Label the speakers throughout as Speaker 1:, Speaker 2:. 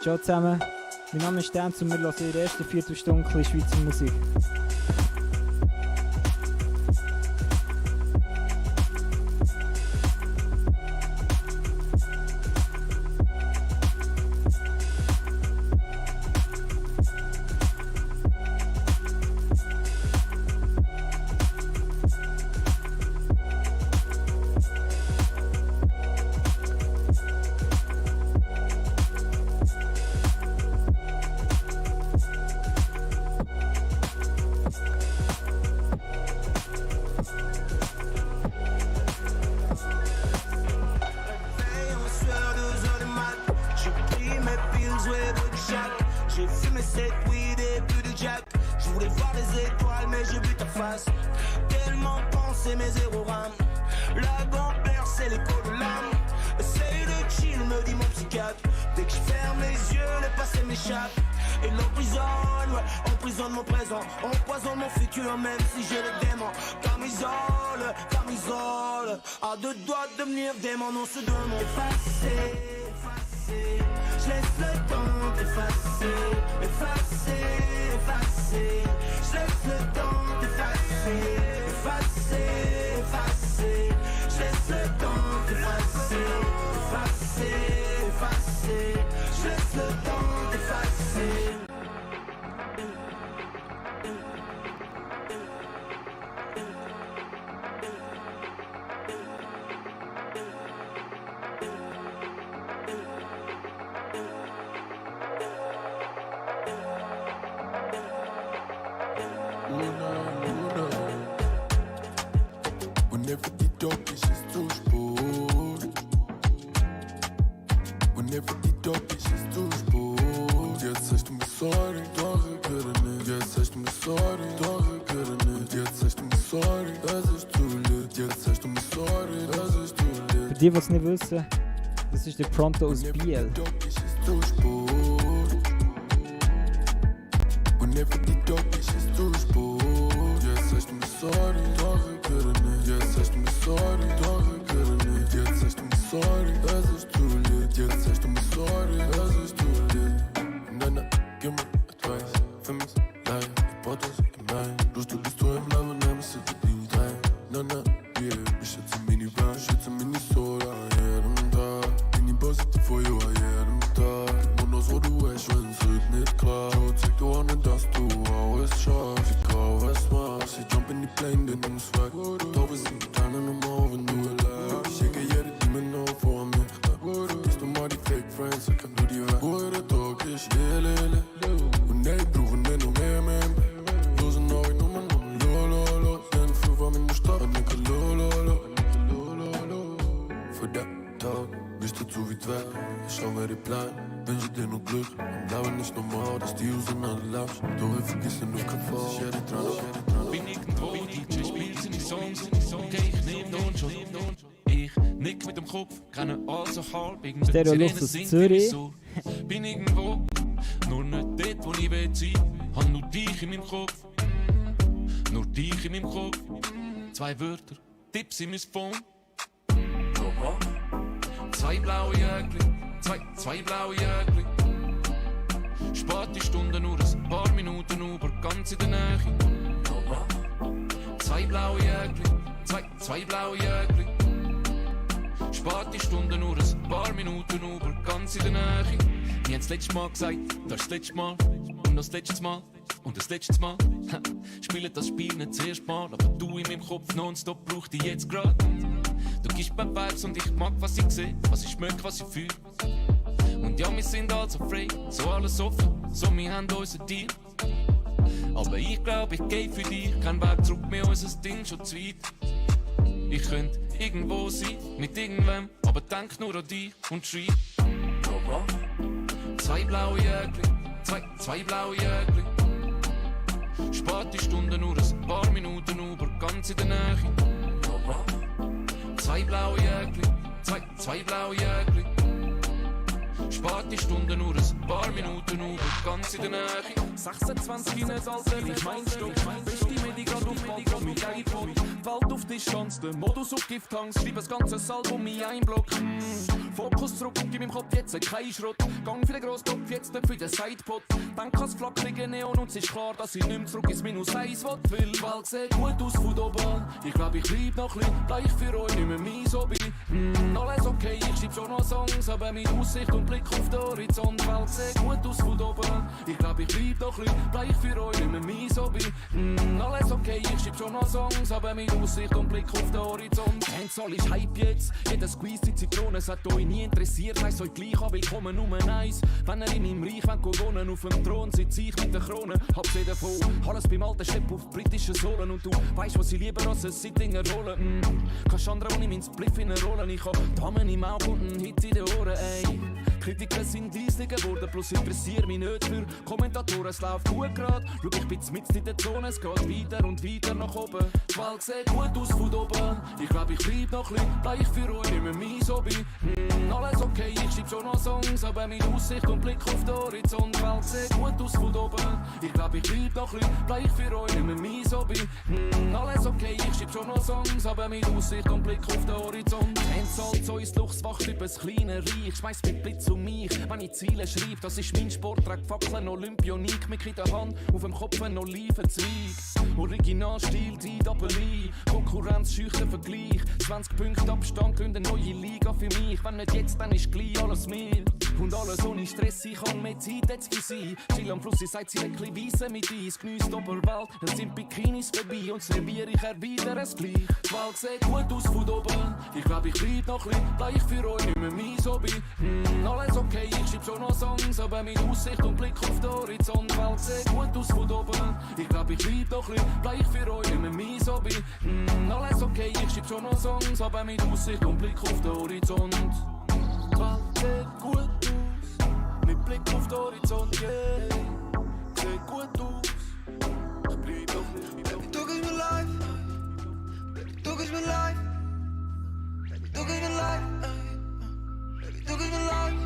Speaker 1: Ciao zusammen, mein Name ist Dance und wir hören in der ersten Viertelstunde Schweizer Musik.
Speaker 2: À deux doigts de devenir démon, on se demande. Effacer, effacer, je laisse le temps t'effacer. Effacer, effacer, je laisse le temps t'effacer. Effacer, effacer, je laisse le temps t'effacer. Effacer, effacer, je laisse le temps t'effacer. Whenever die Dope ist, ist zu spät. Whenever die Dope ist, ist zu spät. Und jetzt sagst du mir sorry, doch ich höre nicht. Jetzt sagst du mir sorry, doch ich höre nicht. Jetzt sagst du mir sorry, es ist zu lit. Jetzt sagst du mir sorry, es ist zu lit.
Speaker 1: Für die, die es nicht wissen, das ist der Pronto aus Biel.
Speaker 2: Whenever die Dope ist, ist zu spät. Jetzt sagst du mir sorry, doch ich höre nicht. Jetzt sagst du mir sorry, doch ich höre nicht. Jetzt sagst du mir sorry, es ist zu lit. Jetzt sagst du mir sorry, es ist zu lit. Nana, gib mir Advice, vermiss Leid, ich brauch das gemein. Du bist du im Namen, nimm es für die rein. Nana, yeah, ich schätze Minivan, schätze Minnesota, jedem Tag. Bin die positive for you, jedem Tag. Und aus wo du echt, wenn es wird nicht klar. Zeig du an, dass du alles schaffst. Egal was machst, ich jump in die Plane, den nimm's weg. Taube sind Tränen im Auge, wenn du allein. Ich schicke jede Demon auf vor mir. Vergisst du mal die Fake Friends, dann kann du die weg. Gute Tag, ich lele. Und ey, Bruch, und den umgeben. Lose Augen, Nummern, lololo. Den Flug war mir in der Stadt, und ich lololo. Für den Tag bist du zu weit weg. Ich schau mir die Plan, wünsche dir nur Glück. Am Leben ist normal, dass die Usen alle lachen. Doch ich vergesse nur kein Fall. Ich hätte dran.
Speaker 3: Bin irgendwo, DJ spielt seine Songs. Okay, ich nehm den schon. Ich nick mit dem Kopf, kenne also halb.
Speaker 1: Stereo Luft aus Zürich.
Speaker 3: Bin irgendwo, nur nicht dort, wo ich will sein. Hab nur dich in meinem Kopf. Nur dich in meinem Kopf. 2 Wörter, Tipps in mein Phone. Zwei blaue Jäckli, zwei blaue Jäckli. Späte Stunden, nur ein paar Minuten über, ganz in der Nähe. Zwei blaue Jäckli, zwei blaue Jäckli. Späte Stunden, nur ein paar Minuten über, ganz in der Nähe. Wir haben das letzte Mal gesagt, das ist das letzte Mal. Und das letzte Mal, und das letzte Mal. Spiele das Spiel nicht das erste Mal, aber du in meinem Kopf nonstop brauch dich jetzt grad. Du gibst mir Vibes und ich mag, was ich seh, was ich schmeck, was ich fühl. Und ja, wir sind also frei, so alles offen, so wir haben unseren Deal. Aber ich glaub, ich geh für dich, kein Weg zurück, mir unser Ding schon zu weit. Ich könnt irgendwo sein, mit irgendwem, aber denk nur an dich und schrei. Zwei blaue Jäckli, zwei blaue Jäckli. Späte Stunden, nur ein paar Minuten über, ganz in der Nähe. Zwei blaue Jäckli, zwei blaue Jäckli. Späte Stunden, nur ein paar Minuten über, ganz in der Nähe.
Speaker 4: 26 in das Alter, ich mein Stock. Beste Medi grad auf Balkon mit iPod. Welt auf Distanz, der Modus auf Gifthangs. Schreib das ganze Album in ein Block. Fokus zurück und gib im Kopf jetzt kein Schrott. Gang für den Grosskopf, jetzt nicht für den Sidepot. Denk ans flackige Neon und es ist klar, dass ich nicht mehr zurück ins Minus 1 will. Weil die Welt sieht gut aus von oben. Ich glaub, ich bleib noch ein bisschen, bleich für euch, nicht mehr mein Hobby. Alles okay, ich schreib schon noch Songs, aber mit Aussicht und Blick auf den Horizont. Die Welt sieht gut aus von oben. Ich glaub, ich bleib noch ein bisschen, bleich für euch, nicht mehr mein Hobby. Alles okay, ich schreib schon noch Songs, aber mit Aussicht und Blick auf den Horizont. Handsall ist Hype jetzt, jeder Squeeze die Zitrone, es hat euch nie interessiert, heisst euch gleich an, willkommen Nummer 1. Wenn ihr in meinem Reich wollt wohnen, auf dem Thron sitze ich mit der Krone. Hab's eh davon, alles beim alten Stepp auf britischen Sohlen. Und du weisst, was ich lieber als ein Sittinger rollen. Kannst andere ohne meinen Spliff in der Rollen. Ich hab Damen im Auge und einen Hit in den Ohren, ey. Kritiker sind leise geworden, plus interessier mich nicht für Kommentatoren. Es läuft gut grad, schau ich bin mitten in der Zone, es geht weiter und weiter nach oben. Die Welt sieht gut aus von oben, ich glaub, ich bleib noch ein bleich für euch, nicht mehr mein Hobby. Alles okay, ich schreib schon noch Songs, aber mit Aussicht und Blick auf den Horizont. Die Welt sieht gut aus von oben, ich glaub, ich bleib noch ein bleich für euch, nicht mehr mein Hobby. Alles okay, ich schreib schon noch Songs, aber mit Aussicht und Blick auf den Horizont. Endzahlt Zeus Luchs wacht über das kleine Reich, schmeiß mit Blitz um mich, wenn ich Ziele schreib. Das ist mein Sport, trag Fackeln, Olympionik, mit in der Hand, auf dem Kopf ein Olivenzweig. Originalstil, die Doppel-I, Konkurrenz, schüchter Vergleich. 20 Punkte Abstand, gehen eine neue Liga für mich. Wenn nicht jetzt, dann ist gleich alles mir. Und alles ohne Stress, ich kann mehr Zeit jetzt für sie. Chill am Fluss, ich seid sie leckli weisse mit Eis. Geniesst Oberwelt, es sind Bikinis vorbei und serviere ich wieder es gleich. Die Welt sieht gut aus von oben, ich glaub, ich bleib noch ein bleich für euch, nicht mehr mein Hobby. Alles okay, ich schreib schon noch Songs, aber mit Aussicht und Blick auf den Horizont. Die Welt sieht gut aus von oben, ich glaub, ich bleib noch ein bleich für euch, nicht mehr mein Hobby. Alles okay, ich schreib schon noch Songs, aber mit Aussicht und Blick auf den Horizont. Die Welt sieht gut aus, mit Blick auf den Horizont, yeah. Sieht gut aus, ich bleib noch nicht.
Speaker 5: Du gibst mir life, du gibst mir life, du gibst mir life, du gibst mir life,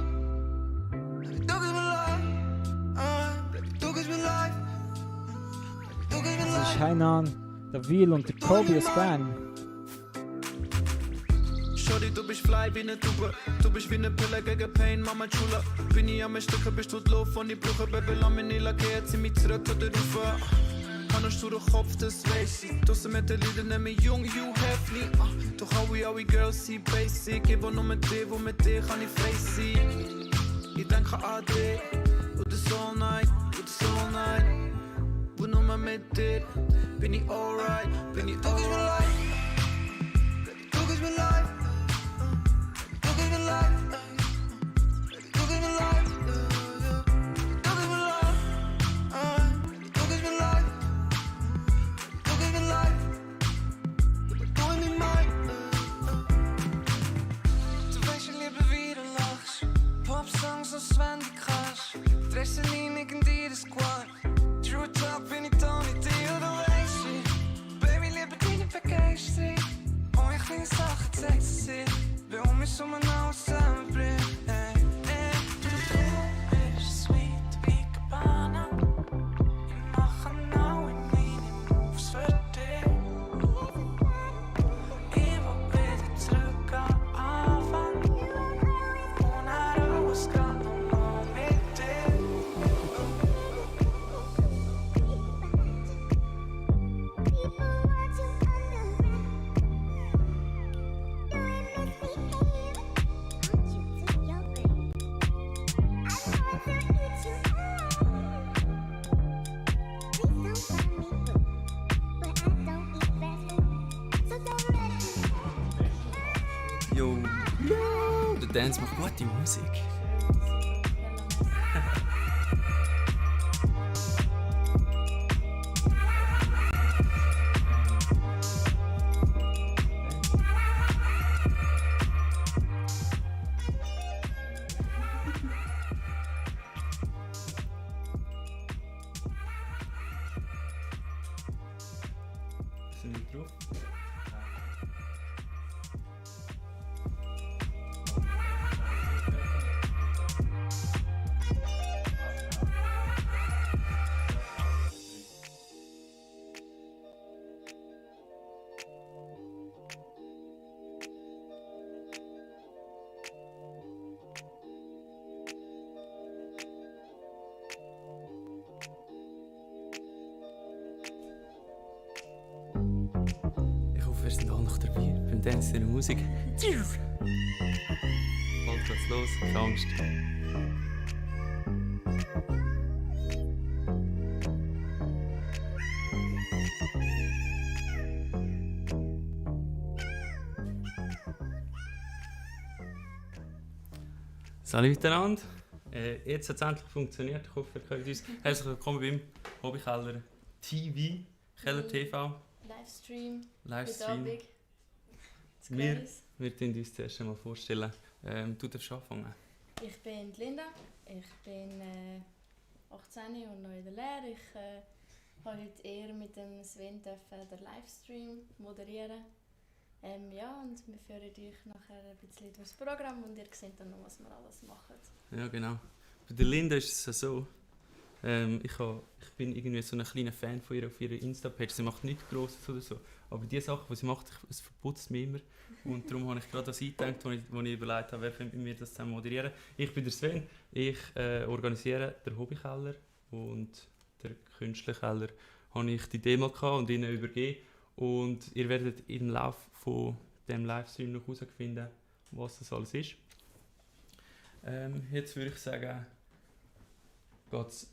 Speaker 5: du gibst mir life, du gibst mir life, du gibst mir
Speaker 1: Das
Speaker 5: life.
Speaker 1: ist Heinan, der Will und der Kobius Band.
Speaker 5: Shorty, du bist fly wie eine Tube. Du bist wie eine Pille gegen Pain, Mama Chula. Bin ich am Stücken, bist du doof von die Brüche. Baby, lass mich nicht lackieren, zieh mich zurück oder rauf. Kann ich durch den Kopf, das weiß ich. Draussen mit den Liedern, nenn mich jung, you have me. Doch alle Girls sind basic. Ich will nur mit dir, wo mit dir kann ich frei sein. Ich denke an dich, und das all night, und das all night. Wo nur mit dir, bin ich alright, bin ich alright. Du gibst mir life, du gibst mir life, du gibst mir life, du gibst mir life, du gibst mir life, du gibst mir life, du in mir mein. Du weißt, ich liebe, wie du lachst. Pop-Songs aus Wendy Crash. Dressen nie in dir Squad. True Talk bin ich da nicht dir, oder weißt du? Baby, liebe deine Begeisterung. Ich kleine Sachen zeigt sie sich, weil um mich so genau zusammenbringen. Du bist sweet wie Cabana. Ich mache now in meine Moves für dich. Ich will wieder zurück am Anfang.
Speaker 6: Jo, der Dance macht gute Musik. Sind wir drauf? Ich hoffe, wir sind alle noch dabei beim Dance in der Musik. Bald geht's los, keine Angst. Salut miteinander. Jetzt hat es endlich funktioniert. Ich hoffe, ihr könnt uns. Herzlich willkommen beim Hobbykeller TV, Keller TV.
Speaker 7: Livestream.
Speaker 6: Wir stellen uns zuerst einmal vorstellen. Du darfst anfangen.
Speaker 7: Ich bin die Linda, ich bin 18 und noch in der Lehre. Ich habe heute eher mit dem Sven den Livestream moderieren. Ja, und wir führen euch nachher ein bisschen durchs Programm und ihr seht dann noch, was wir alles machen.
Speaker 6: Ja, genau. Bei der Linda ist es so, ich bin irgendwie so ein kleiner Fan von ihr auf ihrer Insta-Page. Sie macht nichts Grosses oder so, aber die Sachen, die sie macht, es verputzt mich immer. Und darum habe ich gerade das eingedacht, als ich überlegt habe, wer könnte mit mir das zusammen moderieren. Ich bin der Sven, ich organisiere den Hobbykeller und den Künstlerkeller habe ich die Idee mal gehabt und ihnen übergeben. Und ihr werdet im Laufe von dem Livestream noch herausfinden, was das alles ist. Jetzt würde ich sagen, geht es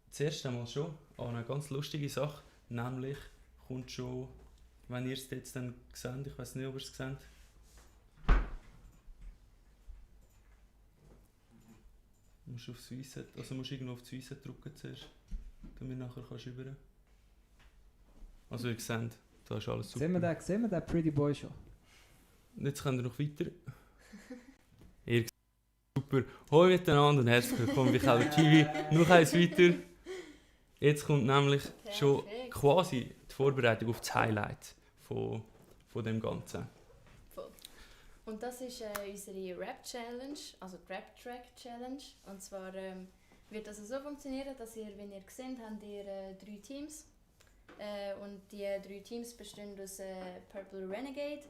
Speaker 6: zuerst einmal schon an eine ganz lustige Sache, nämlich kommt schon, wenn ihr es jetzt dann seht, ich weiß nicht, ob ihr es seht. Du musst aufs Weiße, also musst irgendwo auf das Weiße drücken zuerst, damit nachher kannst du rüber. Also ihr seht, da ist alles super.
Speaker 1: Sehen wir den Pretty Boy schon?
Speaker 6: Jetzt könnt ihr noch weiter. Ihr seht super. Hallo miteinander und herzlich willkommen bei Keller TV. Noch eins weiter. Jetzt kommt nämlich schon quasi die Vorbereitung auf das Highlight von dem Ganzen.
Speaker 7: Voll. Und das ist unsere Rap-Challenge, also die Rap-Track-Challenge. Und zwar wird das so funktionieren, dass ihr, wenn ihr seht, habt ihr 3 Teams. Und die 3 Teams bestehen aus Purple Renegade,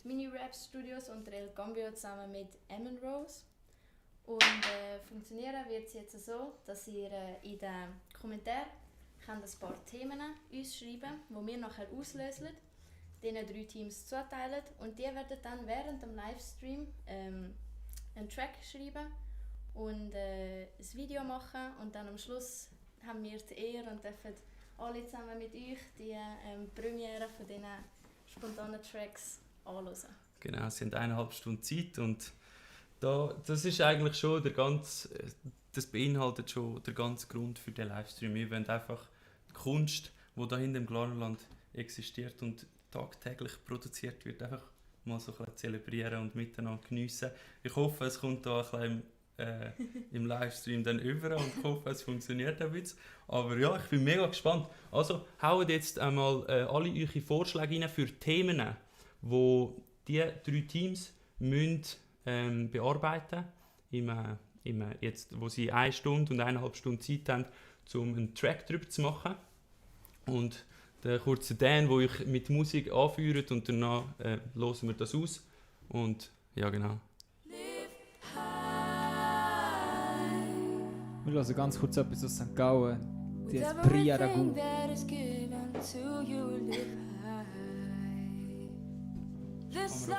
Speaker 7: die Mini-Rap Studios und El Cambio zusammen mit Emin Rose. Und funktionieren wird es jetzt so, dass ihr in den Kommentaren ein paar Themen uns schreiben, die wir nachher auslösen, diesen 3 Teams zuteilen und die werden dann während dem Livestream einen Track schreiben und ein Video machen und dann am Schluss haben wir die Ehre und dürfen alle zusammen mit euch die Premiere von diesen spontanen Tracks anhören.
Speaker 6: Genau, sie haben 1,5 Stunden Zeit und das ist eigentlich schon das beinhaltet schon den ganzen Grund für den Livestream. Wir wollen einfach die Kunst, die da hinten im Glarnerland existiert und tagtäglich produziert wird, einfach mal so ein bisschen zelebrieren und miteinander geniessen. Ich hoffe, es kommt da ein bisschen im Livestream dann über und ich hoffe, es funktioniert ein bisschen. Aber ja, ich bin mega gespannt. Also haut jetzt einmal alle eure Vorschläge rein für Themen, die die 3 Teams müssen, bearbeiten jetzt, wo sie 1 Stunde und 1,5 Stunden Zeit haben, um einen Track darüber zu machen. Und der kurze Dan, der euch mit Musik anführt und danach hören wir das aus. Und ja, genau.
Speaker 1: Wir hören ganz kurz etwas aus St. Gallen. Die heißt Bria Ragu.
Speaker 8: This life,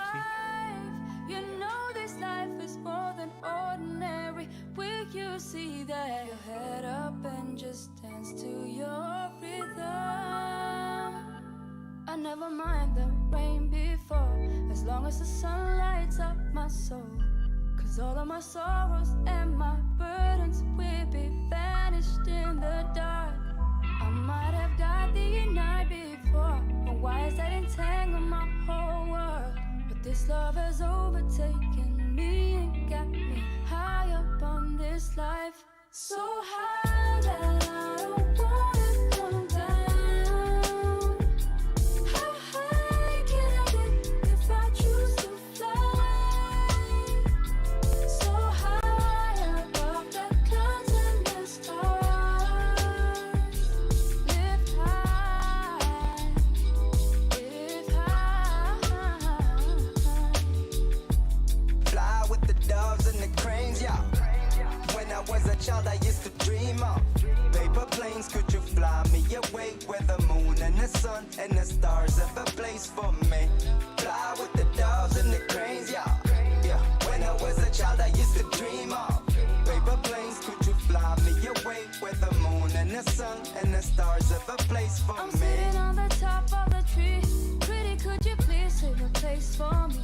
Speaker 8: you know this life is more than ordinary. Will you see that? Your head up and just dance to your rhythm. I never mind the rain before, as long as the sun lights my soul. Cause all of my sorrows and my burdens will be vanished in the dark. I might have died the night before, but why is that entangle my whole world? But this love has overtaken me and got me high up on this life. So high that I don't wanna come down. How high can I get if I choose to fly? So high above the clouds and the stars. Lift high, lift high.
Speaker 9: Fly with the doves and the cranes, yeah. When I was a child, I used to dream of paper planes. Could you fly me away where the moon and the sun and the stars have a place for me? Fly with the doves and the cranes, yeah. Yeah. When I was a child, I used to dream of paper planes. Could you fly me away where the moon and the sun and the stars have a place for
Speaker 8: I'm
Speaker 9: me?
Speaker 8: sitting on the top of the tree. Pretty, could you please save a place for me?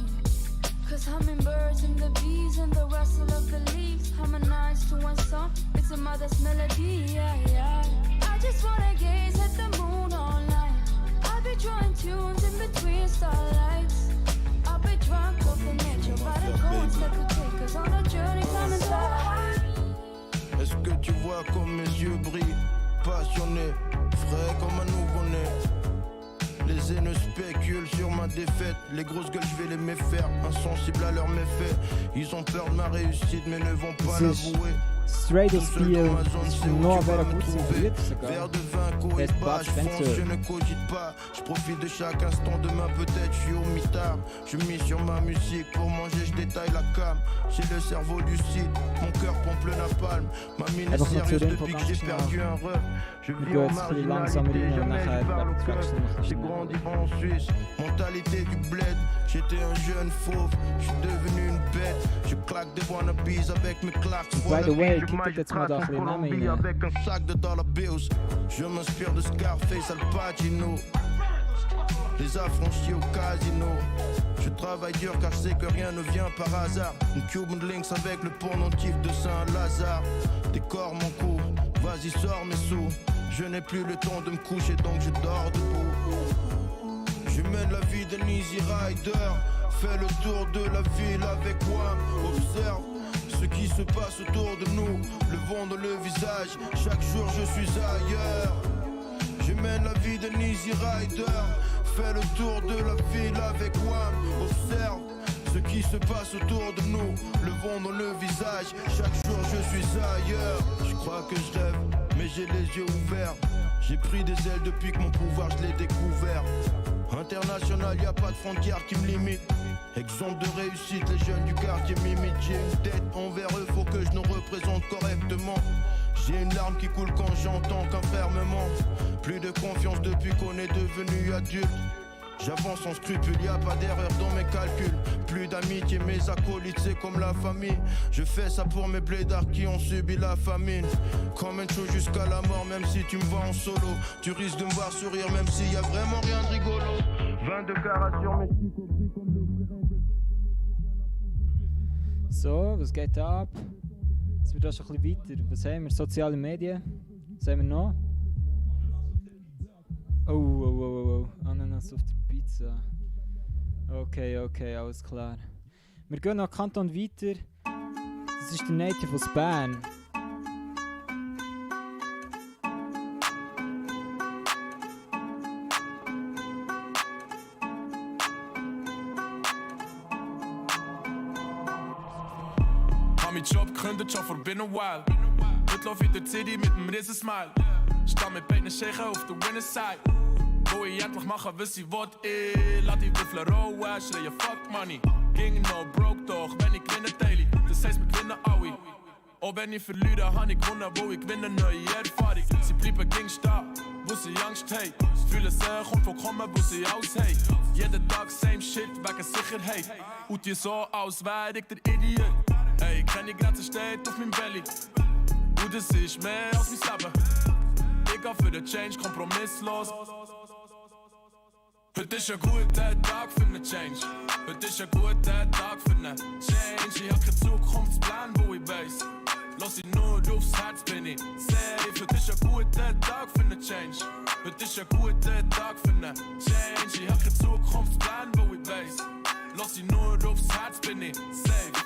Speaker 8: Cause hummingbirds and the bees and the rustle of the leaves harmonize to one song, it's a mother's melody, yeah, yeah. I just wanna gaze at the moon all night. I'll be drawing tunes in between starlights. I'll be drunk off the nature by the codes that could take us on a journey coming back.
Speaker 10: Est-ce que tu vois comme mes yeux brillent? Passionné, frais comme un nouveau-né. Les haineux spéculent sur ma défaite. Les grosses gueules, je vais les méfaire. Insensibles à leurs méfaits. Ils ont peur de ma réussite, mais ne vont pas l'avouer.
Speaker 1: Straight as Steel ist noch very gut produziert
Speaker 10: Verre
Speaker 1: sogar.
Speaker 10: de vin,
Speaker 1: Best
Speaker 10: coït pas,
Speaker 1: Bud
Speaker 10: je fonce,
Speaker 1: Spencer.
Speaker 10: je ne cogite pas. Je profite de chaque instant, demain peut-être je suis au mitard. Je mise sur ma musique, pour manger je détaille la cam. J'ai le cerveau lucide, mon cœur pompe le napalm. Ma mine est
Speaker 1: Einfach nur zu
Speaker 10: sérieuse
Speaker 1: den
Speaker 10: depuis que j'ai
Speaker 1: Programmen
Speaker 10: perdu un rep. Je
Speaker 1: Ich
Speaker 10: vis
Speaker 1: gehe
Speaker 10: en
Speaker 1: jetzt ein bisschen langsamer
Speaker 10: marginalité,
Speaker 1: rein und
Speaker 10: jamais
Speaker 1: nachher
Speaker 10: je parle au
Speaker 1: die
Speaker 10: cœur.
Speaker 1: Tracks noch ein
Speaker 10: J'ai
Speaker 1: bisschen
Speaker 10: grandi en Suisse, mentalité du bled. J'étais un jeune fauve, je suis devenu une bête. Je claque des wannabes avec mes claques.
Speaker 1: By the way,
Speaker 10: Je
Speaker 1: kickt jetzt mal da ein bisschen Namen rein.
Speaker 10: avec un sac de dollar bills. Je m'inspire de Scarface, Al Pacino. Les affranchis au casino. Je travaille dur car je sais que rien ne vient par hasard. Une Cuban Links avec le pendentif de Saint-Lazare. Décore mon cou, vas-y sors mes sous. Je n'ai plus le temps de me coucher donc je dors debout. Je mène la vie d'un easy rider. Fais le tour de la ville avec Wham. Observe ce qui se passe autour de nous. Le vent dans le visage, chaque jour je suis ailleurs. Je mène la vie d'un easy rider. Fais le tour de la ville avec Wham. Observe ce qui se passe autour de nous. Le vent dans le visage, chaque jour je suis ailleurs. Je crois que je rêve, mais j'ai les yeux ouverts. J'ai pris des ailes depuis que mon pouvoir je l'ai découvert. International, y a pas de frontières qui me limitent. Exemple de réussite, les jeunes du quartier m'imitent. J'ai une tête envers eux, faut que je nous représente correctement. J'ai une larme qui coule quand j'entends qu'un frère me ment. Plus de confiance depuis qu'on est devenu adulte. J'avance sans scrupule, y a pas d'erreur dans mes calculs. Plus d'amitié, mes acolytes c'est comme la famille. Je fais ça pour mes blédards qui ont subi la famine. Comme un show jusqu'à la mort, même si tu me vois en solo. Tu risques de me voir sourire même s'il y a vraiment rien de rigolo. 22 carats sur mes chicots, pris comme le
Speaker 1: So, was geht ab? Jetzt wird auch schon ein bisschen weiter. Was haben wir? Soziale Medien. Was haben wir noch? Oh. Ananas auf der Pizza. Okay, alles klar. Wir gehen nach Kanton weiter. Das ist der Native aus Bern.
Speaker 4: Hab meinen Job gegründet, schon vor bin a while. Heute lauf in der City mit nem riesen Smile. Sta mit beiden Schächen auf der winner side. Wo ich endlich machen, was ich will, lass die Würfel rollen, schreie fuck money. Ging no broke doch, wenn ich gewinne teile ich. Das heisst, wir gewinnen alle. Auch wenn ich verliere, hab ich gewonnen, wo ich gewinne neue Erfahrung. Sie bleiben gegen stehen, wo sie Angst haben. Sie fühlen sich unvollkommen, wo sie alles haben. Jeden Tag same shit, wegen Sicherheit. Und die so, als wär ich der Idiot. Ey, keine Grenze steht auf meinem Belly. Und das ist mehr als mein Leben. Ich geh für den Change kompromisslos. Heute ist ein guter Tag für ne Change. Heute ist ein guter Tag für ne Change.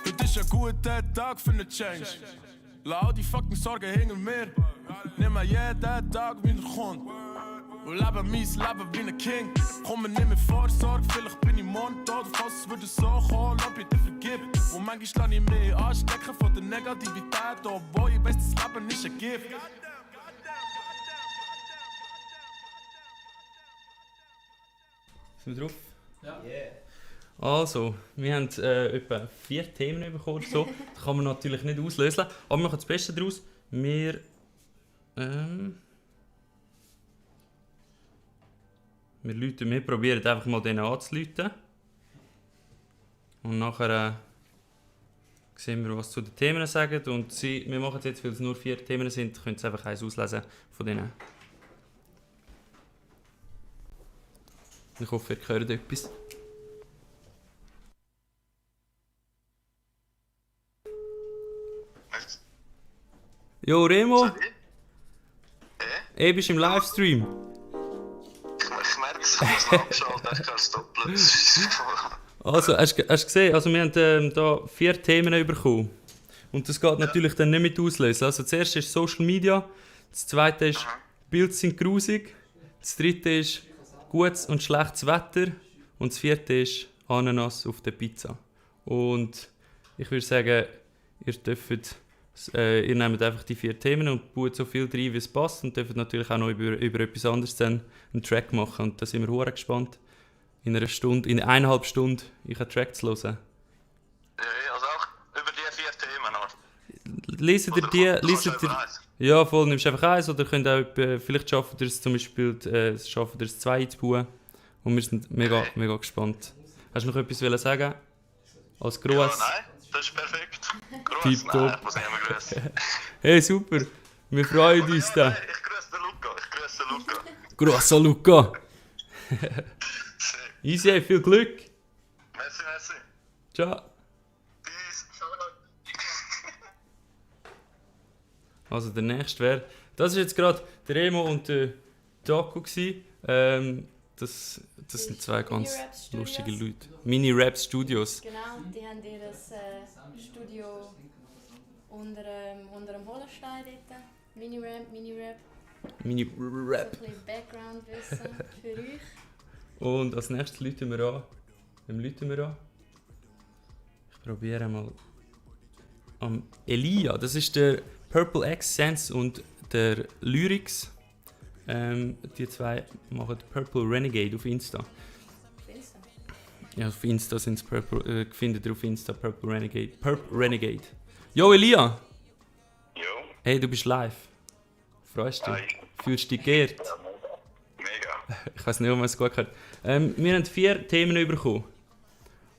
Speaker 11: Heute ist ein guter Tag für ne Change. Lass all die fucking Sorgen hinter mir. Nimm mir jeden Tag wie er kommt. Und lebe mein Leben wie ein King. Komm mir nicht mit Vorsorge, vielleicht bin ich morgen tot. Falls es würde so kommen, lass bitte vergib. Und manchmal lass ich mich anstecken von der Negativität. Obwohl ich weiss, das Leben ist ein Gift.
Speaker 6: Sind wir drauf?
Speaker 1: Ja.
Speaker 6: Yeah. Also, wir haben etwa 4 Themen bekommen. So. Das kann man natürlich nicht auslösen. Aber wir machen das Beste daraus. Wir probieren einfach mal denen anzurufen. Und nachher sehen wir, was zu den Themen sagen. Und wir machen es jetzt, weil es nur 4 Themen sind, könnt ihr einfach eins auslesen von denen. Ich hoffe, ihr hört etwas. Jo, Remo? Bist im Livestream.
Speaker 12: Ich merke es, ich muss abschalten, ich kann es doppelt.
Speaker 6: Also, hast du gesehen, also wir haben da 4 Themen bekommen. Und das geht natürlich dann nicht mit auslösen. Also das erste ist Social Media, das zweite ist Bilder sind grusig, das dritte ist gutes und schlechtes Wetter und das vierte ist Ananas auf der Pizza. Und ich würde sagen, ihr nehmt einfach die 4 Themen und baut so viel rein, wie es passt und dürft natürlich auch noch über etwas anderes dann einen Track machen. Und da sind wir verdammt gespannt, in 1,5 Stunden einen Track zu hören.
Speaker 12: Ja, also auch über die 4 Themen noch.
Speaker 6: Leset ihr die? Ja, voll, nimmst einfach eins oder könnt auch, vielleicht schaffen ihr es zum Beispiel, schaffen ihr es 2 einzubauen. Und wir sind mega gespannt. Hast du noch etwas sagen? Als Gruß?
Speaker 12: Ja, nein, das ist perfekt. Gruß, nein, ich muss nicht mehr grüßen.
Speaker 6: Hey, super, wir freuen uns da.
Speaker 12: Ich grüße Luca.
Speaker 6: Gruß an Luca. Easy, hey, viel Glück.
Speaker 12: Merci.
Speaker 6: Ciao. Also der nächste wäre, das ist jetzt gerade der Remo und der Taco gsi. Das sind 2 ganz lustige Leute. Mini-Rap Studios.
Speaker 7: Genau, die haben ihr Studio unter dem Hollenstein dort. Mini-Rap.
Speaker 6: Mini-Rap.
Speaker 7: So ein bisschen Background-Wissen für euch.
Speaker 6: Und als nächstes läuten wir an. Ich probiere mal. Elia, das ist der Purple X Sense und der Lyrics. Die 2 machen Purple Renegade auf Insta. Ja, auf Insta sind es Purple. Findet ihr auf Insta Purple Renegade. Renegade. Yo, Elia!
Speaker 12: Jo.
Speaker 6: Hey, du bist live. Freust du dich? Fühlst du dich geehrt?
Speaker 12: Mega.
Speaker 6: Ich weiß nicht, ob man es gut hört. Wir haben 4 Themen bekommen.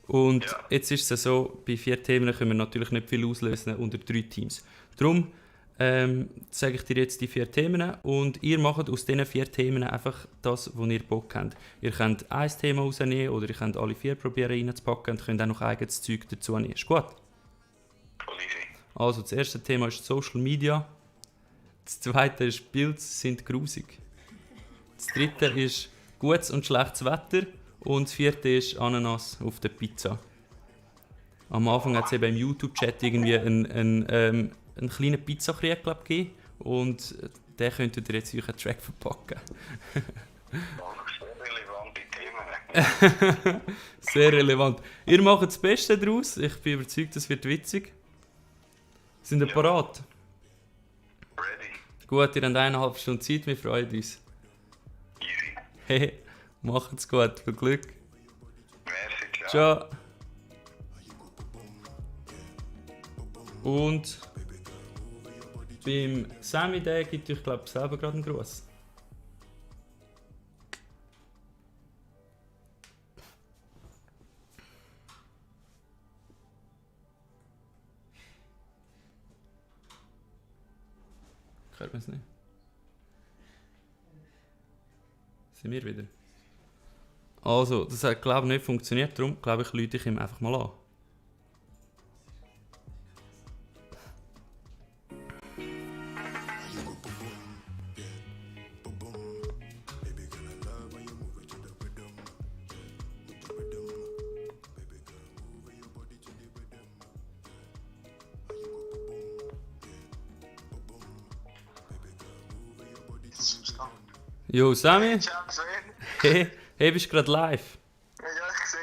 Speaker 6: Und jetzt ist es so, bei 4 Themen können wir natürlich nicht viel auslösen unter 3 Teams. Darum sage ich dir jetzt die 4 Themen und ihr macht aus diesen 4 Themen einfach das, wo ihr Bock habt. Ihr könnt ein Thema rausnehmen oder ihr könnt alle 4 probieren reinzupacken und könnt auch noch eigenes Zeug dazu nehmen. Ist gut? Also das erste Thema ist Social Media. Das zweite ist Bilder sind grusig. Das dritte ist gutes und schlechtes Wetter. Und das vierte ist Ananas auf der Pizza. Am Anfang hat es eben im YouTube-Chat irgendwie einen kleinen Pizzakrieg gegeben. Und den könntet ihr jetzt in euren Track verpacken.
Speaker 12: Sehr relevante Themen.
Speaker 6: Sehr relevant. Ihr macht das Beste daraus. Ich bin überzeugt, das wird witzig. Sind ihr parat?
Speaker 12: Ready.
Speaker 6: Gut, ihr habt 1,5 Stunden Zeit, wir freuen uns.
Speaker 12: Easy.
Speaker 6: Hey, macht's gut, viel Glück.
Speaker 12: Merci,
Speaker 6: ciao. Und beim Sammy, der gibt euch, glaube ich, selber gerade einen Gruß. Hört man es nicht? Sind wir wieder? Also, das hat, glaube ich, nicht funktioniert, darum glaube ich, rufe ich ihm einfach mal an. Jo, Sammy?
Speaker 12: Ciao Sven.
Speaker 6: Hey, bist du gerade live?
Speaker 12: Ja, ich sehe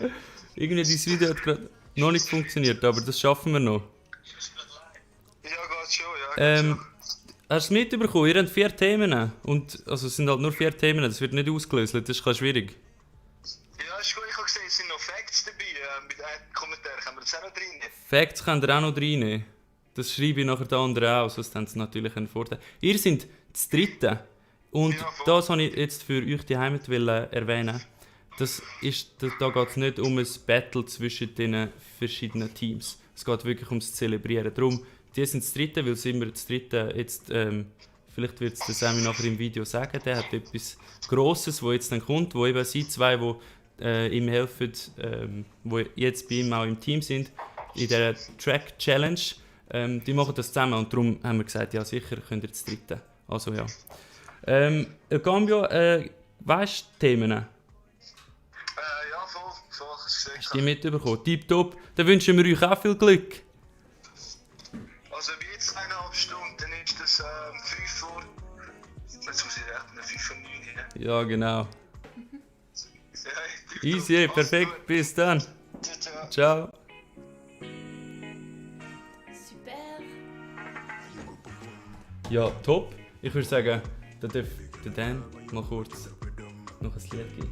Speaker 12: das.
Speaker 6: Irgendwie dein Video hat gerade noch nicht funktioniert, aber das schaffen wir noch.
Speaker 12: Ja, geht schon, ja. Geht schon.
Speaker 6: Hast du es mitbekommen? Ihr habt 4 Themen. Und, also es sind halt nur 4 Themen, das wird nicht ausgelöst, das ist ein bisschen schwierig.
Speaker 12: Ja, ist gut. Ich habe gesehen, es sind noch Facts dabei. Mit einem Kommentar können wir das auch noch drin.
Speaker 6: Facts könnt ihr auch noch reinnehmen. Das schreibe ich nachher den anderen auch, sonst haben sie natürlich einen Vorteil. Ihr seid das Dritte. Und
Speaker 12: Ja, voll.
Speaker 6: das wollte ich jetzt für euch die Heimat erwähnen. Da geht es nicht um ein Battle zwischen den verschiedenen Teams. Es geht wirklich ums Zelebrieren. Darum, die sind das Dritte, weil sind wir das Dritte jetzt, vielleicht wird es der Sammy nachher im Video sagen, der hat etwas Grosses, wo jetzt dann kommt, wo eben sie zwei, die ihm helfen, wo jetzt bei ihm auch im Team sind, in dieser Track Challenge, die machen das zusammen und darum haben wir gesagt, ja sicher, könnt ihr das Dritte. Also ja. Gambio, weißt du die Themen?
Speaker 12: Ja, voll.
Speaker 6: Hast du die mitbekommen? Tipptopp. Dann wünschen wir euch auch viel Glück.
Speaker 12: Also wie jetzt 1,5 Stunden, dann ist das 5 vor... Jetzt muss ich rechnen, 5 vor 9 hier.
Speaker 6: Ja, genau.
Speaker 12: Ja, tipptopp.
Speaker 6: Easy,
Speaker 12: Alles
Speaker 6: perfekt.
Speaker 12: gut.
Speaker 6: Bis dann.
Speaker 12: Ciao.
Speaker 6: Ciao.
Speaker 7: Super.
Speaker 6: Ja, top. Ich würde sagen, da darf der Dan mal kurz noch ein Lied geben.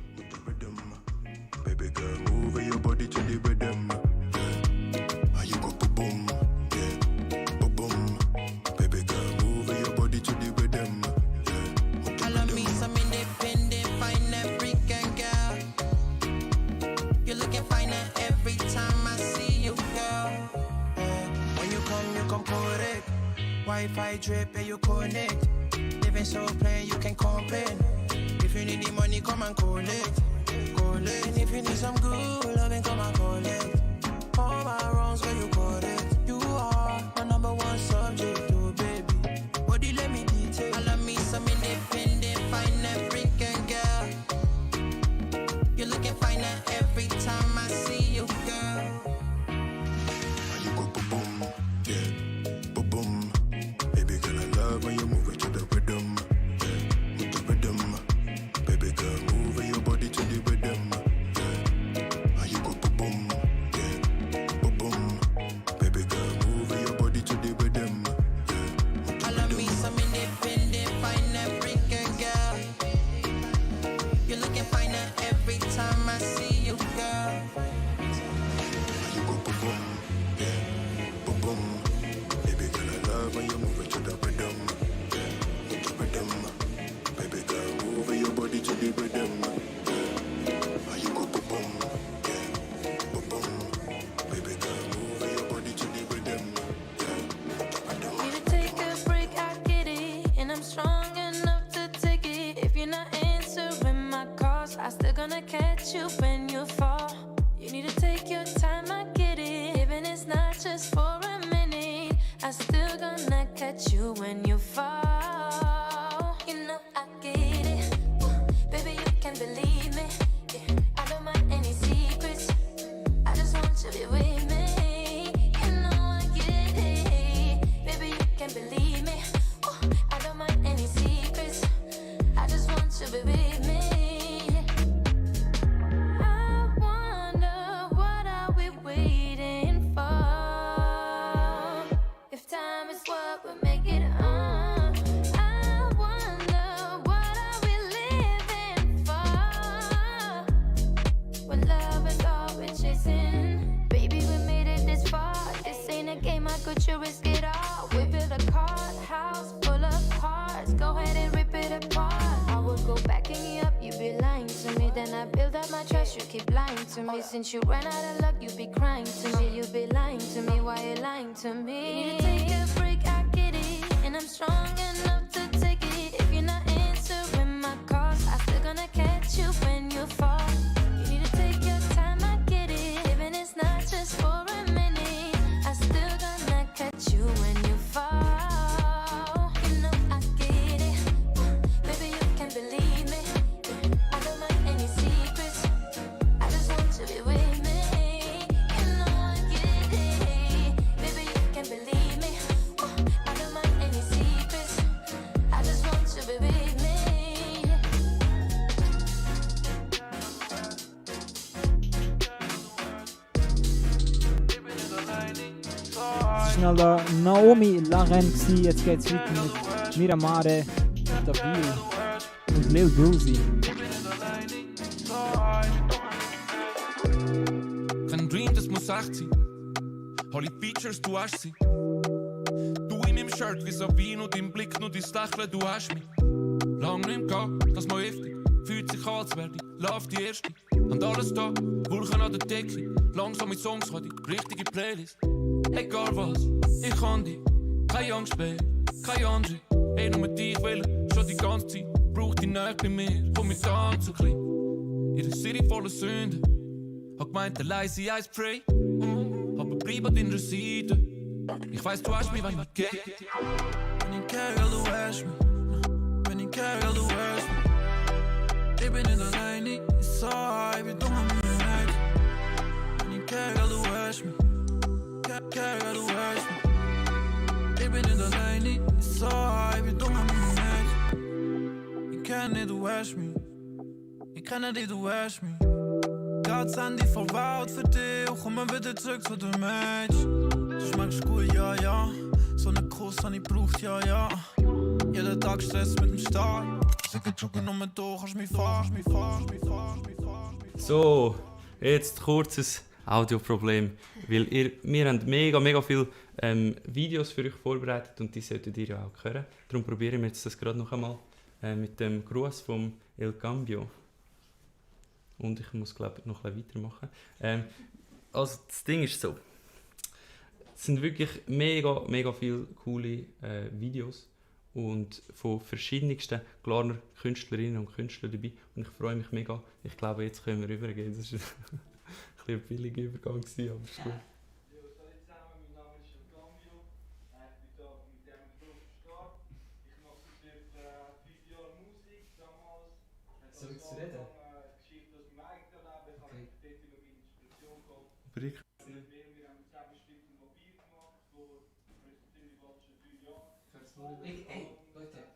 Speaker 10: Baby girl, move your body to the rhythm. How you go boom, yeah, boom. Baby girl, move your body to the rhythm.
Speaker 9: I love me some independent, fine African girl. You're looking finer every time I see you, girl. When you come correct. Wi-Fi drip and you connect. Living so plain, you can complain. If you need the money, come and collect. And if you need some good loving, come and collect. All my wrongs, where you correct. You are my number one subject, oh baby. Body, let me detail. I love me some independent, fine African girl. You're looking finer every time I see you, girl.
Speaker 10: How you go boom, yeah, boom. Baby girl, I love when you move it to the rhythm. Yeah, with the rhythm. Baby girl, move your body to the rhythm. Yeah, how you go boom, yeah, boom. Baby girl, move your body to the rhythm.
Speaker 9: I love me some independent, fine African girl. You're looking finer every time I see you, girl.
Speaker 10: How you go boom, yeah, boom. Baby girl, I love when you move it to the rhythm. Yeah, with the rhythm. Baby girl, move your body to the rhythm. How you go boom, yeah, boom. Baby girl, move your body to the rhythm.
Speaker 8: Need to take a break, I get it, and I'm strong enough to take it. If you're not answering my calls, I still gonna catch you when you fall. You need to take your time, I get it, even it's not just for a minute. I still gonna catch you when you fall. You know I get it, baby you can believe me. Yeah, I don't mind any secrets. I just want you to be with me. You know I get it, baby you can believe me. I don't mind any secrets. I just want you to be with me. I wonder what are we waiting for? If time is what we make it on. I wonder what are we living for? When love is all we're chasing. Baby, we made it this far. This ain't a game, how could you risk it all? We built a card house full of hearts. Go ahead and rip it apart. I would go backing you up, you be lying to me. Then I build up my trust, you keep lying to me. Since you ran out of luck, you be crying to me. You be lying to me, why you lying to me? You need to take a break, I get it, and I'm strong enough to take it. If you're not answering my calls, I still gonna catch you when you fall. You need to take your time, I get it, even it's not just for a minute. I still gonna catch you when you fall. You know I get it, baby you can believe me. I don't mind any secrets. I just want you to be with me. You know I get it, baby you can believe me.
Speaker 1: war noch Naomi Laren, jetzt geht es weiter mit Miramare, Stabil und Lil Bruzy.
Speaker 4: Kein Dream, das muss echt sein. Alle Features, du hast sie. Du in meinem Shirt wie Sabine und im Blick nur dein Lächeln, du hast mich. Lang nicht gehabt, das mal heftig. Fühlt sich an, als wär die Love die erste. Haben alles da, Wolken an der Decke. Langsame Songs, hat die richtige Playlist. Egal was, ich kann dich. Keine Angst, Babe, keine andere. Nur dich will, schon die ganze Zeit. Brauch die Nähe bei mir, komm mit an zu klein. Ihre City voller Sünde. Hab gemeint, der leise Eis pray. Aber bleib an deiner Seite. Ich weiss, du hast mich, wenn ich geht.
Speaker 5: Wenn ich care, du hast mich. Wenn ich care, du hast mich. Ich bin nicht alleine, ich sag, wie dumm am Night. Wenn ich care, du hast mich. Care, du hast mich. Ich bin nicht alleine, ich sag, wie dumm am Night. Ich kenn nicht, du hast mich. Ich kenne dich, du hast mich. Gods Handy verwaut für dich, komm mal wieder zurück zu dem Match. Du schmeckst gut, ja, ja. So ne Kuss habe ich gebraucht, ja, ja. Jeden Tag Stress mit dem Start. Sicher joggen nur durch, kannst mich fahren.
Speaker 6: So, jetzt kurzes Audioproblem, weil wir haben mega viele Videos für euch vorbereitet und die solltet ihr ja auch hören. Darum probieren wir jetzt das gerade noch einmal mit dem Gruß vom El Cambio. Und ich muss, glaube ich, noch ein bisschen weitermachen. Also das Ding ist so, es sind wirklich mega viele coole Videos und von verschiedensten Glarner Künstlerinnen und Künstlern dabei. Und ich freue mich mega. Ich glaube, jetzt können wir rübergehen. Das war ein billiger Übergang, aber ist gut.
Speaker 1: Soll ich reden?
Speaker 6: Okay.
Speaker 1: Ey, Leute,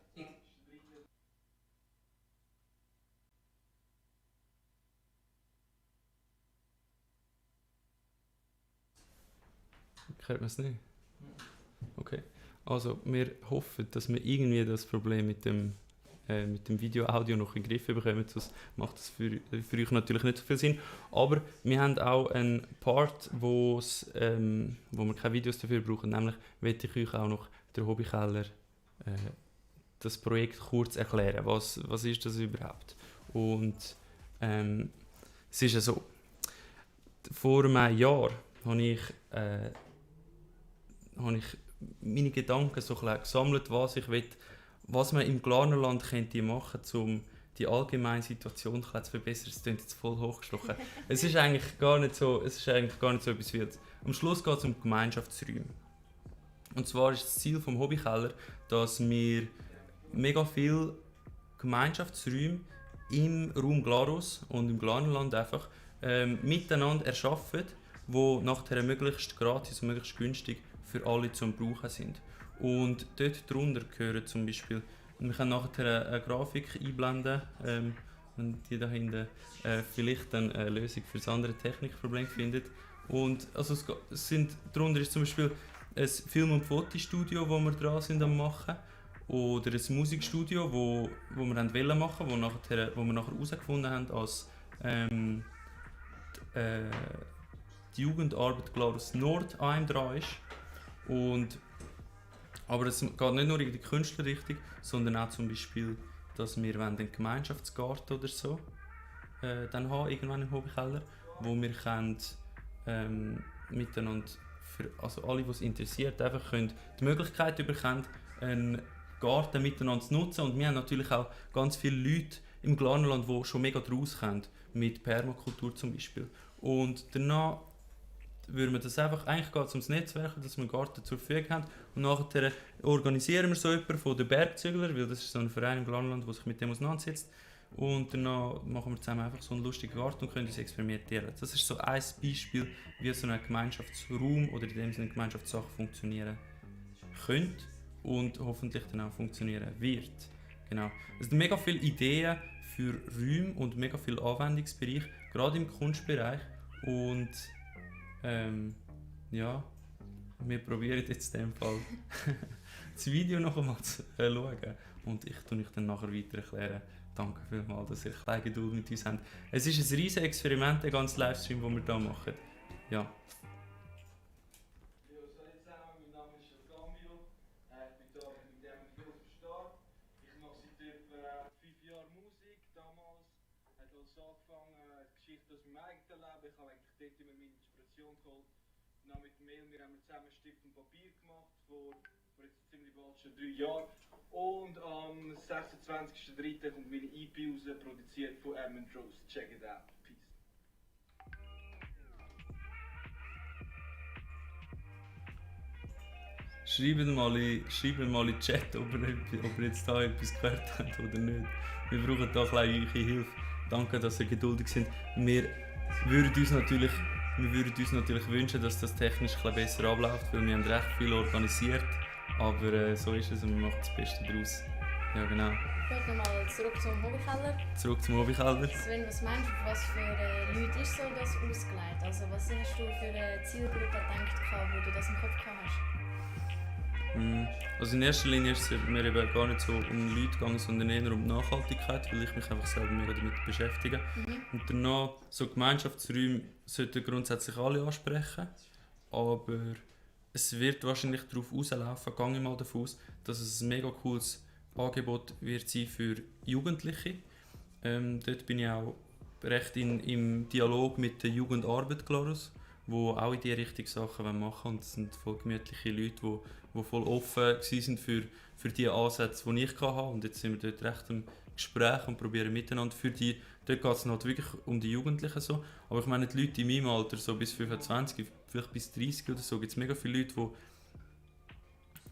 Speaker 6: Hört man es nicht? Okay. Also, wir hoffen, dass wir irgendwie das Problem mit dem Video-Audio noch in den Griff bekommen, sonst macht das für euch natürlich nicht so viel Sinn. Aber wir haben auch einen Part, wo wir keine Videos dafür brauchen, nämlich möchte ich euch auch noch der Hobbykeller das Projekt kurz erklären. Was ist das überhaupt? Und es ist ja so, vor einem Jahr habe ich meine Gedanken so ein bisschen gesammelt, was man im Glarnerland könnte machen, um die allgemeine Situation zu verbessern. Das klingt jetzt voll hochgestochen. Es ist eigentlich gar nicht so etwas Wildes. Am Schluss geht es um Gemeinschaftsräume. Und zwar ist das Ziel vom Hobbykeller, dass wir mega viele Gemeinschaftsräume im Raum Glarus und im Glarnerland einfach miteinander erschaffen, die nachher möglichst gratis und möglichst günstig für alle zum Brauchen sind. Und dort drunter gehören zum Beispiel, wir können nachher eine Grafik einblenden, wenn die da hinten vielleicht dann eine Lösung für das andere Technikproblem findet. Und also darunter ist zum Beispiel ein Film- und Fotostudio, wo wir dran sind am machen, oder ein Musikstudio, wo wir wollen machen, wo wir nachher herausgefunden haben, als die Jugendarbeit Glarus Nord an einem dran ist. Aber es geht nicht nur in die Künstlerrichtung, sondern auch zum Beispiel, dass wir einen Gemeinschaftsgarten oder so dann haben, irgendwann im Hobbykeller, wo wir können, miteinander, also alle, die es interessiert, einfach können die Möglichkeit bekommen, einen Garten miteinander zu nutzen. Und wir haben natürlich auch ganz viele Leute im Glarnerland, die schon mega draus kommen, mit Permakultur zum Beispiel. Und danach würde man das einfach, eigentlich geht es ums Netzwerk, dass wir einen Garten zur Verfügung haben. Und nachher organisieren wir so jemanden von den Bergzüglern, weil das ist so ein Verein im Glarnerland, der sich mit dem auseinandersetzt. Und danach machen wir zusammen einfach so einen lustigen Garten und können uns experimentieren. Das ist so ein Beispiel, wie so ein Gemeinschaftsraum oder in dem Sinne eine Gemeinschaftssache funktionieren könnte und hoffentlich dann auch funktionieren wird. Genau. Es sind mega viele Ideen für Räume und mega viele Anwendungsbereiche, gerade im Kunstbereich. Und ja, wir probieren jetzt in dem Fall das Video noch einmal zu schauen und ich tue euch dann nachher weiter erklären. Danke vielmals, dass ihr kleine Geduld mit uns habt. Es ist ein riesiges Experiment, der ganze Livestream, den wir hier machen. Ja.
Speaker 13: Ich habe eigentlich dort immer meine Inspiration geholt. Dann mit Mail, wir haben zusammen Stift und Papier gemacht, vor jetzt ziemlich bald schon 3 Jahren. Und am 26.03. kommt meine EP raus, produziert von Armand Rose. Check it out. Peace.
Speaker 6: Schreibt mal in den Chat, ob ihr jetzt da etwas gehört habt oder nicht. Wir brauchen da eure Hilfe. Danke, dass ihr geduldig seid. Wir würden uns natürlich wünschen, dass das technisch ein bisschen besser abläuft, weil wir haben recht viel organisiert. Aber so ist es und wir machen das Beste daraus. Ja, genau.
Speaker 7: Gut, nochmal zurück zum Hobbykeller.
Speaker 6: Zurück zum Hobbykeller.
Speaker 7: Sven, was meinst du, was für Leute ist so das ausgelegt? Also was hast du für eine Zielgruppe gedacht, wo du das im Kopf gehabt hast?
Speaker 6: Also in erster Linie ist es mir eben gar nicht so um Leute gegangen, sondern eher um die Nachhaltigkeit, weil ich mich einfach selber mega damit beschäftige. Und danach, so Gemeinschaftsräume sollten grundsätzlich alle ansprechen, aber es wird wahrscheinlich darauf rauslaufen, gehe ich mal davon aus, dass es ein mega cooles Angebot wird sein für Jugendliche. Dort bin ich auch recht im Dialog mit der Jugendarbeit Glarus, die auch in diese Richtung Sachen machen wollen. Und es sind voll gemütliche Leute, die voll offen waren für die Ansätze, die ich hatte. Und jetzt sind wir dort recht im Gespräch und probieren miteinander für die. Dort geht es halt wirklich um die Jugendlichen so. Aber ich meine, die Leute in meinem Alter, so bis 25, vielleicht bis 30 oder so, gibt es mega viele Leute,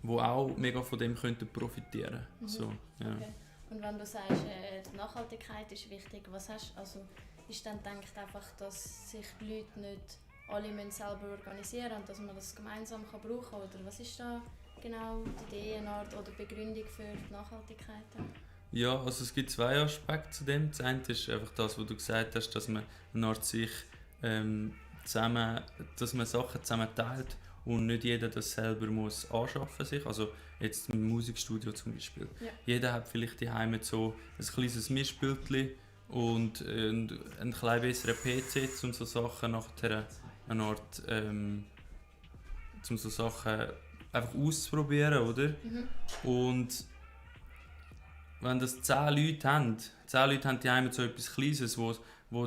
Speaker 6: die auch mega von dem könnten profitieren. So, ja.
Speaker 7: Okay. Und wenn du sagst, die Nachhaltigkeit ist wichtig, was hast du, also ist dann denkt einfach, dass sich die Leute nicht alle müssen selber organisieren und dass man das gemeinsam brauchen kann, oder was ist da genau die Idee, eine Art oder Begründung für die Nachhaltigkeit?
Speaker 6: Ja, also es gibt zwei Aspekte zu dem. Das eine ist einfach das, was du gesagt hast, dass man eine Art sich dass man Sachen zusammen teilt und nicht jeder das selber muss anschaffen sich. Also jetzt im Musikstudio zum Beispiel. Ja. Jeder hat vielleicht daheim so ein kleines Mischpultchen und einen klein besseren PC, um so Sachen nachher eine Art um so Sachen einfach auszuprobieren, oder? Und wenn das 10 Leute haben daheim so etwas Kleines, wo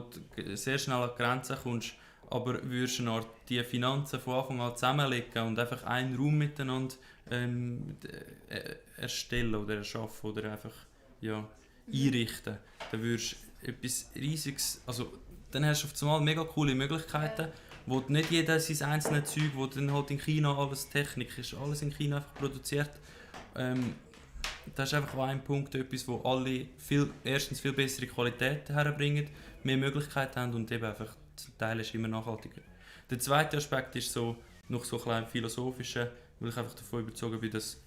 Speaker 6: du sehr schnell an die Grenzen kommst, aber würdest du die Finanzen von Anfang an zusammenlegen und einfach einen Raum miteinander erstellen oder erschaffen oder einfach einrichten, dann würdest du etwas Riesiges, also dann hast du auf einmal mega coole Möglichkeiten, wo nicht jeder sein einzelnes Zeug, wo dann halt in China alles Technik ist, alles in China einfach produziert. Das ist einfach an einem Punkt etwas, wo alle erstens viel bessere Qualität herbringen, mehr Möglichkeiten haben und eben einfach zum Teil ist immer nachhaltiger. Der zweite Aspekt ist so noch so ein philosophischer, weil ich einfach davon überzeugt bin, dass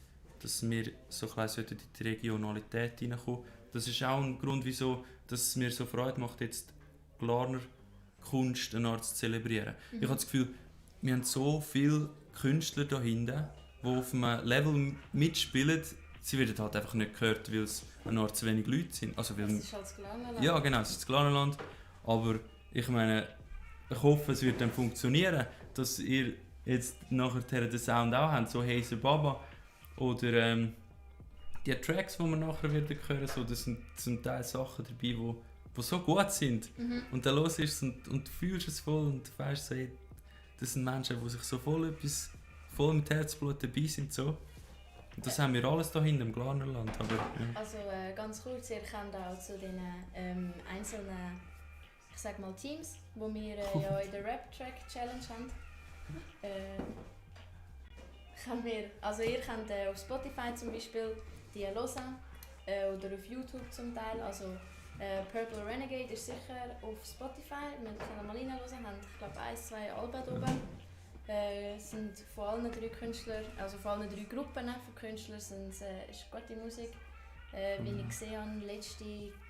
Speaker 6: wir so ein bisschen in die Regionalität hineinkommen. Das ist auch ein Grund, wieso dass es mir so Freude macht, jetzt Glarner Kunst eine Art zu zelebrieren. Ich habe das Gefühl, wir haben so viele Künstler da hinten, die auf einem Level mitspielen. Sie werden halt einfach nicht gehört, weil es eine Art zu wenig Leute sind. Also, weil,
Speaker 7: das ist halt das Glarnerland.
Speaker 6: Ja, genau, es ist das Glarnerland. Aber ich meine, ich hoffe, es wird dann funktionieren, dass ihr jetzt nachher den Sound auch habt, so «Hey, Baba» oder die Tracks, die wir nachher werden hören, so, das sind zum Teil Sachen dabei, die so gut sind. Und dann hörst du es und du fühlst es voll und du weißt so, hey, das sind Menschen, die sich so voll mit Herzblut dabei sind. So. Und das haben wir alles da hinten im Glarnerland. Aber, ja.
Speaker 7: Also ganz kurz, ihr kennt auch zu den einzelnen, ich sag mal, Teams, die wir ja in der Rap-Track Challenge haben. Ihr könnt auf Spotify zum Beispiel die hören oder auf YouTube zum Teil. Also Purple Renegade ist sicher auf Spotify, wir können mal reinhören, haben ich glaube 1-2 Alben oben. Sind von allen 3 Künstlern, also von allen 3 Gruppen von Künstlern ist gute Musik. Wie ich gesehen habe, letzte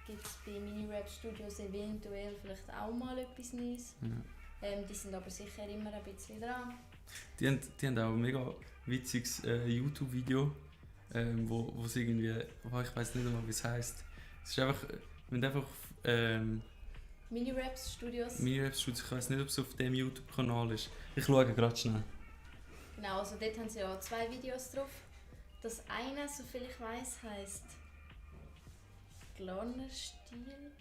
Speaker 7: gibt es bei Mini-Rap-Studios eventuell vielleicht auch mal etwas Neues. Die sind aber sicher immer ein bisschen dran.
Speaker 6: Die haben auch ein mega witziges YouTube-Video, wo es irgendwie, ich weiß nicht mehr, wie es heisst. Es ist einfach, wenn einfach
Speaker 7: Mini-Raps Studios.
Speaker 6: Mini-Raps Studios, ich weiß nicht, ob es auf dem YouTube-Kanal ist. Ich schaue gerade schnell.
Speaker 7: Genau, also dort haben sie ja 2 Videos drauf. Das eine, soviel ich weiß, heisst Glaner Stil.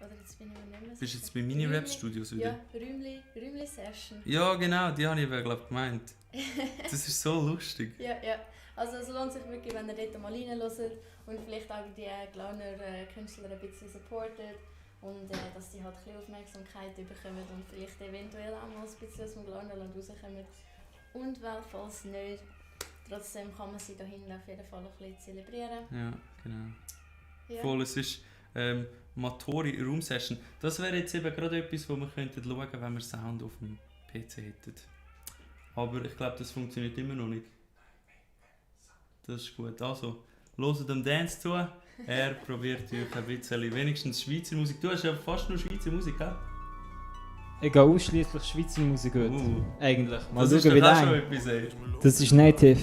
Speaker 7: Oder jetzt bin ich mir nicht mehr sicher.
Speaker 6: Bist du jetzt bei Mini-Rap Studios wieder?
Speaker 7: Ja, Rümli Session.
Speaker 6: Ja, genau, die habe ich glaube gemeint. Das ist so lustig.
Speaker 7: Ja. Also es lohnt sich wirklich, wenn ihr dort mal reinhört und vielleicht auch die Glaner Künstler ein bisschen supportet und dass die halt ein bisschen Aufmerksamkeit bekommen und vielleicht eventuell auch mal ein bisschen aus dem Glanerland rauskommen. Und weil, falls nicht, trotzdem kann man sie da hinten auf jeden Fall ein bisschen zelebrieren.
Speaker 6: Ja, genau.
Speaker 7: Ja.
Speaker 6: Voll, es ist Matori Room Session. Das wäre jetzt eben gerade etwas, wo wir könnten schauen, wenn wir Sound auf dem PC hätten. Aber ich glaube, das funktioniert immer noch nicht. Das ist gut. Also, hört dem Dance zu. Er probiert euch ein bisschen wenigstens Schweizer Musik. Du hast ja fast nur Schweizer Musik, gell?
Speaker 1: Ich gehe ausschließlich Schweizer Musik gut. Eigentlich. Mal
Speaker 6: das
Speaker 1: schauen, wie
Speaker 6: lange.
Speaker 1: Das ist Native.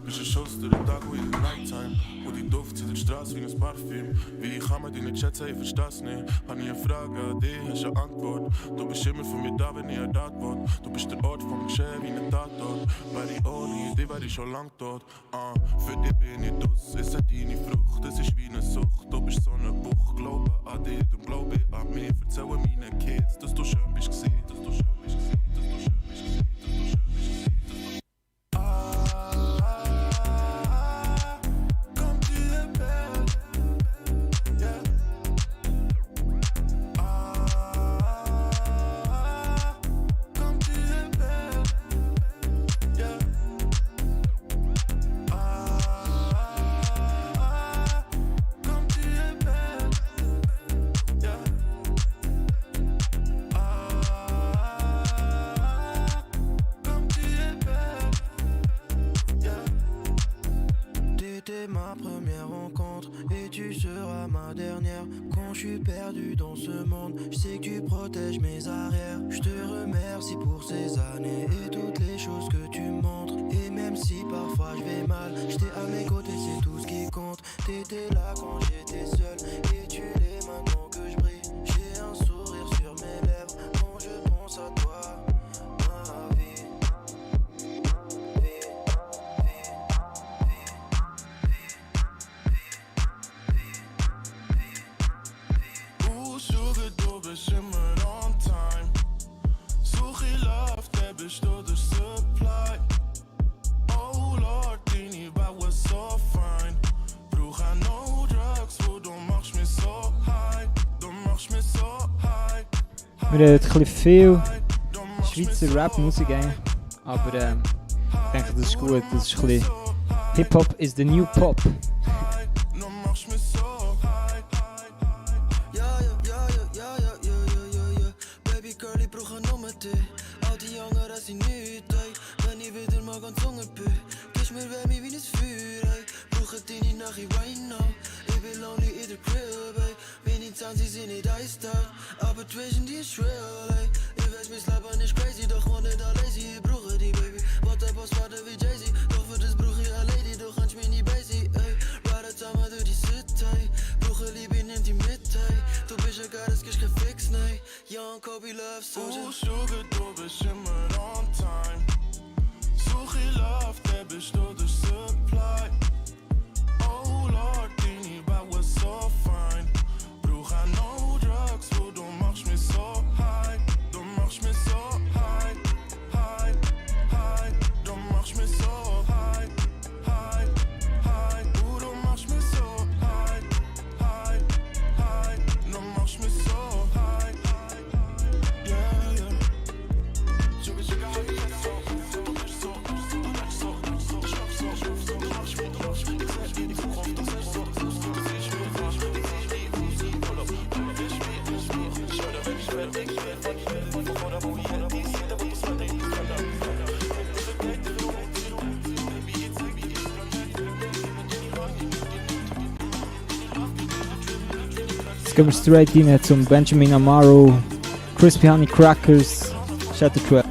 Speaker 11: Bist ein Schuss durch den Tag wie in der Nighttime. Wo die Duft in der Straße wie ein Parfüm. Wie kann man deine Chats sagen, ich versteh's nicht. Hab nie eine Frage an dich, hast eine Antwort. Du bist immer für mich da, wenn ich eine Antwort. Du bist der Ort vom Geschehen wie ein Tatort. Bei dir ohne dich wär ich schon lang tot. Für dich bin ich dus, es hat deine Frucht. Es ist wie eine Sucht, du bist so eine Buch. Glaube an dich, dann glaube ich an mich. Erzähle meinen Kids, dass du schön bist gewesen. Dass du schön bist gewesen, dass du schön bist gewesen, dass du schön bist gewesen.
Speaker 10: Ma première rencontre et tu seras ma dernière. Quand je suis perdu dans ce monde, je sais que tu protèges mes arrières. Je te remercie pour ces années et toutes les choses que tu montres. Et même si parfois je vais mal, j'étais à mes côtés, c'est tout ce qui compte. T'étais là quand j'étais seul et tu l'es maintenant que je brille. J'ai un sourire sur mes lèvres quand je pense à toi.
Speaker 11: Shimmer on time. Zoek je love, der bist du der Supply. Oh Lord, die Vibe was so fine. Brauch I no drugs, wo du machst mich so high. Du machst mich so high.
Speaker 1: Wir haben ein bisschen viel Schweizer Rap-Musik eigentlich, aber ich denke, das ist gut. Das ist ein bisschen Hip-Hop is the new pop.
Speaker 10: Sie sind nicht iced out, aber Twischen die ist real, ey. Ich weiß, mich labern nicht crazy, doch man nicht lazy. Ich brauche die Baby, warte, Boss, warte wie Jay-Z. Doch für das brauche ich eine Lady, doch kannst mich nicht basic, ey. Ride zusammen durch die City, brauche Liebe, nimm die mit, ey. Du bist ein geiles, gibst kein Fix, nee. Young Kobe Love Soldier.
Speaker 11: Sugar, du bist immer on time. Such ich Love, der bist du der Supply. Oh Lord, die Vibe was so fine. I know drugs, wo du machst mich so high. Du machst mich so high, high, high. Du machst mich so high, high, high. Du machst mich so high, high, high. Du machst mich so high, yeah, yeah. Sugar, sugar, high, du bist so, du bist so, du bist so, du bist so, du bist so, du machst mich, du machst mich, ich seh dir die Frau, das ist so, das ist so, das ist mir, das ist mir.
Speaker 1: Jetzt gehen wir straight rein zum Benjamin Amaro, Crispy Honey Crackers, Shattered 12.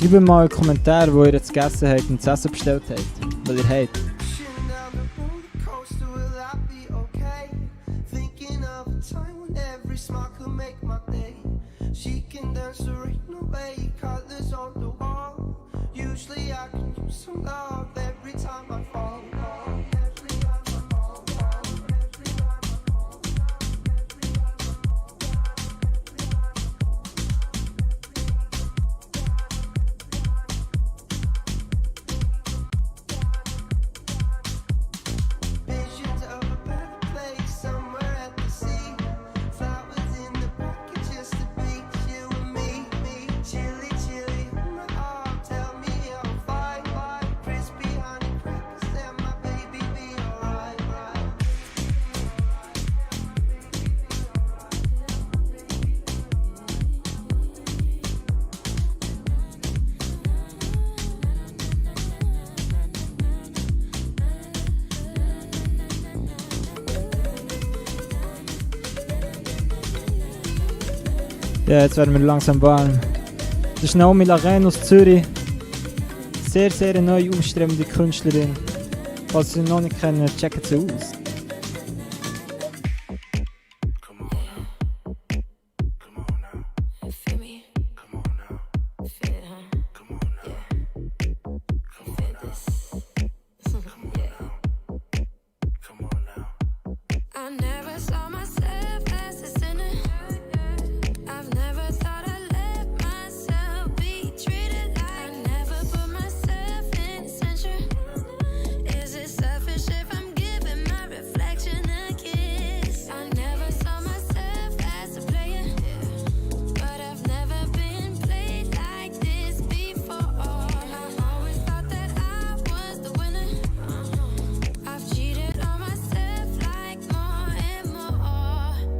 Speaker 1: Schreibt mal einen Kommentar, wo ihr jetzt gegessen habt und das Essen bestellt habt, weil ihr habt.
Speaker 9: She can dance, there ain't no way, colors on the wall. Usually I can use some love every time I fall. Visions of a better place, somewhere at the sea. Flowers in the bucket, just the beach, you and me. Chilly, chilly on my arm, tell me I'm fine. Crispy honey crackers, and my baby be alright.
Speaker 1: Ja, jetzt werden wir langsam warm. Das ist Naomi Laren aus Zürich. Sehr, sehr eine neue, aufstrebende Künstlerin. Falls Sie sie noch nicht kennen, checken sie aus.
Speaker 8: Feel me? Feel it, huh? Yeah. Feel this. I never saw myself as a sinner. I've never thought I'd let myself be treated like. I never put myself in the center. Is it selfish if I'm giving my reflection a kiss? I never saw myself as a player, but I've never been played like this before. I always thought that I was the winner. I've cheated on myself like more and more,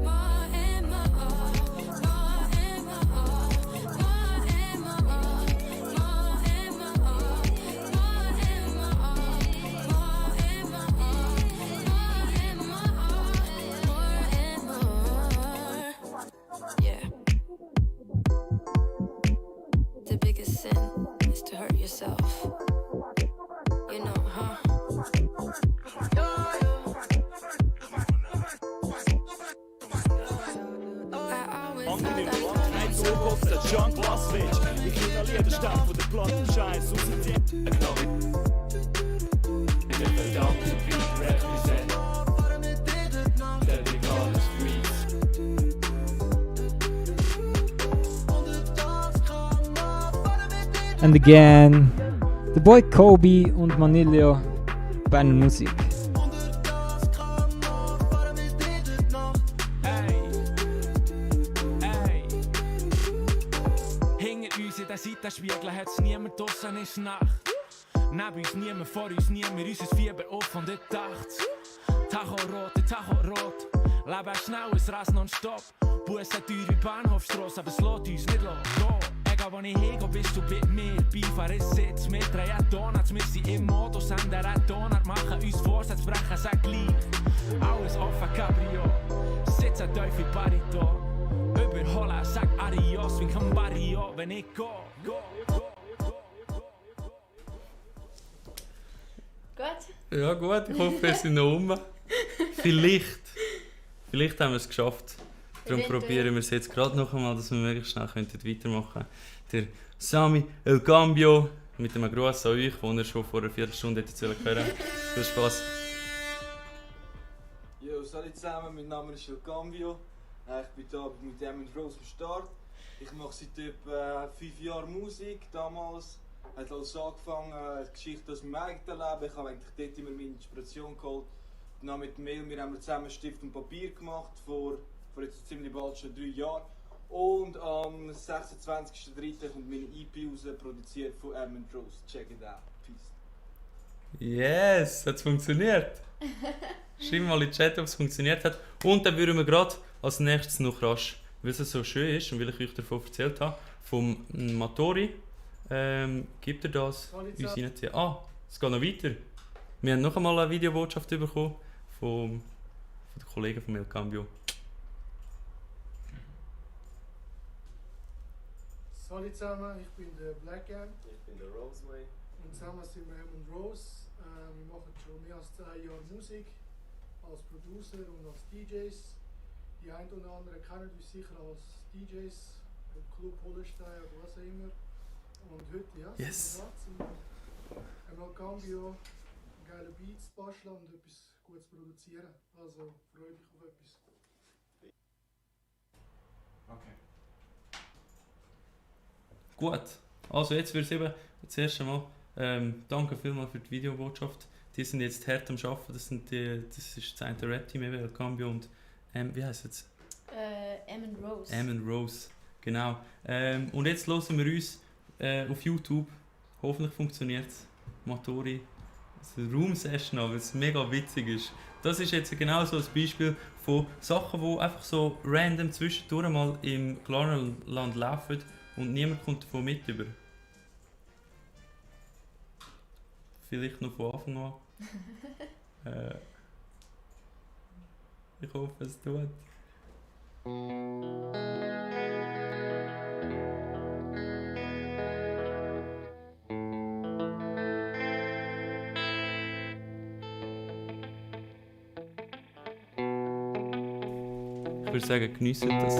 Speaker 8: more and more, more and more, more and more, more and more, more and more. Yeah. The biggest sin is to hurt yourself. You know, huh?
Speaker 1: And again, the boy Kobe und Manilio, Berner Musik.
Speaker 4: Hinter uns in den Seitenspiegeln hat's niemand draussen ist Nacht. Neben uns niemand, vor uns niemand, unser Fieber auf und dort dacht's. Tacho rot, Leben schnell, es rast nonstop. Bussen teuer wie Bahnhofstrasse, aber es lässt uns nicht los. Egal wo ich hingehe, bist du bei mir. Beifahrer ist Sitz, wir drehen Donuts, wir sind im Modus, haben den Donut, machen uns Vorsatz, brechen, sag gleich. Alles offen, Cabrio, sitzen tief wie Barito. Überholen, sag Adios, wie kein Barrio, wenn ich go.
Speaker 7: Gut?
Speaker 6: Ja gut, ich hoffe, wir sind noch rum. Vielleicht haben wir es geschafft. Darum probieren wir es jetzt gerade noch einmal, dass wir möglichst schnell weitermachen können. Der Sami El Cambio mit einem Gruß an euch, den ihr schon vor einer Viertelstunde hören können. Viel Spaß.
Speaker 14: Yo, salut zusammen, mein Name ist El Cambio. Ich bin hier mit Diamond Rose am Start. Ich mache seit etwa 5 Jahren Musik. Damals hat alles angefangen, die Geschichte aus meinem eigenen Leben. Ich habe eigentlich dort immer meine Inspiration geholt. Dann mit Mail, wir haben zusammen Stift und Papier gemacht, vor jetzt ziemlich bald schon 3 Jahren. Und am 26.03. kommt meine EP raus, produziert von Diamond Rose. Check it out. Peace.
Speaker 6: Yes, hat es funktioniert. Schreib mal in den Chat, ob es funktioniert hat. Und dann würden wir gerade als nächstes noch rasch, weil es so schön ist und weil ich euch davon erzählt habe, vom Matori gibt er das uns reinziehen. Ah, es geht noch weiter. Wir haben noch einmal eine Videobotschaft bekommen von den Kollegen von El Cambio.
Speaker 15: Hallo zusammen, ich bin der Black Ant.
Speaker 16: Ich bin der Roseway.
Speaker 15: Und zusammen sind wir Em und Rose. Wir machen schon mehr als 2 Jahre Musik als Producer und als DJs. Die einen oder anderen kennen uns sicher als DJs im Club Hollenstein oder was auch immer. Und heute
Speaker 6: Yes.
Speaker 15: sind wir einmal Cambio, geile Beats basteln und etwas Gutes produzieren. Also freue dich auf etwas.
Speaker 16: Okay.
Speaker 6: Gut, also jetzt wird es eben das erste Mal. Danke vielmals für die Videobotschaft. Die sind jetzt hart am Arbeiten. Das ist das eine Rap-Team, eben Cambio und wie heisst es jetzt?
Speaker 7: Em und Rose.
Speaker 6: Em und Rose, genau. Und jetzt hören wir uns auf YouTube. Hoffentlich funktioniert es. Matori, eine Room-Session, weil es mega witzig ist. Das ist jetzt genau so ein Beispiel von Sachen, die einfach so random zwischendurch mal im Klarnaland laufen und niemand kommt davon mit über. Vielleicht noch von Anfang an. Ich hoffe, es tut. Ich würde sagen, geniessen das.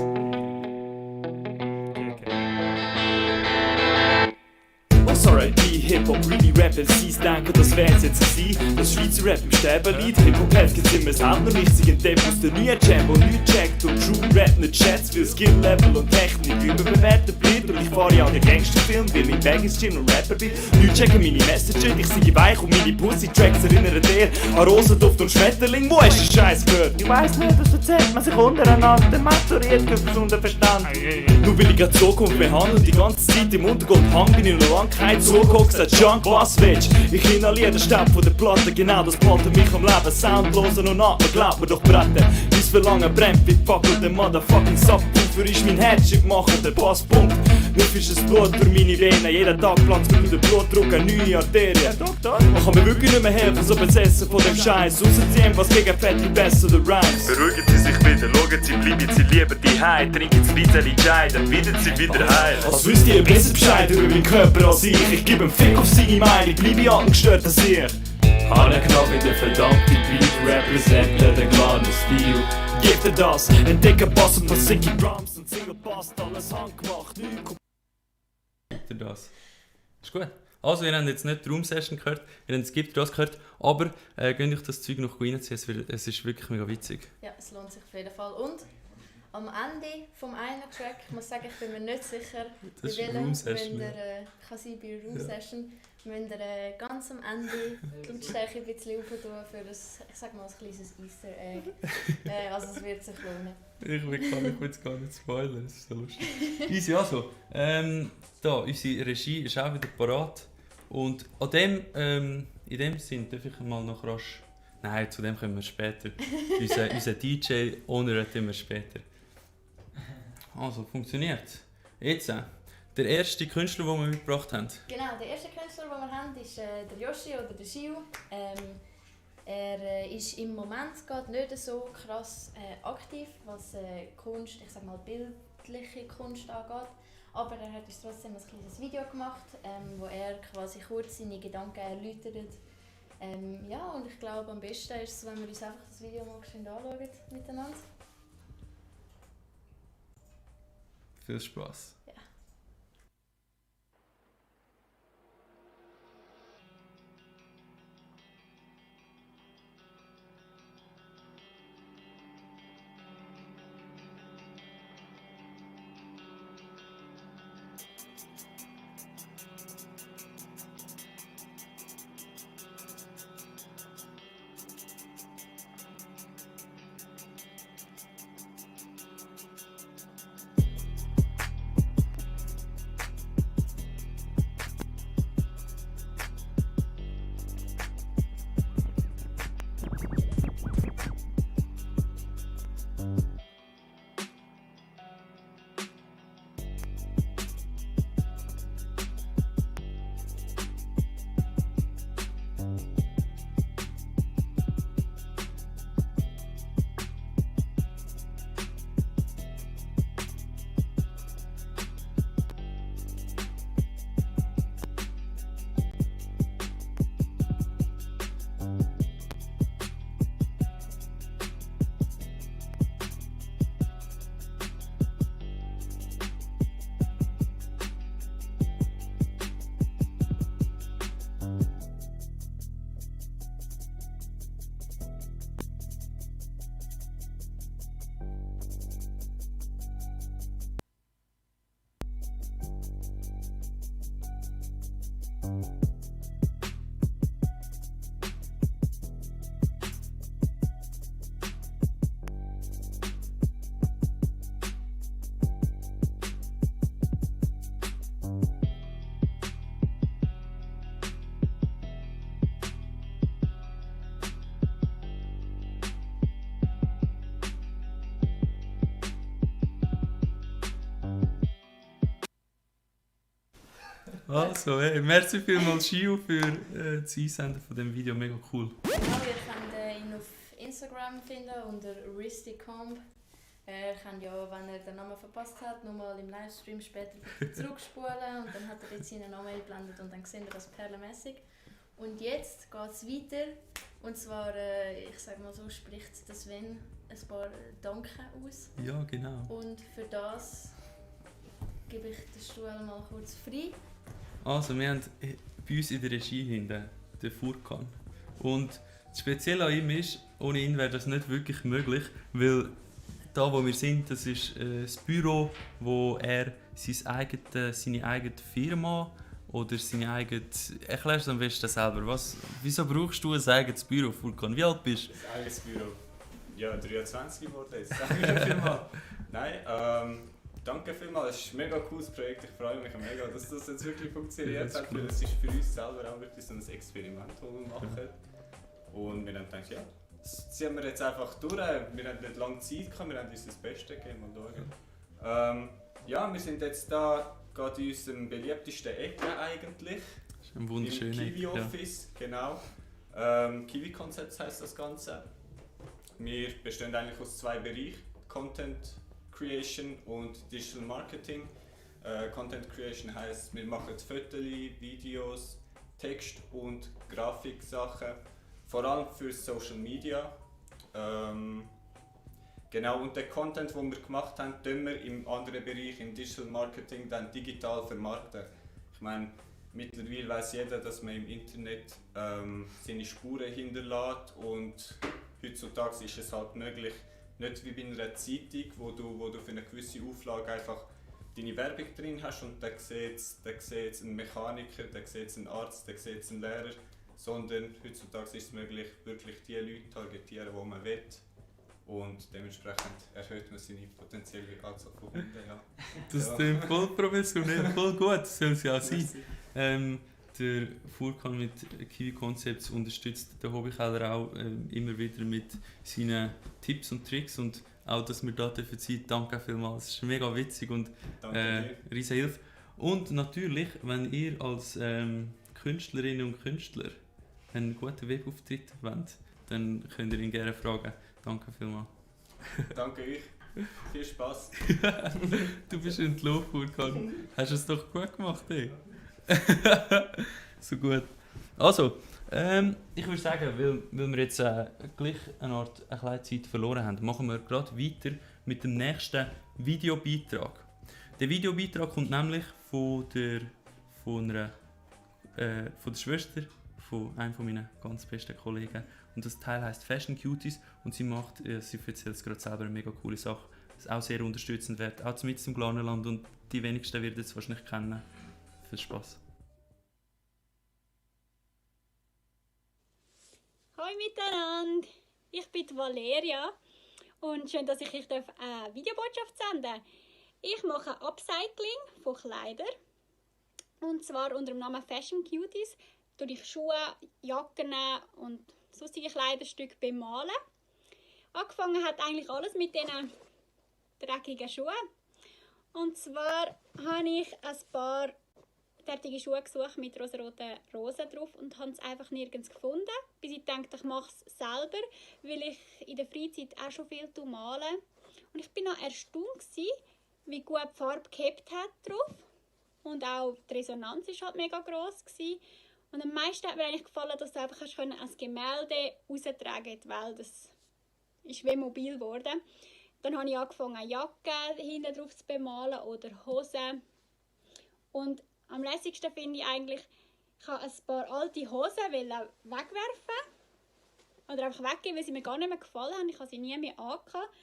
Speaker 17: Was R&B, Hip-Hop, really Rap, MCs denken, das wär's jetzt sein. Das Schweizer Rap im Sterben liegt, Hip-Hop-Heads gibt's immer seltener nicht. Sie ein Depp aus der neuen Jam, wo nichts checkt und True Rap nicht schätzt. Für Skill-Level und Technik überbewertet blind. Und ich fahre ja an den Gangsterfilm, weil mein Bag ist Gin und Rapper bin. Nichts checken meine Messages, ich sehe weich und meine Pussy-Tracks erinnern dir an Rosenduft und Schmetterling. Wo hast du den Scheiß gehört? Ich weiss nicht, das erzählt man sich untereinander, maturiert für gesunden Verstand. Nur weil ich grad Zukunft behandle und die ganze Zeit im Untergrund hang, bin ich noch lang kein Zuguck, gesagt Junk, was willst? Ich inhaliere den Staub von der Platte, genau das behaltet mich am Leben. Soundlosen und atmen, glaubt mir doch Bretter. Mein Verlangen brennt wie Fackel, der motherfucking Subwoofer ist mein Headship machen, der Bass pumpt. Mir fischt das Blut durch meine Venen, jeden Tag pflanzt mir der Blutdruck eine neue Arterie. Man kann mir wirklich nicht mehr helfen, so besessen von dem Scheiß. Rausziehen, was gegen Fett wie besser der Rhymes.
Speaker 18: Beruhigen Sie sich wieder, schauen Sie, bleiben Sie lieber daheim. Trinken Sie Weizeli Chai, dann werden Sie wieder heil.
Speaker 17: Als wüsst ihr besser Bescheid über meinen Körper als ich. Ich gebe einen Fick auf seine Meinung, bleibe atmengestört als ich. Hanne knapp in der verdammte Beat, representen den klaren Stil. Gib dir das, ein dicker Bass und was sicke Drums und Single passt, alles handgemacht, nichts.
Speaker 6: Das ist gut. Also, ihr habt jetzt nicht die Room-Session gehört, ihr habt Skip das gehört, aber könnt euch das Zeug noch reinziehen, es ist wirklich mega witzig.
Speaker 7: Ja, es lohnt sich auf jeden Fall. Und am Ende vom einen Track, ich muss sagen, ich bin mir nicht sicher,
Speaker 6: Das ist
Speaker 7: bei welchem,
Speaker 6: Room-Session,
Speaker 7: wenn ihr, kann sein bei der Room-Session, müsst ihr ganz am Ende die Lautstärke ein bisschen rauf tun für ein, ich sag mal, ein kleines Easter Egg. Also es wird sich lohnen.
Speaker 6: Ich will jetzt gar nicht spoilern, das ist so lustig. Easy, also, da, unsere Regie ist auch wieder parat. Und an dem, in dem Sinn darf ich mal noch rasch... Nein, zu dem kommen wir später. Unser DJ honoriert immer später. Also, funktioniert. Jetzt, der erste Künstler, den wir mitgebracht haben.
Speaker 7: Genau, der erste Künstler, den wir haben, ist der Yoshi oder der Shiu. Er ist im Moment gerade nicht so krass aktiv, was Kunst, ich sag mal bildliche Kunst angeht. Aber er hat uns trotzdem ein kleines Video gemacht, wo er quasi kurz seine Gedanken erläutert. Ja, und ich glaube, am besten ist es, wenn wir uns einfach das Video mal schön anschauen miteinander.
Speaker 6: Viel Spaß.
Speaker 7: Ja.
Speaker 6: Also, hey, merci vielmals Gio für das Einsenden von dem Video, mega cool.
Speaker 7: Genau, ihr könnt ihn auf Instagram finden unter Risticomp. Ihr könnt ja, wenn ihr den Namen verpasst habt, nochmal im Livestream später zurückspulen und dann hat er jetzt seinen Namen eingeblendet und dann seht ihr das perlenmässig. Und jetzt geht es weiter. Und zwar, ich sage mal so, spricht der Sven ein paar Danke aus.
Speaker 6: Ja, genau.
Speaker 7: Und für das gebe ich den Stuhl mal kurz frei.
Speaker 6: Also, wir haben bei uns in der Regie hinten den Furkan. Und das Spezielle an ihm ist, ohne ihn wäre das nicht wirklich möglich, weil da, wo wir sind, das ist das Büro, wo er seine eigene Firma oder seine eigene... Erklärst du am besten selber, wieso brauchst du ein eigenes Büro, Furkan? Wie alt bist du?
Speaker 19: Ein eigenes Büro? Ja, 23 geworden jetzt. Danke vielmals. Nein, danke vielmals. Es ist ein mega cooles Projekt. Ich freue mich mega, dass das jetzt wirklich funktioniert hat. Weil es ist für uns selber auch wirklich so ein Experiment, das wir machen. Und wir haben gedacht, ja, das ziehen wir jetzt einfach durch. Wir haben nicht lange Zeit gehabt, wir haben uns das Beste gegeben. Mal schauen. Ja, wir sind jetzt da gerade in unserem beliebtesten Ecke eigentlich.
Speaker 6: Das ist ein wunderschöner
Speaker 19: Im Kiwi Office, genau. Kiwi Concepts heisst das Ganze. Wir bestehen eigentlich aus 2 Bereichen: Content Creation und Digital Marketing. Content Creation heisst, wir machen Fotos, Videos, Text und Grafiksachen, vor allem für Social Media. Genau, und den Content, den wir gemacht haben, tun wir im anderen Bereich, im Digital Marketing, dann digital vermarkten. Ich meine, mittlerweile weiss jeder, dass man im Internet seine Spuren hinterlässt und heutzutage ist es halt möglich, nicht wie bei einer Zeitung, wo du für eine gewisse Auflage einfach deine Werbung drin hast und dann sieht es ein Mechaniker, dann sieht es ein Arzt, dann sieht es ein Lehrer, sondern heutzutage ist es möglich, wirklich die Leute zu targetieren, die man will. Und dementsprechend erhöht man seine potenzielle Anzahl von Kunden. Ja.
Speaker 6: Das klingt voll professionell, voll gut, das soll es ja auch sein. Der Furkan mit Kiwi Concepts unterstützt den Hobbykeller auch immer wieder mit seinen Tipps und Tricks und auch, dass wir da dürfen sein. Danke vielmals, es ist mega witzig und riesen Hilfe. Und natürlich, wenn ihr als Künstlerinnen und Künstler einen guten Webauftritt wollt, dann könnt ihr ihn gerne fragen. Danke vielmals.
Speaker 19: Danke euch. Viel Spaß.
Speaker 6: Du bist entlohnt, Furkan. Hast du es doch gut gemacht, ey. So gut. Also, ich würde sagen, weil wir jetzt gleich eine kleine Zeit verloren haben, machen wir gerade weiter mit dem nächsten Videobeitrag. Der Videobeitrag kommt nämlich von der Schwester von einem meiner ganz besten Kollegen. Und das Teil heisst Fashion Cuties und sie erzählt es gerade selber eine mega coole Sache. Das auch sehr unterstützend wird, auch mitten im Glarnerland und die wenigsten werden es wahrscheinlich kennen. Viel Spaß.
Speaker 20: Hallo miteinander, ich bin Valeria und schön, dass ich euch eine Videobotschaft senden darf. Ich mache Upcycling von Kleidern und zwar unter dem Namen Fashion Cuties. Durch ich Schuhe, Jacken und sonstige Kleiderstücke bemalen. Angefangen hat eigentlich alles mit diesen dreckigen Schuhen. Und zwar habe ich ein paar fertige Schuhe gesucht mit rosaroten Rosen drauf und habe es einfach nirgends gefunden. Bis ich dachte, ich mache es selber, weil ich in der Freizeit auch schon viel male. Und ich bin noch erstaunt, wie gut die Farbe gehabt hat drauf. Und auch die Resonanz war halt mega gross. Und am meisten hat mir eigentlich gefallen, dass du einfach als Gemälde raustragen in die Welt. Das ist wie mobil geworden. Dann habe ich angefangen, Jacken hinten drauf zu bemalen oder Hosen. Und am lässigsten finde ich eigentlich, ich habe ein paar alte Hosen wegwerfen. Oder einfach weggeben, weil sie mir gar nicht mehr gefallen haben. Ich habe sie nie mehr angehabt.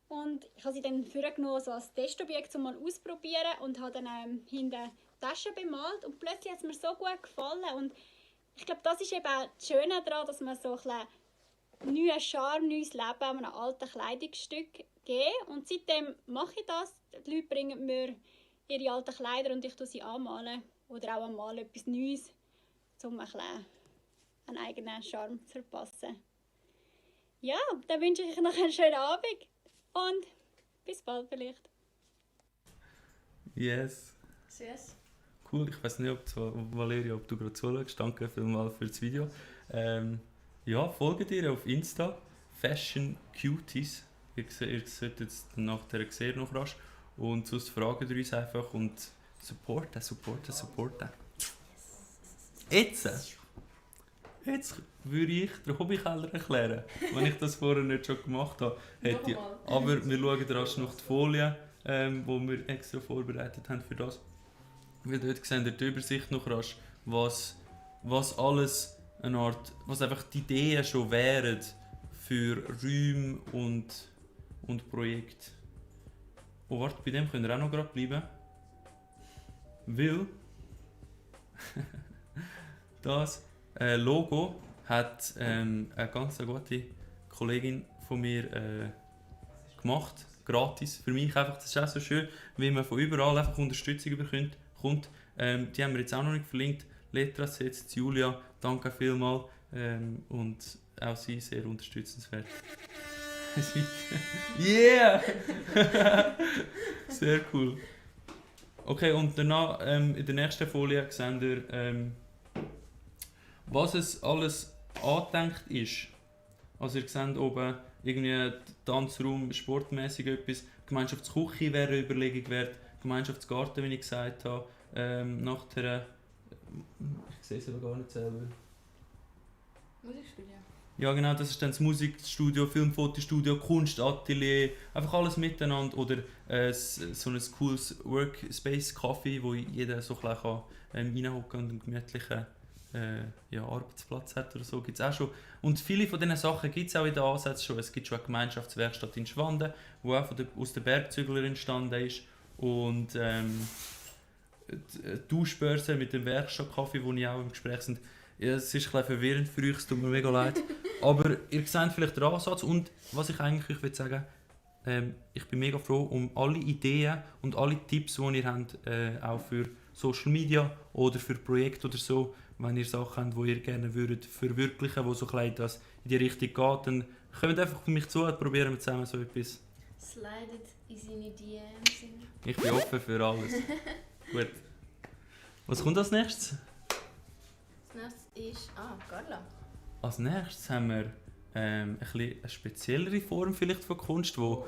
Speaker 20: Und ich habe sie dann vorgenommen, so als Testobjekt mal ausprobieren und habe dann hinten Taschen bemalt. Und plötzlich hat es mir so gut gefallen. Und ich glaube, das ist eben auch das Schöne daran, dass man so ein neuen Charme, neues Leben an einem alten Kleidungsstück geben. Und seitdem mache ich das. Die Leute bringen mir ihre alten Kleider und ich tue sie anmalen. Oder auch anmalen etwas Neues, um einen eigenen Charme zu verpassen. Ja, dann wünsche ich euch noch einen schönen Abend und bis bald vielleicht.
Speaker 6: Yes.
Speaker 7: Süß.
Speaker 6: cool. Ich weiß nicht, Valeria, ob du gerade zuschaust. Danke vielmals für das Video. Ja, folgt ihr auf Insta. Fashion Cuties. Ihr solltet es nachher sehen noch rasch. Und sonst fragen wir uns einfach und supporten. Jetzt würde ich den Hobbykeller erklären, wenn ich das vorher nicht schon gemacht habe. Aber wir schauen rasch noch die Folie, die wir extra vorbereitet haben für das. Weil dort sehen ihr die Übersicht noch rasch, was alles eine Art, was einfach die Ideen schon wären für Räume und Projekte. Oh, warte, bei dem könnt ihr auch noch gerade bleiben. Weil das Logo hat eine ganz gute Kollegin von mir gemacht. Gratis. Für mich einfach, das ist auch so schön, wie man von überall einfach Unterstützung bekommt. Die haben wir jetzt auch noch nicht verlinkt. Letras jetzt, Julia, danke vielmals. Und auch sie sehr unterstützenswert. Yeah! Sehr cool. Okay, und danach in der nächsten Folie sehen ihr, was es alles angedenkt ist. Also ihr seht oben irgendwie Tanzraum, sportmäßig etwas, Gemeinschaftsküche wäre eine Überlegung wert, Gemeinschaftsgarten, wie ich gesagt habe. Nachher, ich sehe es aber gar nicht selber.
Speaker 7: Musikstudio.
Speaker 6: Ja genau, das ist dann das Musikstudio, Filmfotostudio, Kunstatelier, einfach alles miteinander. Oder so ein cooles Workspace-Café, wo jeder so ein bisschen reinhocken und einen gemütlichen Arbeitsplatz hat oder so, gibt es auch schon. Und viele von diesen Sachen gibt es auch in den Ansätzen schon. Es gibt schon eine Gemeinschaftswerkstatt in Schwanden, die auch aus der Bergzügler entstanden ist. Und die Tauschbörse mit dem Werkstattkaffee, wo ich auch im Gespräch sind. Ja, es ist ein bisschen verwirrend für euch, es tut mir mega leid. Aber ihr seht vielleicht den Ansatz und was ich eigentlich euch sagen will, ich bin mega froh um alle Ideen und alle Tipps, die ihr habt, auch für Social Media oder für Projekte oder so. Wenn ihr Sachen habt, die ihr gerne würdet verwirklichen, wo so ein das in die Richtung geht, dann kommt einfach auf mich zu und probieren wir zusammen so etwas.
Speaker 7: Slidet in seine DMs.
Speaker 6: Ich bin offen für alles. Gut. Was kommt als nächstes?
Speaker 7: Als nächstes ist... Carla.
Speaker 6: Als nächstes haben wir eine speziellere Form vielleicht von Kunst, die ein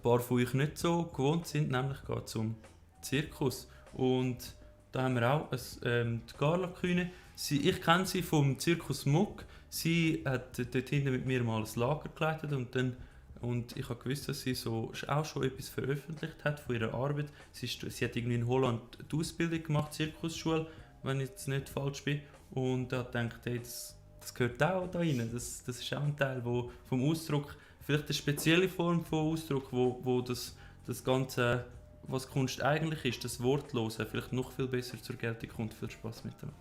Speaker 6: paar von euch nicht so gewohnt sind, nämlich geht es um Zirkus. Und da haben wir auch die Carla Kühne. Ich kenne sie vom Zirkus Muck. Sie hat dort hinten mit mir mal ein Lager geleitet und ich habe gewusst, dass sie so auch schon etwas veröffentlicht hat von ihrer Arbeit. Sie hat irgendwie in Holland die Ausbildung gemacht, Zirkusschule, wenn ich jetzt nicht falsch bin. Und da dachte ich, hey, das gehört auch da rein. Das ist auch ein Teil vom Ausdruck, vielleicht eine spezielle Form von Ausdruck, wo das Ganze, was Kunst eigentlich ist, das Wortlose, vielleicht noch viel besser zur Geltung kommt. Viel Spaß miteinander.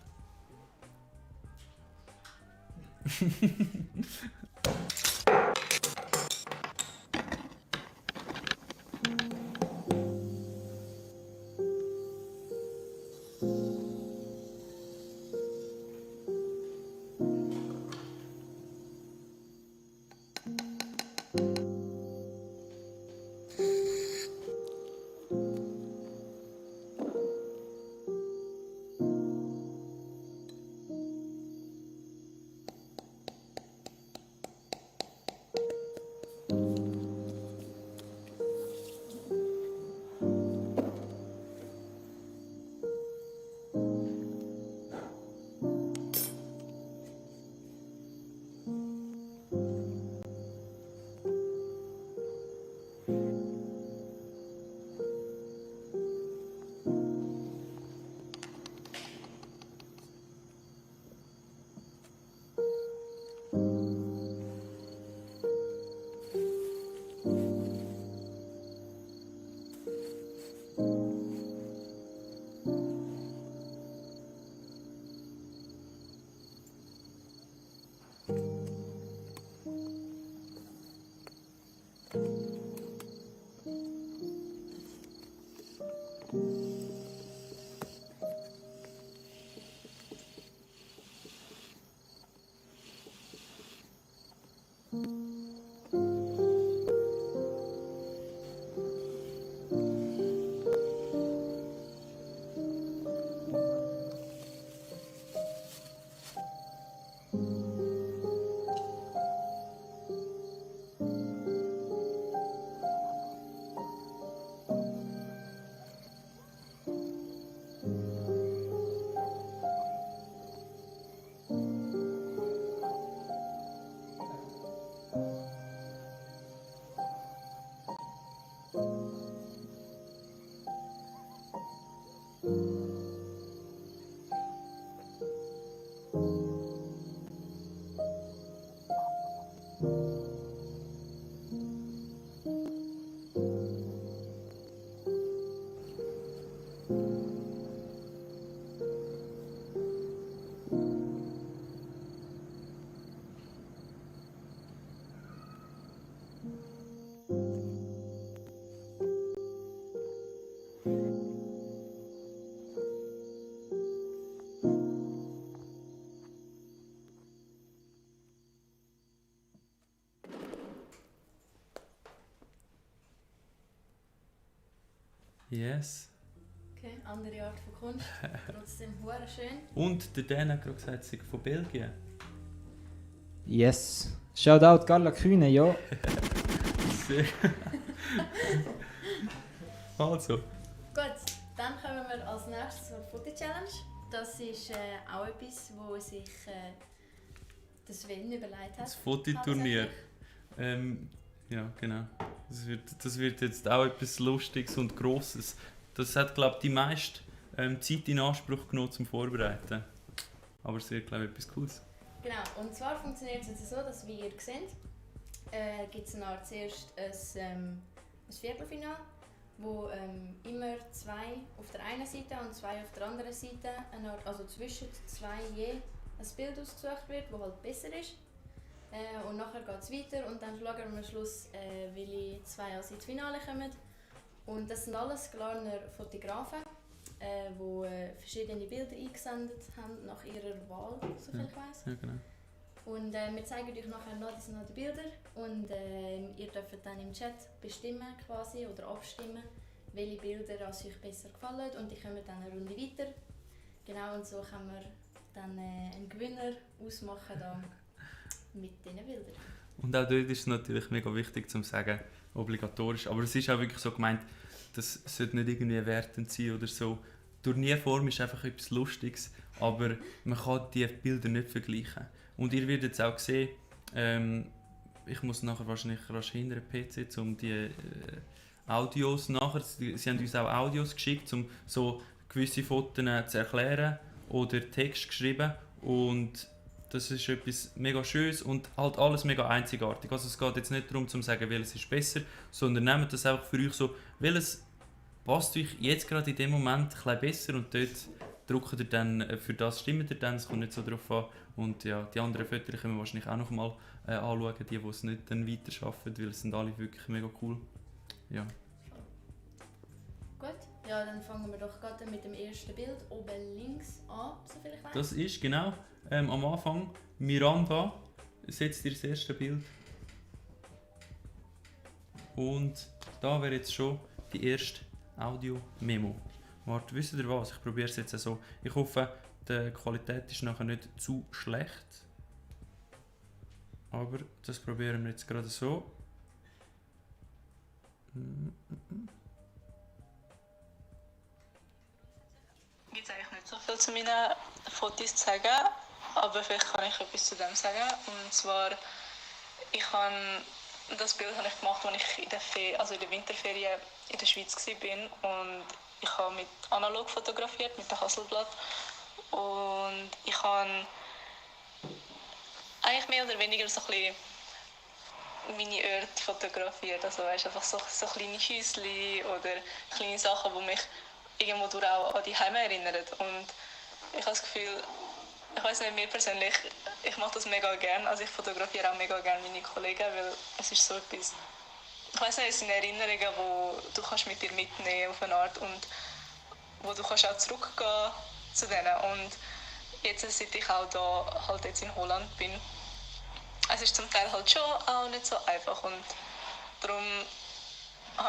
Speaker 6: Yes.
Speaker 7: Okay, andere Art von Kunst. Trotzdem hure schön.
Speaker 6: Und der Dan hat gerade gesagt, sie ist von Belgien.
Speaker 1: Yes. Shoutout Carla Kühne, ja.
Speaker 6: Sehr. Also.
Speaker 7: Gut, dann kommen wir als nächstes zur Foto-Challenge. Das ist auch etwas, wo sich der Sven überlegt hat.
Speaker 6: Das Fototurnier. Ja, genau. Das wird jetzt auch etwas Lustiges und Grosses. Das hat, glaube ich, die meiste Zeit in Anspruch genommen zum Vorbereiten. Aber es wird, glaube ich, etwas Cooles.
Speaker 7: Genau, und zwar funktioniert es jetzt so, dass, wie ihr seht, gibt es zuerst ein Viertelfinale, wo immer 2 auf der einen Seite und 2 auf der anderen Seite, also zwischen 2 je ein Bild ausgesucht wird, das halt besser ist. Und nachher geht es weiter und dann schauen wir am Schluss, welche 2 also ins Finale kommen. Und das sind alles Glarner Fotografen, die verschiedene Bilder eingesendet haben nach ihrer Wahl, soviel ich weiss.
Speaker 6: Ja, genau.
Speaker 7: Und wir zeigen euch nachher noch die Bilder und ihr dürft dann im Chat bestimmen quasi oder abstimmen, welche Bilder euch besser gefallen und die kommen dann eine Runde weiter. Genau, und so können wir dann einen Gewinner ausmachen da mit diesen Bildern.
Speaker 6: Und auch dort ist es natürlich mega wichtig zu sagen, obligatorisch, aber es ist auch wirklich so gemeint, das sollte nicht irgendwie wertend sein oder so. Turnierform ist einfach etwas Lustiges, aber man kann die Bilder nicht vergleichen. Und ihr werdet es auch sehen, ich muss nachher wahrscheinlich rasch hinter den PC, um die Audios nachher, sie haben uns auch Audios geschickt, um so gewisse Fotos zu erklären oder Text geschrieben und das ist etwas mega Schönes und halt alles mega einzigartig. Also es geht jetzt nicht darum zu sagen, welches ist besser, sondern nehmt das einfach für euch so, welches passt euch jetzt gerade in dem Moment ein bisschen besser und dort drückt ihr dann, für das stimmt ihr dann, es kommt nicht so drauf an. Und ja, die anderen Fotos können wir wahrscheinlich auch noch mal anschauen, die es nicht dann weiter schaffen, weil es sind alle wirklich mega cool. Ja.
Speaker 7: Gut, ja, dann fangen wir doch gerade mit dem ersten Bild oben links an, soviel ich weiss.
Speaker 6: Das ist genau am Anfang Miranda, setzt ihr das erste Bild. Und da wäre jetzt schon die erste Audio-Memo. Warte, wisst ihr was? Ich probiere es jetzt so. Ich hoffe, die Qualität ist nachher nicht zu schlecht. Aber das probieren wir jetzt gerade so.
Speaker 21: Gibt es eigentlich nicht so viel zu meinen Fotos zu sagen, aber vielleicht kann ich etwas zu dem sagen. Und zwar, das Bild habe ich gemacht, als ich in der Winterferien in der Schweiz war. Und ich habe mit analog fotografiert, mit dem Hasselblad. Und ich habe eigentlich mehr oder weniger so ein bisschen meine Orte fotografiert. Also weißt, einfach so kleine Häuschen oder kleine Sachen, die mich irgendwo durch auch an die Heime erinnern. Und ich habe das Gefühl, ich weiss nicht, mir persönlich, ich mache das mega gerne. Also ich fotografiere auch mega gerne meine Kollegen, weil es ist so etwas, ich weiss nicht, es sind Erinnerungen, die du kannst mit dir mitnehmen auf eine Art und wo du kannst auch zurückgehen zu denen. Und jetzt, seit ich auch da halt jetzt in Holland bin, es ist zum Teil halt schon auch nicht so einfach und darum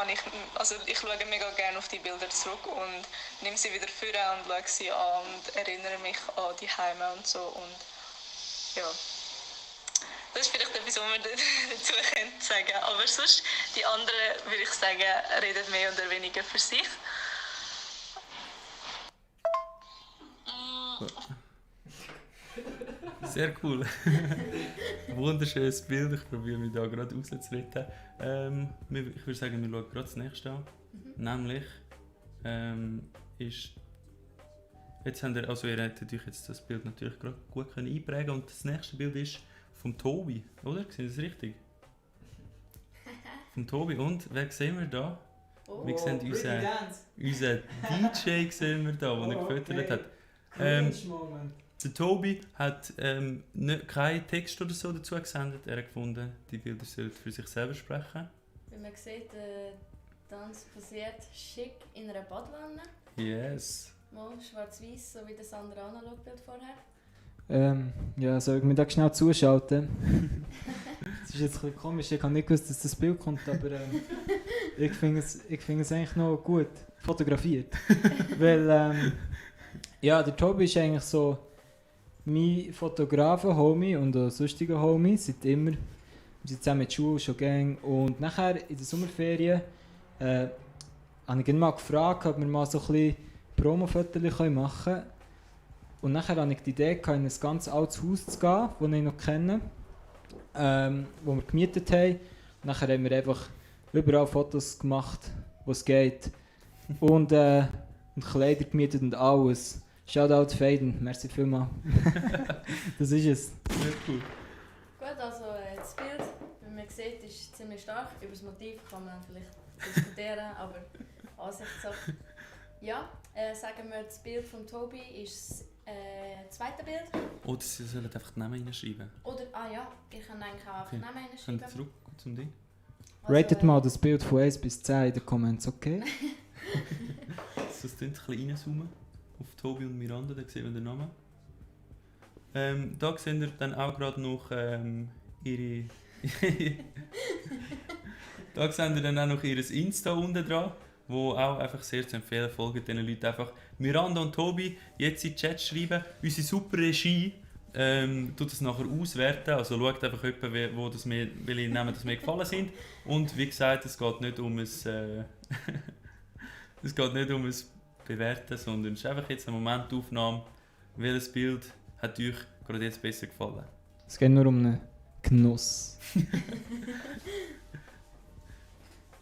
Speaker 21: ich schaue mega gerne auf die Bilder zurück und nehme sie wieder vor und schaue sie an und erinnere mich an die Heime und so. Und ja, das ist vielleicht etwas, was man dazu sagen könnte. Aber sonst, die anderen, würde ich sagen, reden mehr oder weniger für sich.
Speaker 6: Sehr cool. Wunderschönes Bild. Ich probiere mich da gerade rauszureden. Ich würde sagen, wir schauen gerade das nächste an. Nämlich ist. Jetzt habt ihr, also ihr hättet euch jetzt das Bild natürlich gerade gut einprägen können. Und das nächste Bild ist vom Tobi, oder? Sehen Sie das richtig? Vom Tobi. Und wer sehen wir da? Wir sehen unseren DJ sehen wir da, den er gefüttert hat. Der Tobi hat keinen Text oder so dazu gesendet. Er hat gefunden, die Bilder sollten für sich selber sprechen.
Speaker 7: Wie man sieht, der Tanz posiert schick in einer Badwanne.
Speaker 6: Yes.
Speaker 7: Mal schwarz-weiß, so wie das andere Analogbild vorher.
Speaker 1: Ja, soll ich mir da schnell zuschalten? Das ist jetzt ein bisschen komisch, ich habe nicht gewusst, dass das Bild kommt, aber ich finde es eigentlich noch gut. fotografiert. Weil, ja, der Tobi ist eigentlich so mein Fotografen-Homie und ein sonstiger Homie, seit immer. Wir sind zusammen mit der Schule schon Gang. Und nachher in der Sommerferien habe ich ihn mal gefragt, ob wir mal so ein bisschen Promo-Fotos machen können. Und nachher hatte ich die Idee, in ein ganz altes Haus zu gehen, das ich noch kenne, wo wir gemietet haben. Und nachher haben wir einfach überall Fotos gemacht, wo es geht. Und Kleider gemietet und alles. Shoutout Faden, merci vielmals. Das ist es.
Speaker 6: Sehr cool.
Speaker 7: Gut, also das Bild, wie man sieht, ist ziemlich stark. Über das Motiv kann man vielleicht diskutieren, aber Ansichtssache. Ja, sagen wir, das Bild von Tobi ist das zweite Bild.
Speaker 6: Oder sie sollen einfach den Namen reinschreiben.
Speaker 7: Oder, ja, ihr könnt eigentlich auch einfach den Namen
Speaker 6: Können
Speaker 7: reinschreiben.
Speaker 6: zurück zum Ding?
Speaker 1: Ratet mal das Bild von 1 bis 10 in den Comments, okay?
Speaker 6: So, das könnt ihr ein bisschen reinzoomen auf Tobi und Miranda, dann sehen wir den Namen. Da seht ihr dann auch gerade noch ihre... Da seht ihr dann auch noch ihr Insta unten dran, wo auch einfach sehr zu empfehlen, folgen diesen Leuten einfach. Miranda und Tobi, jetzt in den Chat schreiben, unsere super Regie tut das nachher auswerten, also schaut einfach jemanden, wo das mehr, welche Namen das mir gefallen sind. Und wie gesagt, es geht nicht um es Bewerten, sondern es ist einfach jetzt eine Momentaufnahme. Welches Bild hat euch gerade jetzt besser gefallen?
Speaker 1: Es geht nur um einen Genuss.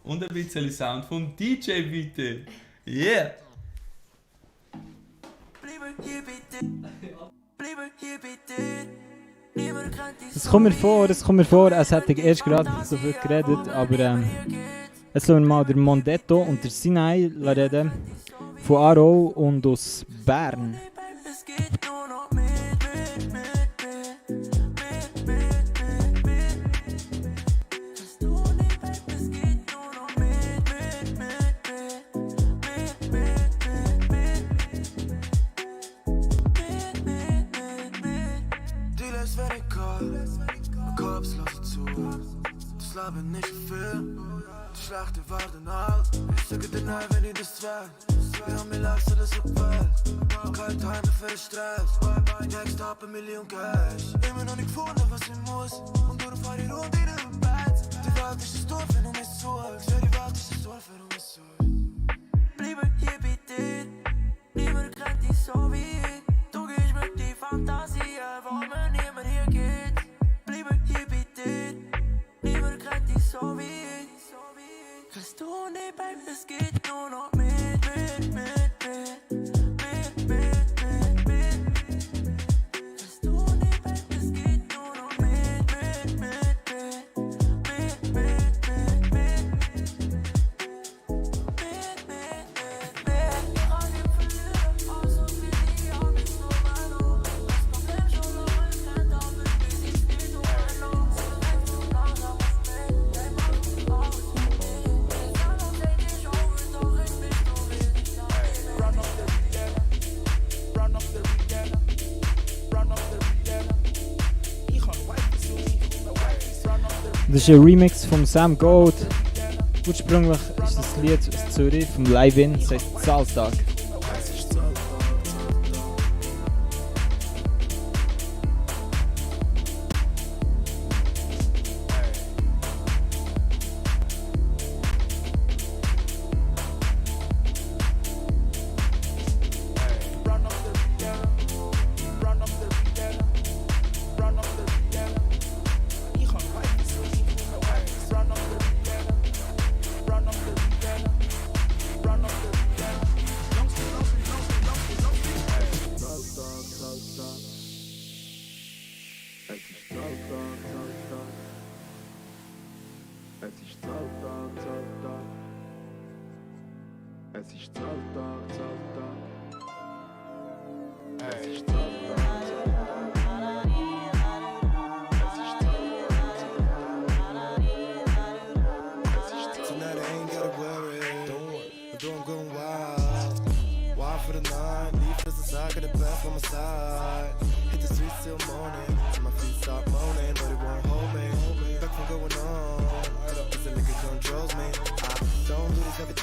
Speaker 6: Und ein bisschen Sound vom DJ bitte. Yeah!
Speaker 1: Es kommt mir vor, als hätte ich erst gerade so viel geredet, aber jetzt sollen wir mal der Mondetto und der Sinai reden, von Aarau und aus Bern.
Speaker 2: Leben nicht viel, die Schlachten warten alt. Ich sage dir nein, wenn ich das will. Wir haben mir langsam das Welt. Kein Time für den Stress. Next up $1 Million Cash. Immer noch nicht gefunden, was ich muss. Und du fahr ich rund in einem Bett. Die Welt ist ein Dorf, wenn du mich suchst. Ja, die Welt ist ein Dorf, wenn du mich suchst. Bleibe hier bei dir. Niemand kennt dich so wie ich. Du gibst mir die Fantasie, wo mir niemand hier geht. Bleibe hier bei dir. Niemand kennt dich so wie ich. Kannst du nicht, Baby, es geht nur noch mit. Kannst du nicht, Baby, es geht nur noch mit. Ich kann nicht verlieren, außer für dich hab ich nur mein Loch. Das Problem schon lange kennt, aber bis ich nicht nur mein Loch.
Speaker 1: Das ist ein Remix von Sam Gold. Ursprünglich ist das Lied aus Zürich vom Live-In, das heißt Zahltag.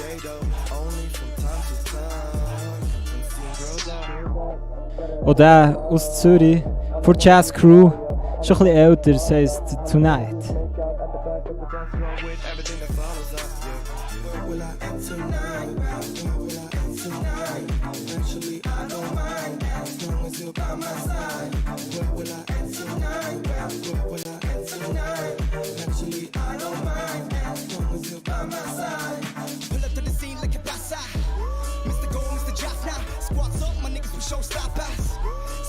Speaker 2: day though, only from time to time. And seeing girls out.
Speaker 1: Und der aus Zürich, von Jazz Crew, schon ein bisschen älter, das heisst Tonight.
Speaker 2: Everything that follows up, yeah. Where will I end tonight? Where will I end tonight? Eventually I don't mind, as long as you're by my side. Where will I end tonight? Where will I end tonight? Eventually I don't mind, as long as you're by my side.
Speaker 9: Pull up to the scene like a pasa. Mr. Gold, Mr. Joss now. Squats up, my niggas with showstoppers.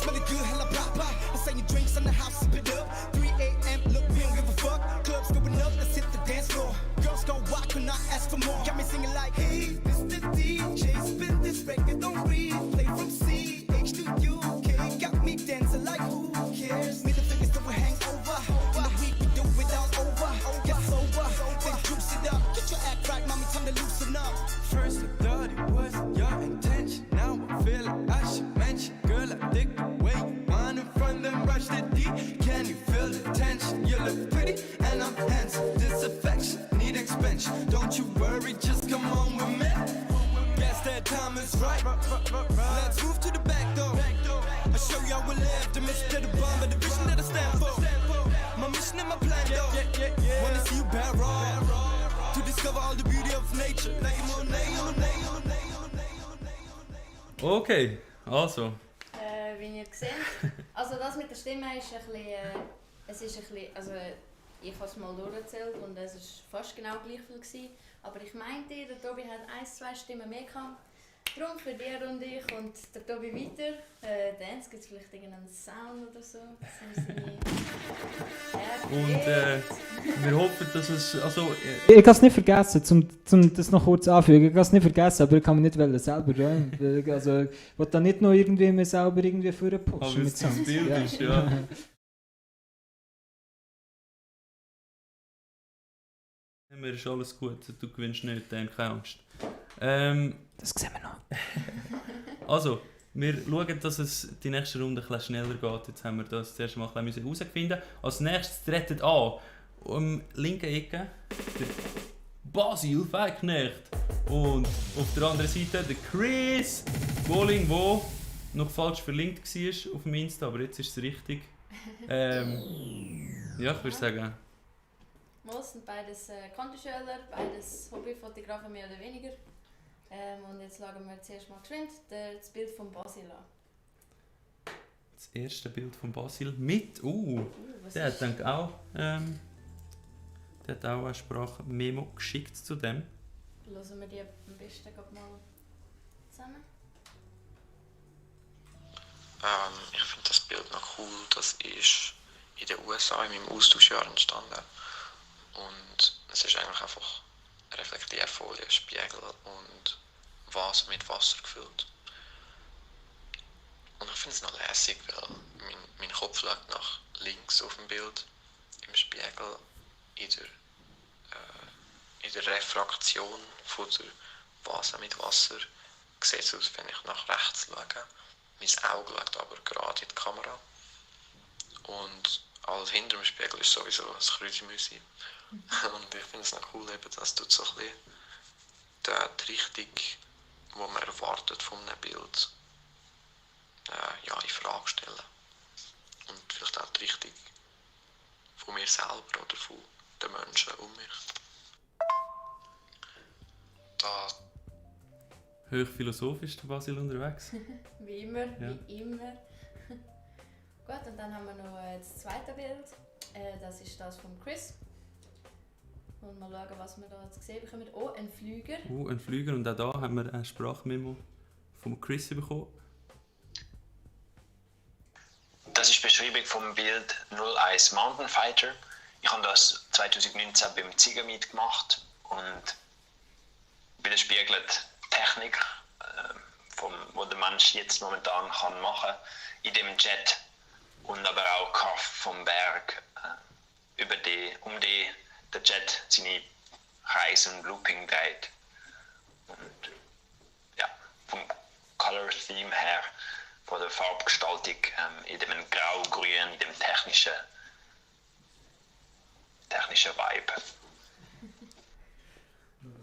Speaker 9: Smelling good, hella proper. I'm saying drinks in the house, sip it up. 3 a.m. Look, we don't give a fuck. Clubs going up, let's hit the dance floor. Girls go wild, when I ask for more. Got me singing like, hey, Mr. DJ, spin this record on replay from CH to UK. Got me dancing like who cares? Middle fingers to a hangover. In the week we do it all over. Get sober, then juice it up. Get your act right, mommy, time to loosen up.
Speaker 2: First I thought it was your intention. Now I feel like I should mention. Girl, I dig the way you whine in front and rush the D. Can you feel the tension? You look pretty and I'm handsome. Disaffection, need expansion. Don't you worry, just come on with me. Guess that time is right. Let's move to the back door. I'll show you how we live. The mission to the bomb, but the vision that I stand for. My mission and my plan, though. Wanna see you barrel. To discover all the beauty of nature.
Speaker 6: Okay, also.
Speaker 7: Wie ihr seht, also das mit der Stimme ist ein bisschen, es ist ein bisschen, also ich habe es mal durchgezählt und es war fast genau gleich viel gewesen, aber ich meinte, der Tobi hat 1-2 Stimmen mehr gehabt. Darum für dir und ich und der Tobi weiter. Dance, gibt es vielleicht irgendeinen Sound oder so?
Speaker 6: Und wir hoffen, dass es, also...
Speaker 1: Ich kann es nicht vergessen, zum das noch kurz anfügen, ich kann es nicht vergessen, aber ich kann mich nicht selber rein. Also, ich will da nicht noch irgendwie mir selber irgendwie vorpushen.
Speaker 6: Aber es das Bild ist, ja. Mir ist alles gut, du gewinnst nicht, dann keine Angst.
Speaker 1: Das sehen wir noch.
Speaker 6: Also, wir schauen, dass es die nächste Runde etwas schneller geht. Jetzt haben wir das zuerst mal herausfinden. Als nächstes treten an, am linken Ecke, der Basil Feigknecht. Und auf der anderen Seite der Chris Bowling, der noch falsch verlinkt war auf dem Insta, aber jetzt ist es richtig. Ja, ich würde sagen...
Speaker 7: Wir sind beides Kantenschüler, beides Hobbyfotografen mehr oder weniger. Und jetzt schauen wir zuerst mal geschwind das Bild von Basil an.
Speaker 6: Das erste Bild von Basil mit... der hat dann auch... der hat auch eine Sprachmemo geschickt zu dem.
Speaker 7: Hören wir die am besten mal zusammen.
Speaker 3: Ich finde das Bild noch cool. Das ist in den USA in meinem Austauschjahr entstanden. Und es ist eigentlich einfach eine Reflektierfolie, Spiegel und Vase mit Wasser gefüllt. Und ich finde es noch lässig, weil mein Kopf schaut nach links auf dem Bild, im Spiegel, in der Refraktion von der Vase mit Wasser sieht es aus, wenn ich nach rechts schaue. Mein Auge schaut aber gerade in die Kamera. Und alles hinter dem Spiegel ist sowieso ein Krüsimüsi. Und ich finde es noch cool, eben, dass du so ein bisschen die Richtung, die man erwartet von einem Bild, in Frage stellen. Und vielleicht auch die Richtung von mir selber oder von den Menschen um mich. Da
Speaker 6: Hochphilosophisch der Basil unterwegs.
Speaker 7: Wie immer,
Speaker 6: Ja.
Speaker 7: wie immer. Gut, und dann haben wir noch das zweite Bild. Das ist das von Chris. Und mal schauen, was wir da zu sehen bekommen. Oh, ein Flüger.
Speaker 6: Ein Flüger, und auch da haben wir eine Sprachmemo von Chris bekommen.
Speaker 22: Das ist die Beschreibung vom Bild 01 Mountain Fighter. Ich habe das 2019 beim Ziegenmeet gemacht und widerspiegelt Technik, die der Mensch jetzt momentan kann machen in dem Jet, und aber auch Kraft vom Berg, um die der Jet seine Kreise und Looping dreht. Und ja, vom Color Theme her, von der Farbgestaltung, in dem Grau-Grün, in dem technischen Vibe.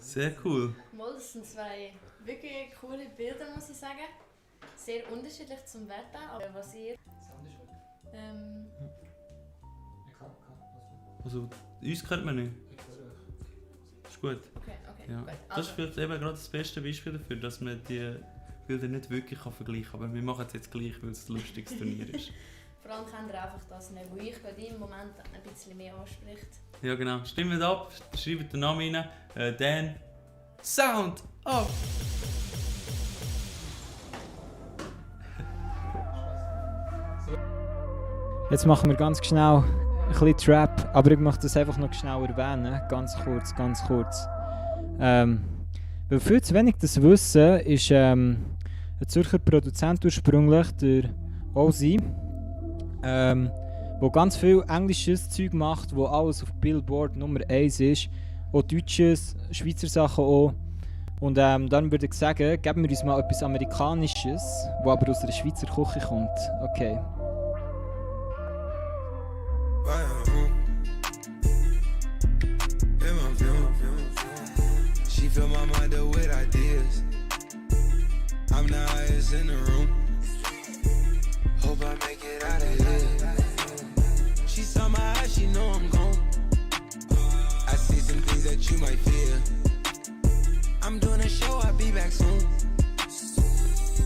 Speaker 6: Sehr cool.
Speaker 7: Mal, das sind zwei wirklich coole Bilder, muss ich sagen. Sehr unterschiedlich zum Wetter, aber was ihr...
Speaker 6: Also, uns kennt man nicht. Ist gut.
Speaker 7: Okay,
Speaker 6: Ja.
Speaker 7: gut.
Speaker 6: Das ist vielleicht eben gerade das beste Beispiel dafür, dass man die Bilder nicht wirklich vergleichen kann. Aber wir machen es jetzt gleich, weil es ein lustiges Turnier ist.
Speaker 7: Vor allem kennt ihr einfach das nicht, wo ich gerade im Moment ein bisschen mehr anspricht.
Speaker 6: Ja genau, stimmt ab, schreibt den Namen rein, Dan, Sound up!
Speaker 1: Jetzt machen wir ganz schnell ein bisschen Trap, aber ich möchte das einfach noch schnell erwähnen, ganz kurz. Weil viel zu wenig das wissen, ist ein Zürcher Produzent ursprünglich, der Ozzy, wo ganz viel englisches Zeug macht, wo alles auf Billboard Nummer 1 ist, auch deutsches, Schweizer Sachen auch. Und dann würde ich sagen, geben wir uns mal etwas Amerikanisches, wo aber aus der Schweizer Küche kommt. Okay.
Speaker 2: She fill my mind up with ideas. I'm the highest in the room. Hope I make it out of here. She saw my eyes, she know I'm gone. I see some things that you might fear. I'm doing a show, I'll be back soon.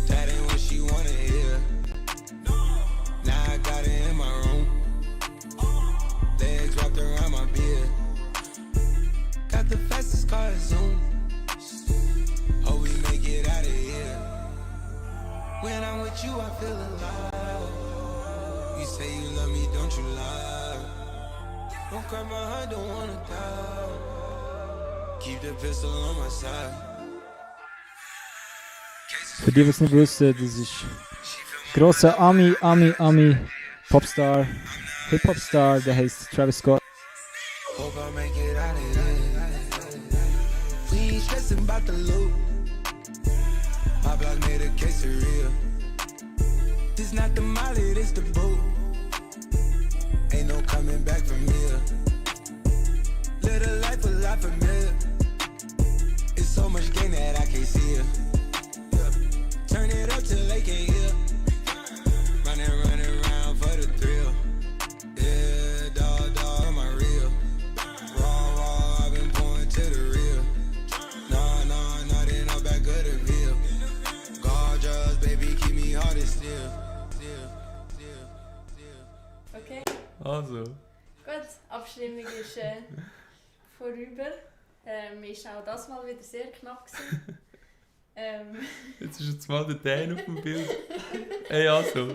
Speaker 2: That ain't what she wanna hear. Now I got it in my room. Legs wrapped around my beard. Got the fastest car Zoom. Hope we make it out of here. When I'm with you, I feel alive. You say you love me, don't you lie. Don't cry my heart, don't wanna die. Keep the pistol on my side.
Speaker 1: Für die, die es nicht wissen, das ist grosser Ami Popstar, Hip-Hop-Star, der heißt Travis Scott.
Speaker 2: Hope I make it out of here. We ain't stressing about the loot. My block made a quesadilla. This not the molly, this the boot. Ain't no coming back from here. Live a life a lot familiar. It's so much gain that I can't see it. Yeah. Turn it up till they can't hear. Running around for the thrill. Yeah, dog, am I real? Raw, I've been pouring to the real. Nah, then I'm back of the bill. Gorgeous, baby, keep me hard and still.
Speaker 7: Okay.
Speaker 6: Also.
Speaker 7: Gut, Abstimmung ist vorüber. Ist auch das mal wieder sehr knapp gewesen.
Speaker 6: Jetzt ist jetzt mal der Dan auf dem Bild. Hey, also.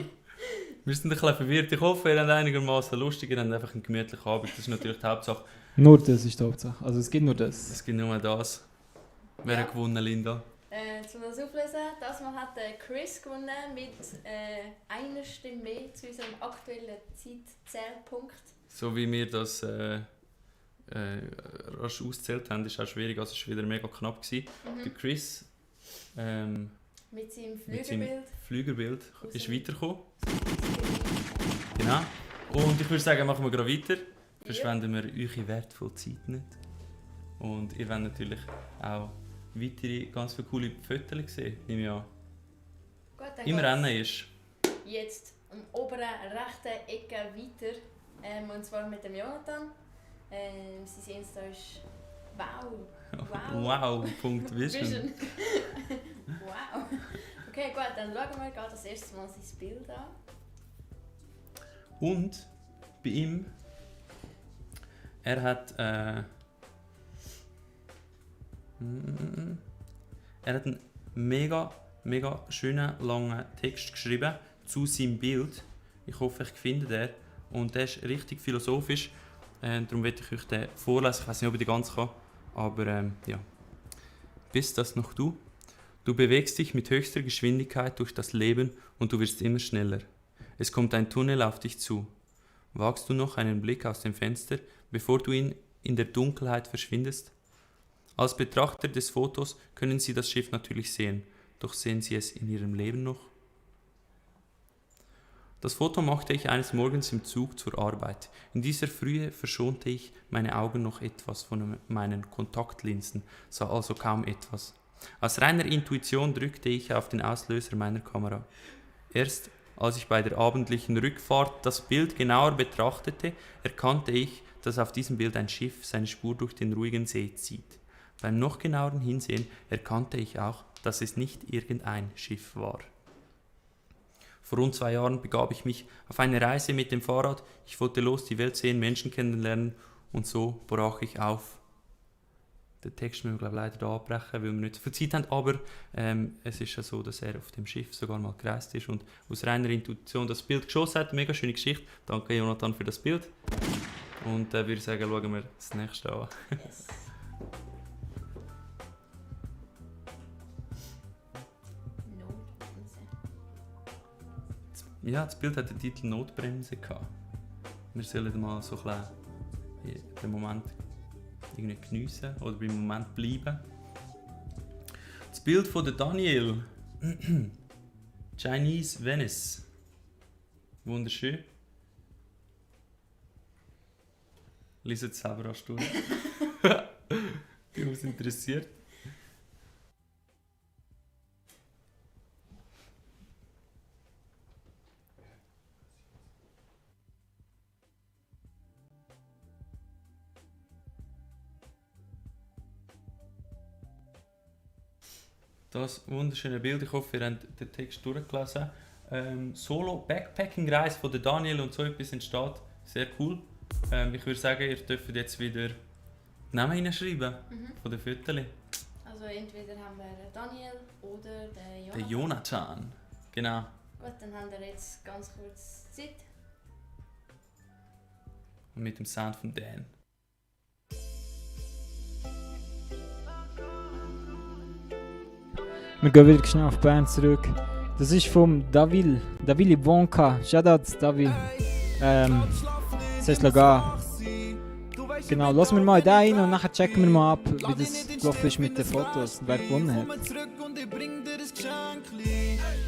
Speaker 6: Wir sind ein bisschen verwirrt. Ich hoffe, ihr habt einigermaßen lustig. Ihr habt einfach einen gemütlichen Abend. Das ist natürlich die Hauptsache.
Speaker 1: Nur das ist die Hauptsache. Also es gibt nur das.
Speaker 6: Es gibt nur das. Wer hat gewonnen, Linda?
Speaker 7: Um das auflösen, das Mal hat Chris gewonnen mit einer Stimme mehr zu unserem aktuellen Zeitzählpunkt.
Speaker 6: So wie wir das rasch ausgezählt haben, ist auch schwierig. Also es war wieder mega knapp gewesen. Der Chris
Speaker 7: mit seinem
Speaker 6: Flügerbild ist weitergekommen. Genau. Und ich würde sagen, machen wir gerade weiter. Verschwenden wir eure wertvolle Zeit nicht. Und ihr werdet natürlich auch weitere ganz viele coole Fotos sehen, nehme ich an.
Speaker 7: Gut,
Speaker 6: im Rennen ist.
Speaker 7: Jetzt am oberen rechten Ecke weiter. Und zwar mit dem Jonathan. Sein Insta ist
Speaker 6: Wow.vision.
Speaker 7: Wow. Okay, gut, dann schauen wir gerade das erste Mal sein Bild an.
Speaker 6: Und bei ihm, er hat einen mega schönen langen Text geschrieben zu seinem Bild. Ich hoffe, ich finde den. Und der ist richtig philosophisch. Darum werde ich euch den vorlesen. Ich weiß nicht, ob ich den ganz kann. Aber ja. Bist das noch du? Du bewegst dich mit höchster Geschwindigkeit durch das Leben und du wirst immer schneller. Es kommt ein Tunnel auf dich zu. Wagst du noch einen Blick aus dem Fenster, bevor du in der Dunkelheit verschwindest? Als Betrachter des Fotos können Sie das Schiff natürlich sehen, doch sehen Sie es in Ihrem Leben noch? Das Foto machte ich eines Morgens im Zug zur Arbeit. In dieser Frühe verschonte ich meine Augen noch etwas von meinen Kontaktlinsen, sah also kaum etwas. Aus reiner Intuition drückte ich auf den Auslöser meiner Kamera. Erst als ich bei der abendlichen Rückfahrt das Bild genauer betrachtete, erkannte ich, dass auf diesem Bild ein Schiff seine Spur durch den ruhigen See zieht. Beim noch genaueren Hinsehen erkannte ich auch, dass es nicht irgendein Schiff war. Vor rund 2 Jahren begab ich mich auf eine Reise mit dem Fahrrad. Ich wollte los die Welt sehen, Menschen kennenlernen und so brach ich auf. Den Text müssen wir glaube leider da abbrechen, weil wir nicht so viel Zeit haben, aber es ist ja so, dass er auf dem Schiff sogar mal gereist ist und aus reiner Intuition das Bild geschossen hat. Mega schöne Geschichte. Danke Jonathan für das Bild. Und würde ich sagen, schauen wir das nächste an.
Speaker 7: Yes.
Speaker 6: Ja, das Bild hat den Titel Notbremse gehabt. Wir sollen mal so ein bisschen den Moment irgendwie geniessen oder beim Moment bleiben. Das Bild von der Daniel. Chinese Venice. Wunderschön. Lies es selber als Stunde. Ich bin interessiert. Das wunderschöne Bild, ich hoffe, ihr habt den Text durchgelesen. Solo-Backpacking-Reise von der Daniel und so etwas entsteht. Sehr cool. Ich würde sagen, ihr dürft jetzt wieder Namen hineinschreiben von den Vierteln.
Speaker 7: Also entweder haben wir Daniel oder den Jonathan.
Speaker 6: Der Jonathan, genau.
Speaker 7: Gut, dann haben wir jetzt ganz kurz Zeit.
Speaker 6: Und mit dem Sound von Dan.
Speaker 1: Wir gehen wieder schnell auf Bern zurück. Das ist vom Davili Wonka. Shoutouts Davil. Das heißt Lagar. Genau, lassen wir mal da rein und nachher checken wir mal ab, wie das gelaufen ist mit den Fotos, wer gewonnen hat.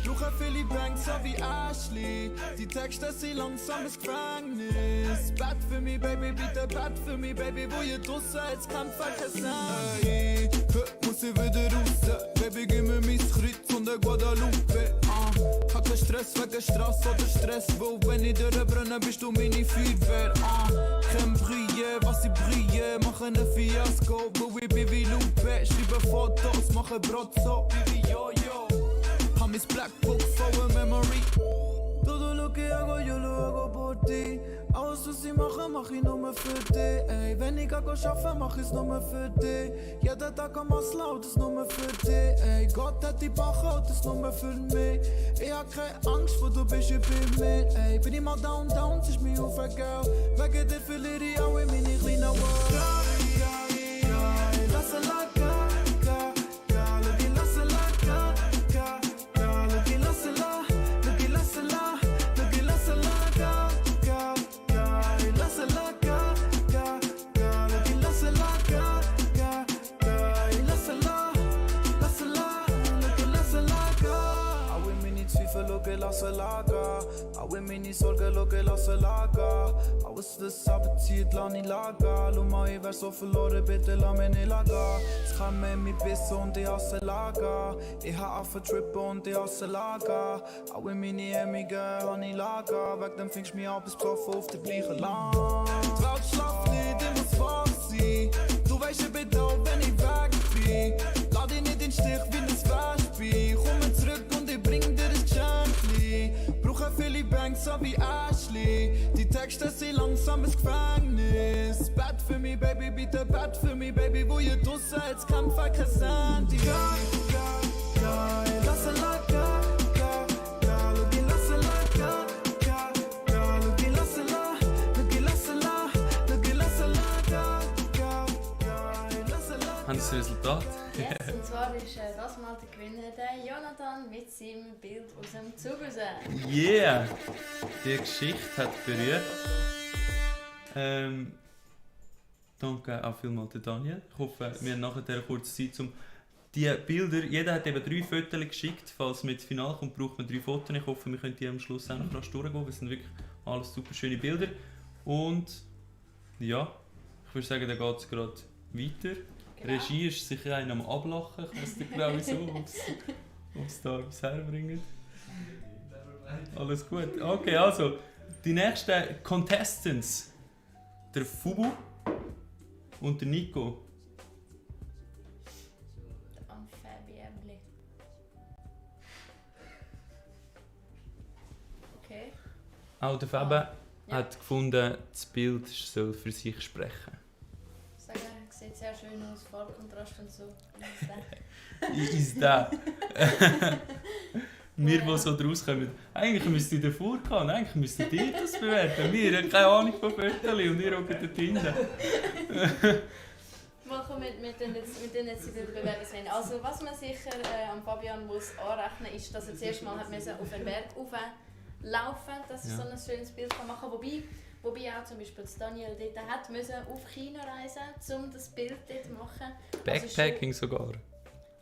Speaker 5: Brauche viele Banks, so wie Ashley. Die Texte sind langsam ins Gefängnis. Bett für mich, Baby, bitte Bett für mich, Baby. Wo ihr draussen jetzt kämpft, kein Sand. Hey, heute muss ich wieder raus. Baby, gib mir mein Kreuz und ein Guadalupe. Hab keinen Stress wegen Strass oder Stress. Wo wenn ich durchbrenne, bist du meine Feuerwehr. Kein Brille, was ich brille. Mach einen Fiasko, wo ich bin wie Lupe. Schreibe Fotos, mache Brotzo, wie Jojo. Hab mis Blackbook voller Memory. Todo lo que hago, yo lo hago por ti. Alles was ich mache, mach ich nur für dich. Ey, wenn ich gehe arbeiten, mach ich's nur für dich. Jeden Tag am Maslau, das nur für dich. Ey, Gott hat die Bache, das nur für mich. Ich hab keine Angst, wo du bist, ich bin mit. Ey, bin ich mal down, es ist mir aufgegeben. Wegen dir verliere ich auch in meine kleinen World. Lass es lassen. Lasse lager, auch meine Sorgen schauen, lasse lager. Alles das Appetit, lass nicht lager. Schau mal, ich wär so verloren, bitte lass mich nicht lager. Es kann mir mich bissen und ich hasse lager. Ich hab auf Trippen und ich hasse lager. Auch in meine Hemmungen hab ich lager. Weg dem fängst du mich ab, bis besoffen auf der gleichen Land. Die Welt schlaft nicht, ich muss wach sein. Du weißt, ich bin da, wenn ich weg bin. Lass dich nicht in den Stich wie ein Wespen. Komm zurück und ich bring dir ein Geschenk. Brauche viele Banks, so wie Ashley. Die Texte sind langsam ins Gefängnis. Bett für mich, Baby, bitte Bett für mich, Baby. Wo ihr draussen jetzt kämpft, kein Sand. Lass es lassen.
Speaker 6: Haben Sie das Resultat?
Speaker 7: Yes, und zwar ist das mal der Gewinner, der Jonathan mit seinem Bild aus dem Zug raus.
Speaker 6: Yeah! Die Geschichte hat berührt. Danke auch vielmals Daniel. Ich hoffe, wir haben nachher kurz Zeit, um die Bilder, jeder hat eben 3 Fotos geschickt. Falls man ins Finale kommt, braucht man 3 Fotos. Ich hoffe, wir können die am Schluss auch noch durchgehen. Es sind wirklich alles super schöne Bilder. Und ja, ich würde sagen, da geht es gerade weiter. Genau. Regie ist sicher einer am Ablachen. Ich weiß nicht genau wieso, ob es da etwas herbringt. Alles gut. Okay, also, die nächsten Contestants. Der Fubu und der Nico.
Speaker 7: Okay.
Speaker 6: Auch der Fabi hat gefunden, das Bild soll für sich sprechen.
Speaker 7: Sagen, sieht sehr schön aus, Farbkontrast und so.
Speaker 6: Ist da. Wir, die so draus kommen. Eigentlich müsst ihr davor gehen, eigentlich müsstet ihr das bewerten. Wir haben keine Ahnung von Fotos und ihr hockt dort hinten.
Speaker 7: Mal komm, wir tun jetzt die Bewerbung sehen. Also was man sicher am Fabian muss anrechnen ist, dass er zuerst mal auf den Berg laufen, dass er so ein schönes Bild machen kann. Wobei auch zum Beispiel Daniel dort hat müssen auf China reisen, um das Bild dort zu machen.
Speaker 6: Backpacking also sogar.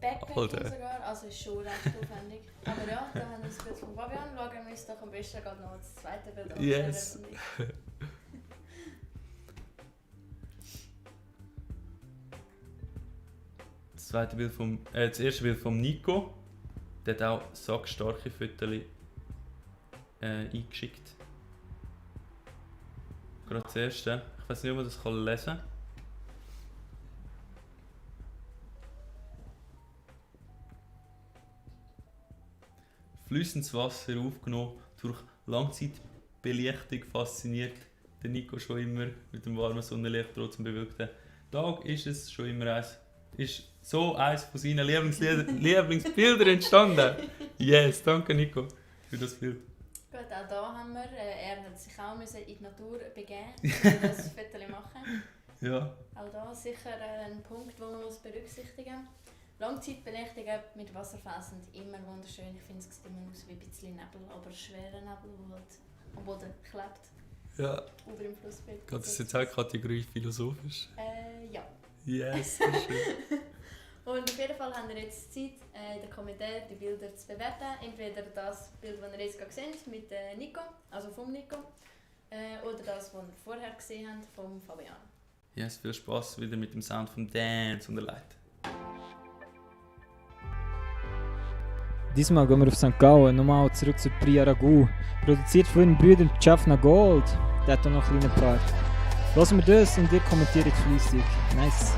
Speaker 7: Backpacking sogar, also ist schon recht aufwendig. Aber ja, da haben wir das Bild von Fabian. Schauen wir uns doch am besten gerade noch das zweite Bild an.
Speaker 6: Yes. Das erste Bild vom Nico. Der hat auch sackstarke Fotos eingeschickt. Gerade das erste. Ich weiß nicht, ob man das lesen kann. Fließendes Wasser aufgenommen, durch Langzeitbelichtung fasziniert der Nico schon immer mit dem warmen Sonnenlicht trotzdem bewölkten Tag. Ist es schon immer eins von seinen Lieblingsbildern entstanden. Yes, danke Nico für das Bild.
Speaker 7: Gut, auch hier haben wir, er hat sich auch in die Natur begeben, um das Foto machen.
Speaker 6: Ja.
Speaker 7: Auch da sicher ein Punkt, den man berücksichtigen muss. Langzeitbelichtung mit Wasserfällen sind immer wunderschön. Ich finde, es sieht immer aus wie ein bisschen Nebel, aber schwerer Nebel, der halt am Boden klebt.
Speaker 6: Ja.
Speaker 7: Über dem Flussbett.
Speaker 6: Geht das jetzt auch Kategorie philosophisch?
Speaker 7: Ja.
Speaker 6: Yes, sehr schön.
Speaker 7: Und auf jeden Fall haben wir jetzt Zeit, in den Kommentaren die Bilder zu bewerten. Entweder das Bild, das ihr jetzt gerade seht, mit Nico, also vom Nico, oder das, was ihr vorher gesehen habt, vom Fabian.
Speaker 6: Yes, viel Spaß wieder mit dem Sound vom Dance und der Light.
Speaker 1: Diesmal gehen wir auf St. Gallen, nochmal zurück zu Priya Raghu. Produziert von ihren Brüdern Jaffna Gold. Der hat auch noch einen kleinen Part. Lassen wir das und ihr kommentiert fleissig. Nice.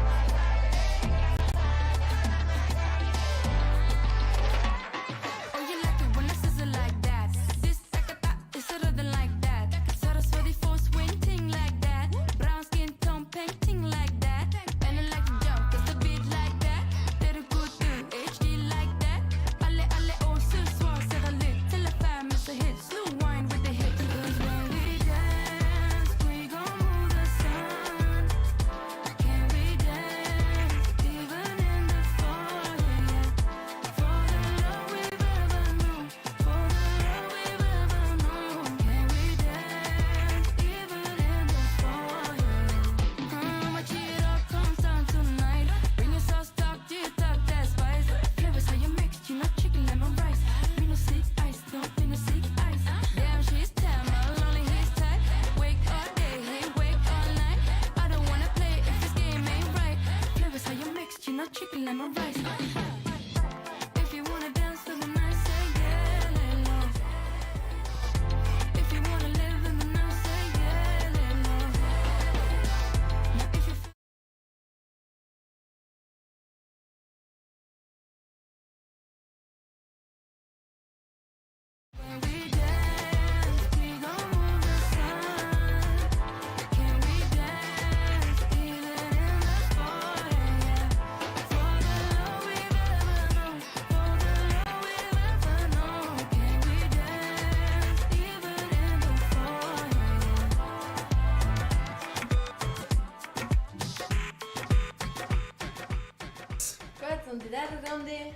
Speaker 7: Und in dieser Runde,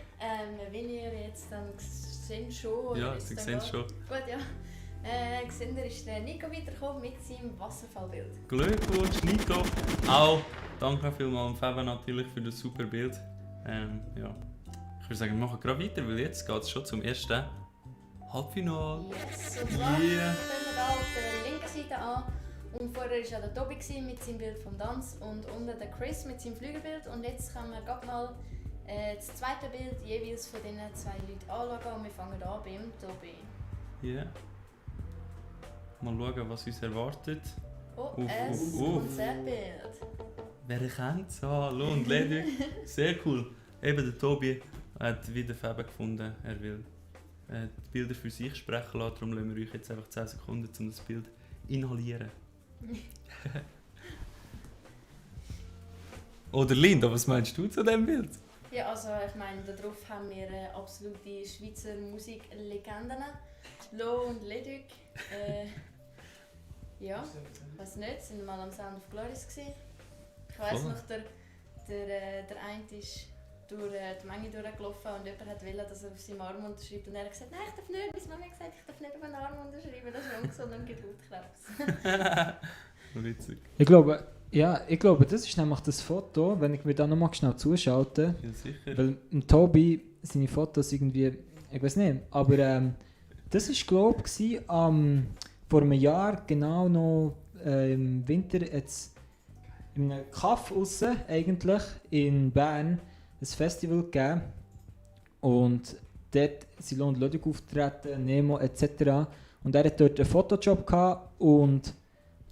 Speaker 7: wenn ihr jetzt dann seht schon...
Speaker 6: Ja, sie sehen es schon.
Speaker 7: Gut, ja. Seht ihr, ist der Nico weitergekommen mit seinem Wasserfallbild.
Speaker 6: Glückwunsch Nico! Auch danke vielmals an Fabian natürlich für das super Bild. Ja. Ich würde sagen, wir machen gerade weiter, weil jetzt geht es schon zum ersten Halbfinale.
Speaker 7: Yes, und zwar fangen wir da auf der linken Seite an. Und vorher war ja der Tobi mit seinem Bild vom Tanz und unten der Chris mit seinem Flügelbild. Und jetzt können wir gerade mal das zweite Bild jeweils von diesen zwei Leuten anschauen. Und wir fangen an beim Tobi.
Speaker 6: Ja. Yeah. Mal schauen, was uns erwartet.
Speaker 7: Ein Konzertbild.
Speaker 6: Wer kennt es? Hallo und Ledig. Sehr cool. Eben der Tobi hat wieder Farbe gefunden. Er will die Bilder für sich sprechen lassen. Darum lassen wir euch jetzt einfach 10 Sekunden, um das Bild inhalieren. Oder Linda, was meinst du zu diesem Bild?
Speaker 7: Ja, also ich meine, darauf haben wir absolute Schweizer Musiklegenden. Lo und Ledig. Ja, ich weiß nicht, sind mal am Sound of Glories gewesen. Ich weiss noch, der eine ist durch die Menge durchgelaufen und jemand hat wollen, dass er auf seinem Arm unterschreibt. Und er hat gesagt, nein, ich darf nicht. Meine Mama hat gesagt, ich darf nicht auf einen Arm unterschreiben, das ist ungesund und gibt Hautkrebs.
Speaker 6: Witzig.
Speaker 1: Ich glaube, das ist nämlich das Foto, wenn ich mir da nochmal schnell zuschalte.
Speaker 6: Ja, sicher.
Speaker 1: Weil Tobi, seine Fotos irgendwie, ich weiß nicht, aber das war, glaube ich, vor einem Jahr, genau noch im Winter, jetzt in einem Kaff aussen, eigentlich, in Bern, ein Festival gegeben. Und dort sind Lo und Ledig auftreten, Nemo etc. Und er hat dort einen Fotojob gehabt und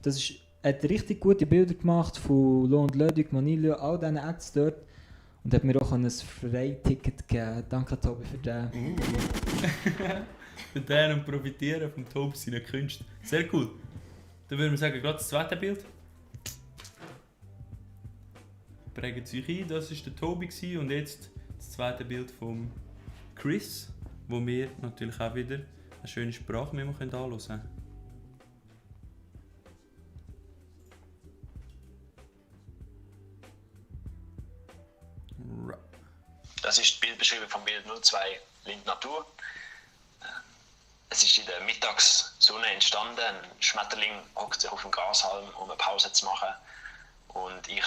Speaker 1: das ist, er hat richtig gute Bilder gemacht von Lo und Ledig, Manilio, all diesen Acts dort. Und hat mir auch ein Freiticket gegeben. Danke Tobi für den.
Speaker 6: Für den und profitieren vom Tobi seiner Künste. Sehr cool. Dann würden wir sagen, gerade das zweite Bild. Prägt es euch ein, das war der Tobi und jetzt das zweite Bild von Chris, wo wir natürlich auch wieder eine schöne Sprachmemo anschauen können.
Speaker 22: Das ist die Bildbeschreibung vom Bild 02 Lind Natur. Es ist in der Mittagssonne entstanden. Ein Schmetterling hockt sich auf dem Grashalm, um eine Pause zu machen. Und ich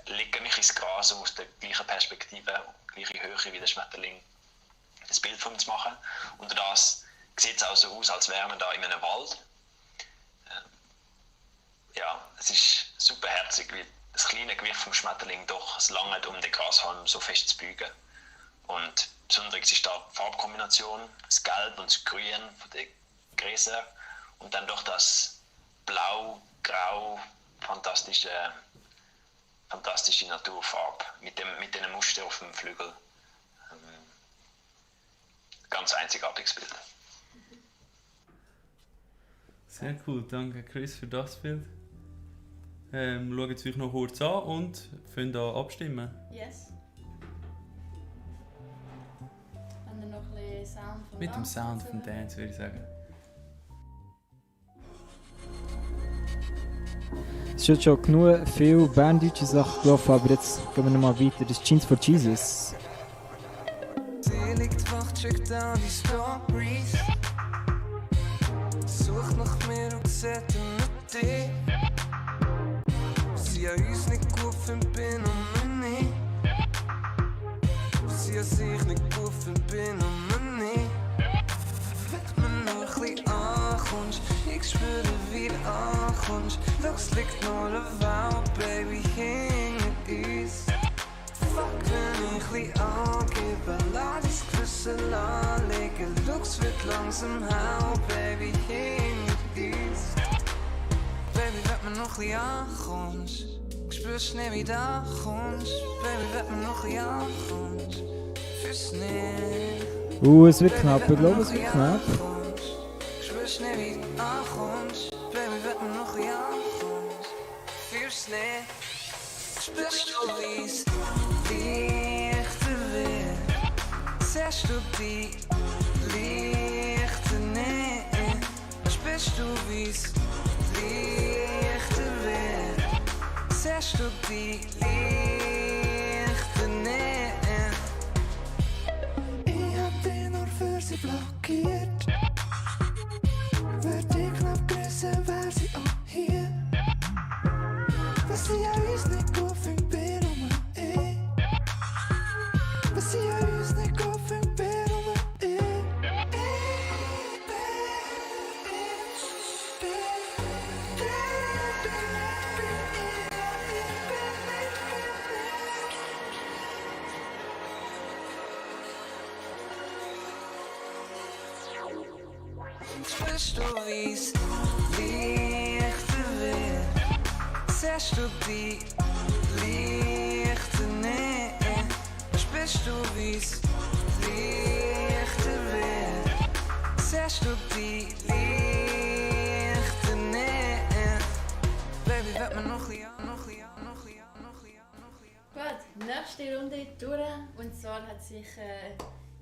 Speaker 22: lege mich ins Gras, um aus der gleichen Perspektive, gleiche Höhe wie der Schmetterling, ein Bild von ihm zu machen. Und das sieht es auch so aus, als wären wir da in einem Wald. Ja, es ist super herzig, wie das kleine Gewicht vom Schmetterling doch es langt, um den Grashalm so fest zu beugen. Und besonders ist da die Farbkombination, das Gelb und das Grün von den Gräsern und dann doch das Blau-Grau, fantastische Naturfarbe mit den Muster auf dem Flügel. Ganz einzigartiges Bild.
Speaker 6: Sehr cool, danke Chris für das Bild. Schaut es euch noch kurz an und könnt an abstimmen.
Speaker 7: Yes. Haben wir noch ein bisschen Sound vom
Speaker 6: Mit dem Sound vom Dance würde ich sagen.
Speaker 1: Es ist jetzt schon genug viel berndeutsche Sachen gelaufen, aber jetzt gehen wir nochmal weiter. Das ist Jeans for Jesus.
Speaker 5: Sie liegt wach, checkt down die Stories. Sucht nach mir und sieht mit dir. Sie hat uns nicht gut bin und mir nicht. Sie hat sich nicht gut bin und mir nicht. Wenn du noch ein bisschen ankommst, ich spüre wie du ankommst. Doch es liegt nur eine Welt, Baby, hinter uns. Fuck, wenn ich ein bisschen angebe, lass das Gewissen anlegen. Lux wird langsam hell, Baby, hinter uns. Baby, wenn du noch ein bisschen ankommst, ich spür schnell wie du ankommst. Baby, wenn du noch ein bisschen ankommst, fürs nicht.
Speaker 1: Es wird knapp, ich glaube, es wird knapp.
Speaker 5: Ich spür schnell wie du ankommst. Baby, wenn du noch ein bisschen ankommst, fürs nicht. Spürst du, wie's lichter wird? Siehst du die Lichter nicht? Spürst du, wie's lichter wird? Siehst du die Lichter nicht? Ich hab den nur für sie blockiert. Wär die knapp größer, wär sie auch hier. Was sie ja ist nicht gut für den
Speaker 9: Spürst du, wie's leichter wird? Siehst du die Lichter nicht? Spürst du, wie's leichter wird? Siehst du die Lichter nicht? Baby, wird mir noch ein Jahr.
Speaker 7: Gut, nächste Runde durch. Und zwar hat sich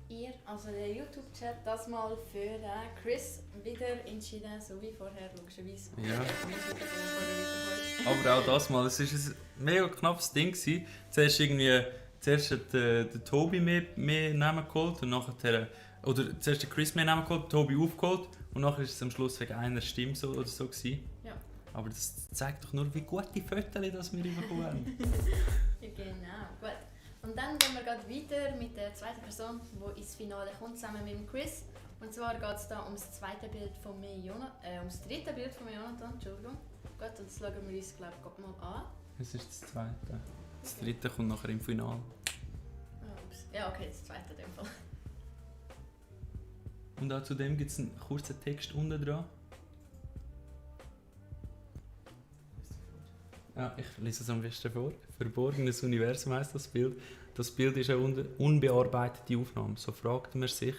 Speaker 7: ihr, also der YouTube-Chat, das mal für Chris wieder entschieden, so wie vorher, logischerweise.
Speaker 6: Ja. Aber auch das mal, es war ein mega knappes Ding gewesen. Zuerst hat der Tobi mehr Namen geholt und nachher, oder zuerst der Chris mehr Namen geholt, Tobi aufgeholt und nachher ist es am Schluss wegen einer Stimme so oder so gewesen.
Speaker 7: Ja.
Speaker 6: Aber das zeigt doch nur, wie gute Fotos das wir bekommen haben.
Speaker 7: Genau, gut. Und dann gehen wir gerade weiter mit der zweiten Person, die ins Finale kommt, zusammen mit dem Chris. Und zwar geht es da ums zweite Bild von mir, ums dritte Bild von mir, Jonathan, Entschuldigung. Gut, und das schauen wir uns, glaube ich, mal an.
Speaker 6: Das ist das zweite. Das dritte kommt nachher im Finale.
Speaker 7: Ja, okay, das zweite in dem Fall.
Speaker 6: Und auch zu dem gibt es einen kurzen Text unten dran. Ja, ich lese es am besten vor. Verborgenes Universum heisst das Bild. Das Bild ist eine unbearbeitete Aufnahme. So fragt man sich,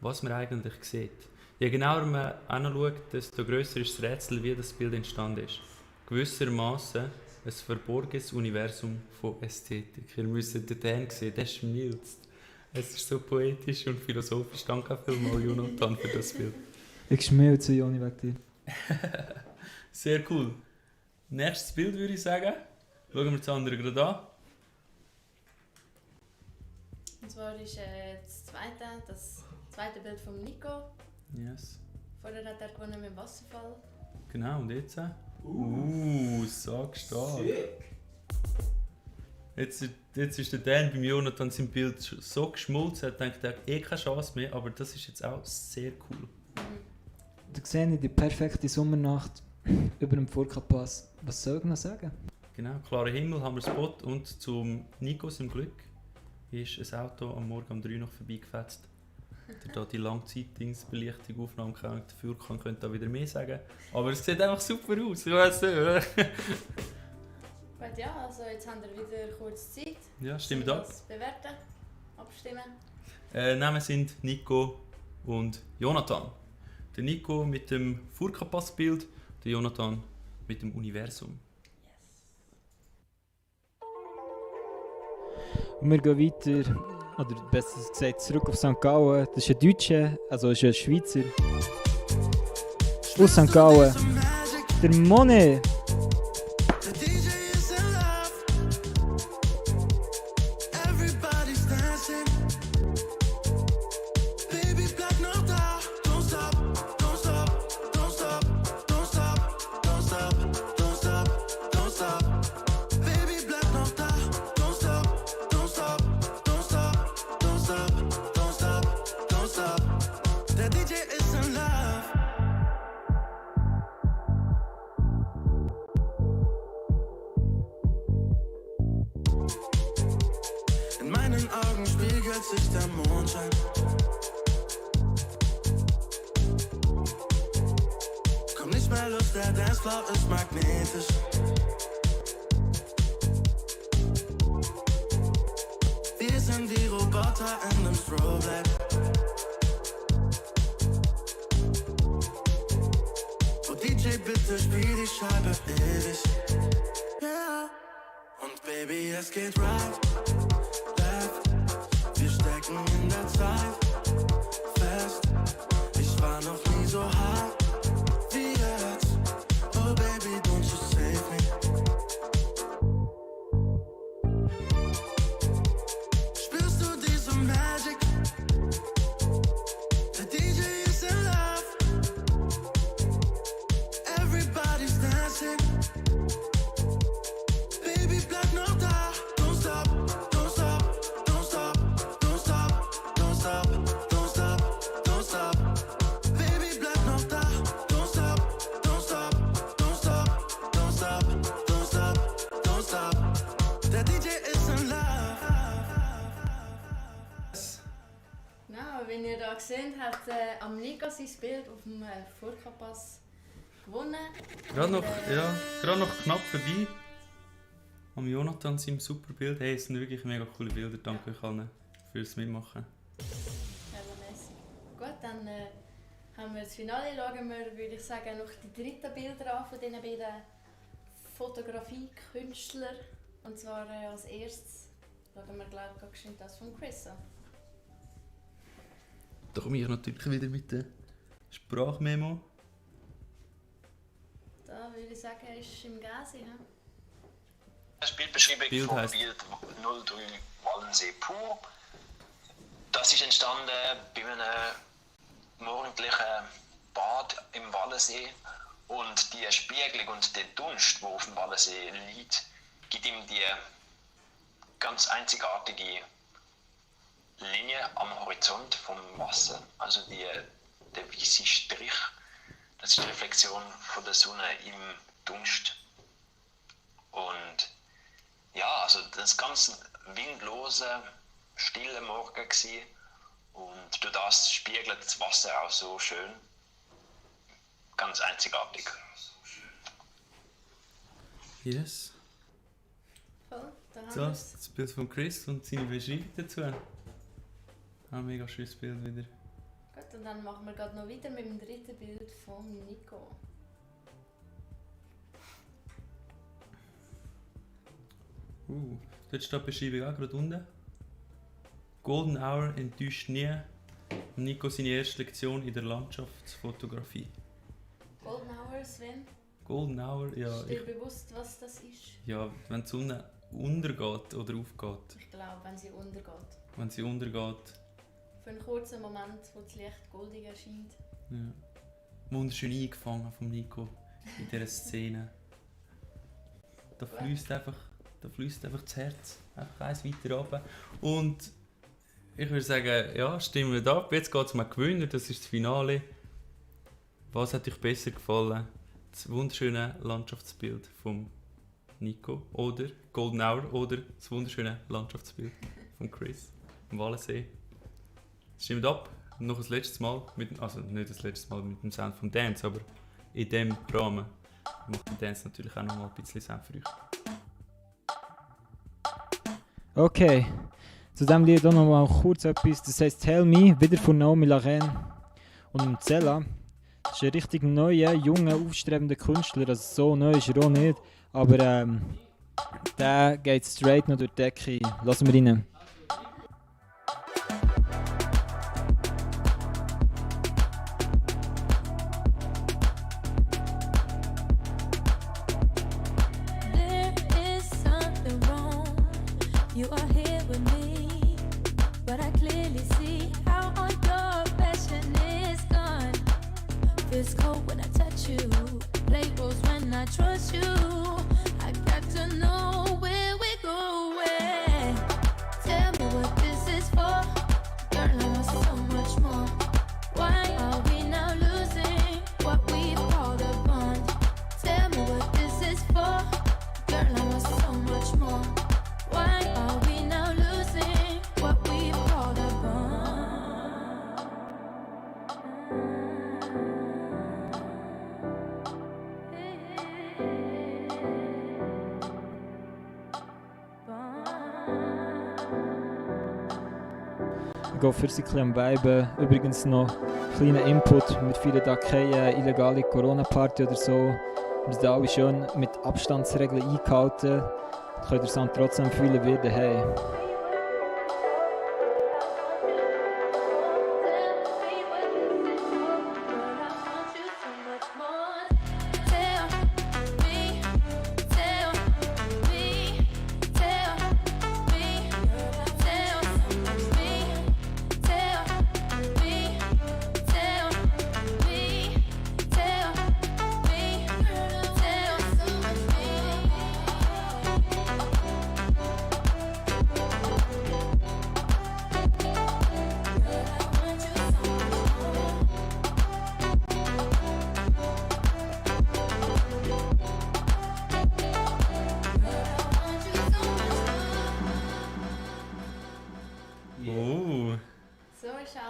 Speaker 6: was man eigentlich sieht. Je genauer man anschaut, desto grösser ist das Rätsel, wie das Bild entstanden ist. Gewissermaßen ein verborgenes Universum von Ästhetik. Ihr müsst den Dan sehen, der schmilzt. Es ist so poetisch und philosophisch. Danke vielmals, Jonathan, für das Bild.
Speaker 1: Ich schmilze, Joni, wegen dir.
Speaker 6: Sehr cool. Nächstes Bild würde ich sagen. Schauen wir das andere gerade an.
Speaker 7: Und zwar ist das zweite Bild von Nico.
Speaker 6: Yes.
Speaker 7: Vorher hat er gewonnen mit dem Wasserfall.
Speaker 6: Genau, und jetzt? Sag stark. Jetzt ist der Dan beim Jonathan sein Bild so geschmolzen, er denkt, er hat keine Chance mehr, aber das ist jetzt auch sehr cool.
Speaker 1: Da sehe ich die perfekte Sommernacht über dem Furka-Pass. Was soll ich noch sagen?
Speaker 6: Genau, klarer Himmel haben wir Spot und zum Nico im Glück ist ein Auto am Morgen um 3 noch vorbeigefetzt. Der da die Langzeitdingsbelichtung Aufnahme kann, dafür könnte da wieder mehr sagen. Aber es sieht einfach super aus, ich weiss nicht, oder?
Speaker 7: Gut, ja, also jetzt haben wir wieder kurz Zeit.
Speaker 6: Ja, stimmt ab.
Speaker 7: Bewerten, abstimmen.
Speaker 6: Namen sind Nico und Jonathan. Der Nico mit dem Furka-Pass-Bild, der Jonathan mit dem Universum.
Speaker 1: Und wir gehen weiter, oder besser gesagt zurück auf St. Gallen. Das ist ein Deutscher, also ist ein Schweizer. Aus St. Gallen. Der Monet.
Speaker 2: Baby, bleib noch da, don't stop.
Speaker 7: ja gesehen hat am Nico sein Bild auf dem Furka-Pass gewonnen.
Speaker 6: Gerade noch knapp vorbei. Am Jonathan seinem super Bild. Hey, es sind wirklich mega coole Bilder. Danke euch allen fürs Mitmachen.
Speaker 7: Gut, dann haben wir das Finale. Schauen wir, würde ich sagen, noch die dritten Bilder an von diesen beiden Fotografie-Künstlern. Und zwar als erstes schauen wir gleich das von Chris an.
Speaker 6: Da komme ich natürlich wieder mit der Sprachmemo.
Speaker 7: Da würde ich sagen, er ist im Gasi.
Speaker 22: Das Bildbeschreibung
Speaker 6: Bild
Speaker 22: vom
Speaker 6: heisst.
Speaker 22: Bild 03 Wallensee pur. Das ist entstanden bei einem morgendlichen Bad im Wallensee. Und die Spiegelung und der Dunst, der auf dem Wallensee liegt, gibt ihm die ganz einzigartige Linie am Horizont vom Wasser. Also der weiße Strich, das ist die Reflexion von der Sonne im Dunst. Und ja, also das ganz windlose, stille Morgen gewesen. Und durch das spiegelt das Wasser auch so schön. Ganz einzigartig.
Speaker 6: Yes.
Speaker 7: Voll, da haben
Speaker 6: So,
Speaker 7: wir
Speaker 6: das Bild von Chris und seine Beschreibung dazu. Ein mega schönes Bild wieder.
Speaker 7: Gut, und dann machen wir gerade noch weiter mit dem dritten Bild von Nico.
Speaker 6: Dort steht die Beschreibung auch gerade unten. Golden Hour enttäuscht nie. Nico seine erste Lektion in der Landschaftsfotografie.
Speaker 7: Golden Hour, Sven?
Speaker 6: Golden Hour, ja.
Speaker 7: Ist dir bewusst, was das ist?
Speaker 6: Ja, wenn die Sonne untergeht oder aufgeht.
Speaker 7: Ich glaube, wenn sie untergeht.
Speaker 6: Wenn sie untergeht.
Speaker 7: Für einen kurzen Moment, wo das Licht goldig erscheint.
Speaker 6: Ja. Wunderschön eingefangen von Nico in dieser Szene. Da fließt einfach das Herz einfach eins weiter runter. Und ich würde sagen, ja, stimmen wir ab. Jetzt geht es um einen Gewinner, das ist das Finale. Was hat euch besser gefallen? Das wunderschöne Landschaftsbild von Nico oder Golden Hour oder das wunderschöne Landschaftsbild von Chris am Wallensee? Stimmt ab. Noch das letzte Mal, also nicht das letzte Mal mit dem Sound vom Dance, aber in diesem Rahmen macht der Dance natürlich auch noch mal ein bisschen Sound für euch.
Speaker 1: Okay, zu diesem Lied auch noch mal kurz etwas. Das heisst Tell Me, wieder von Naomi Larraine und Zella. Das ist ein richtig neuer, junger, aufstrebender Künstler. Also so neu ist er auch nicht. Aber der geht straight noch durch die Decke. Lassen wir rein.
Speaker 8: There is something wrong. You are here with me, but I clearly see how all your passion is gone. Feels cold when I touch you, play roles when I trust you. I got to know where we're going. Tell me what this is for. Girl, I want so much more. Why are we now losing what we called a bond? Tell me what this is for. Girl, I want so much more. Why are we now losing what we called a bond?
Speaker 1: Ich gehe für sie am Viben. Übrigens noch ein kleiner Input. Wir feiern da keine illegale Corona-Party oder so. Wir sind alle schön mit Abstandsregeln eingehalten. Könnt ihr es dann trotzdem fühlen wie daheim.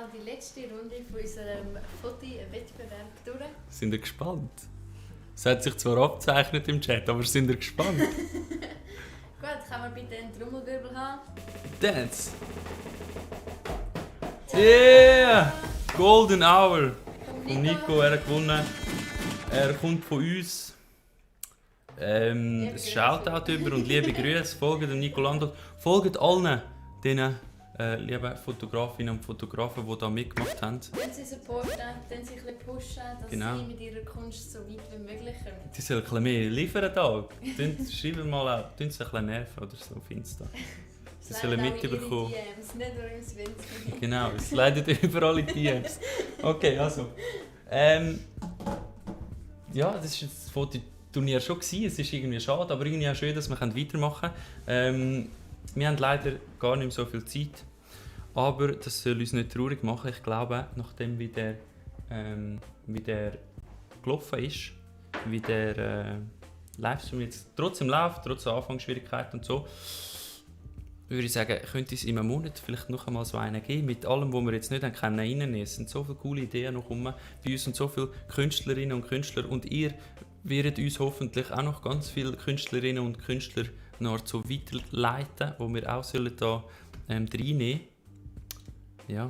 Speaker 7: auch die letzte Runde von unserem Fotowettbewerb durch.
Speaker 6: Sind ihr gespannt? Es hat sich zwar abgezeichnet im Chat, aber sind ihr gespannt?
Speaker 7: Gut, kann man bitte einen Trommelwirbel haben?
Speaker 6: Dance! Yeah! Golden Hour! Von Nico, er hat gewonnen. Er kommt von uns. Ein Shoutout über und liebe Grüße. Folgt dem Nico Landot. Folgt allen diesen lieben Fotografinnen und Fotografen, die da mitgemacht haben.
Speaker 7: Wenn sie supporten, dann sich ein bisschen pushen, dass sie mit ihrer Kunst so weit wie möglich kommen.
Speaker 6: Die sollen ein bisschen mehr liefern da. Schreiben mal auch, tun sie ein bisschen nerven oder so auf Insta. Sie sollen mitbekommen.
Speaker 7: DMs, nicht nur im Sven.
Speaker 6: Genau, es leidet überall in DMs. Okay, also. Ja, das war das Fototurnier schon gewesen. Es ist irgendwie schade, aber irgendwie auch schön, dass wir weitermachen können. Wir haben leider gar nicht mehr so viel Zeit. Aber das soll uns nicht traurig machen. Ich glaube, nachdem wie der gelaufen ist, wie der Livestream jetzt trotzdem läuft, trotz Anfangsschwierigkeiten und so, würde ich sagen, könnte es in einem Monat vielleicht noch einmal so einen geben, mit allem, was wir jetzt nicht reinnehmen können. Es sind so viele coole Ideen noch rum. Bei uns sind so viele Künstlerinnen und Künstler und ihr werdet uns hoffentlich auch noch ganz viele Künstlerinnen und Künstler noch so weiterleiten, die wir auch sollen da reinnehmen. Ja.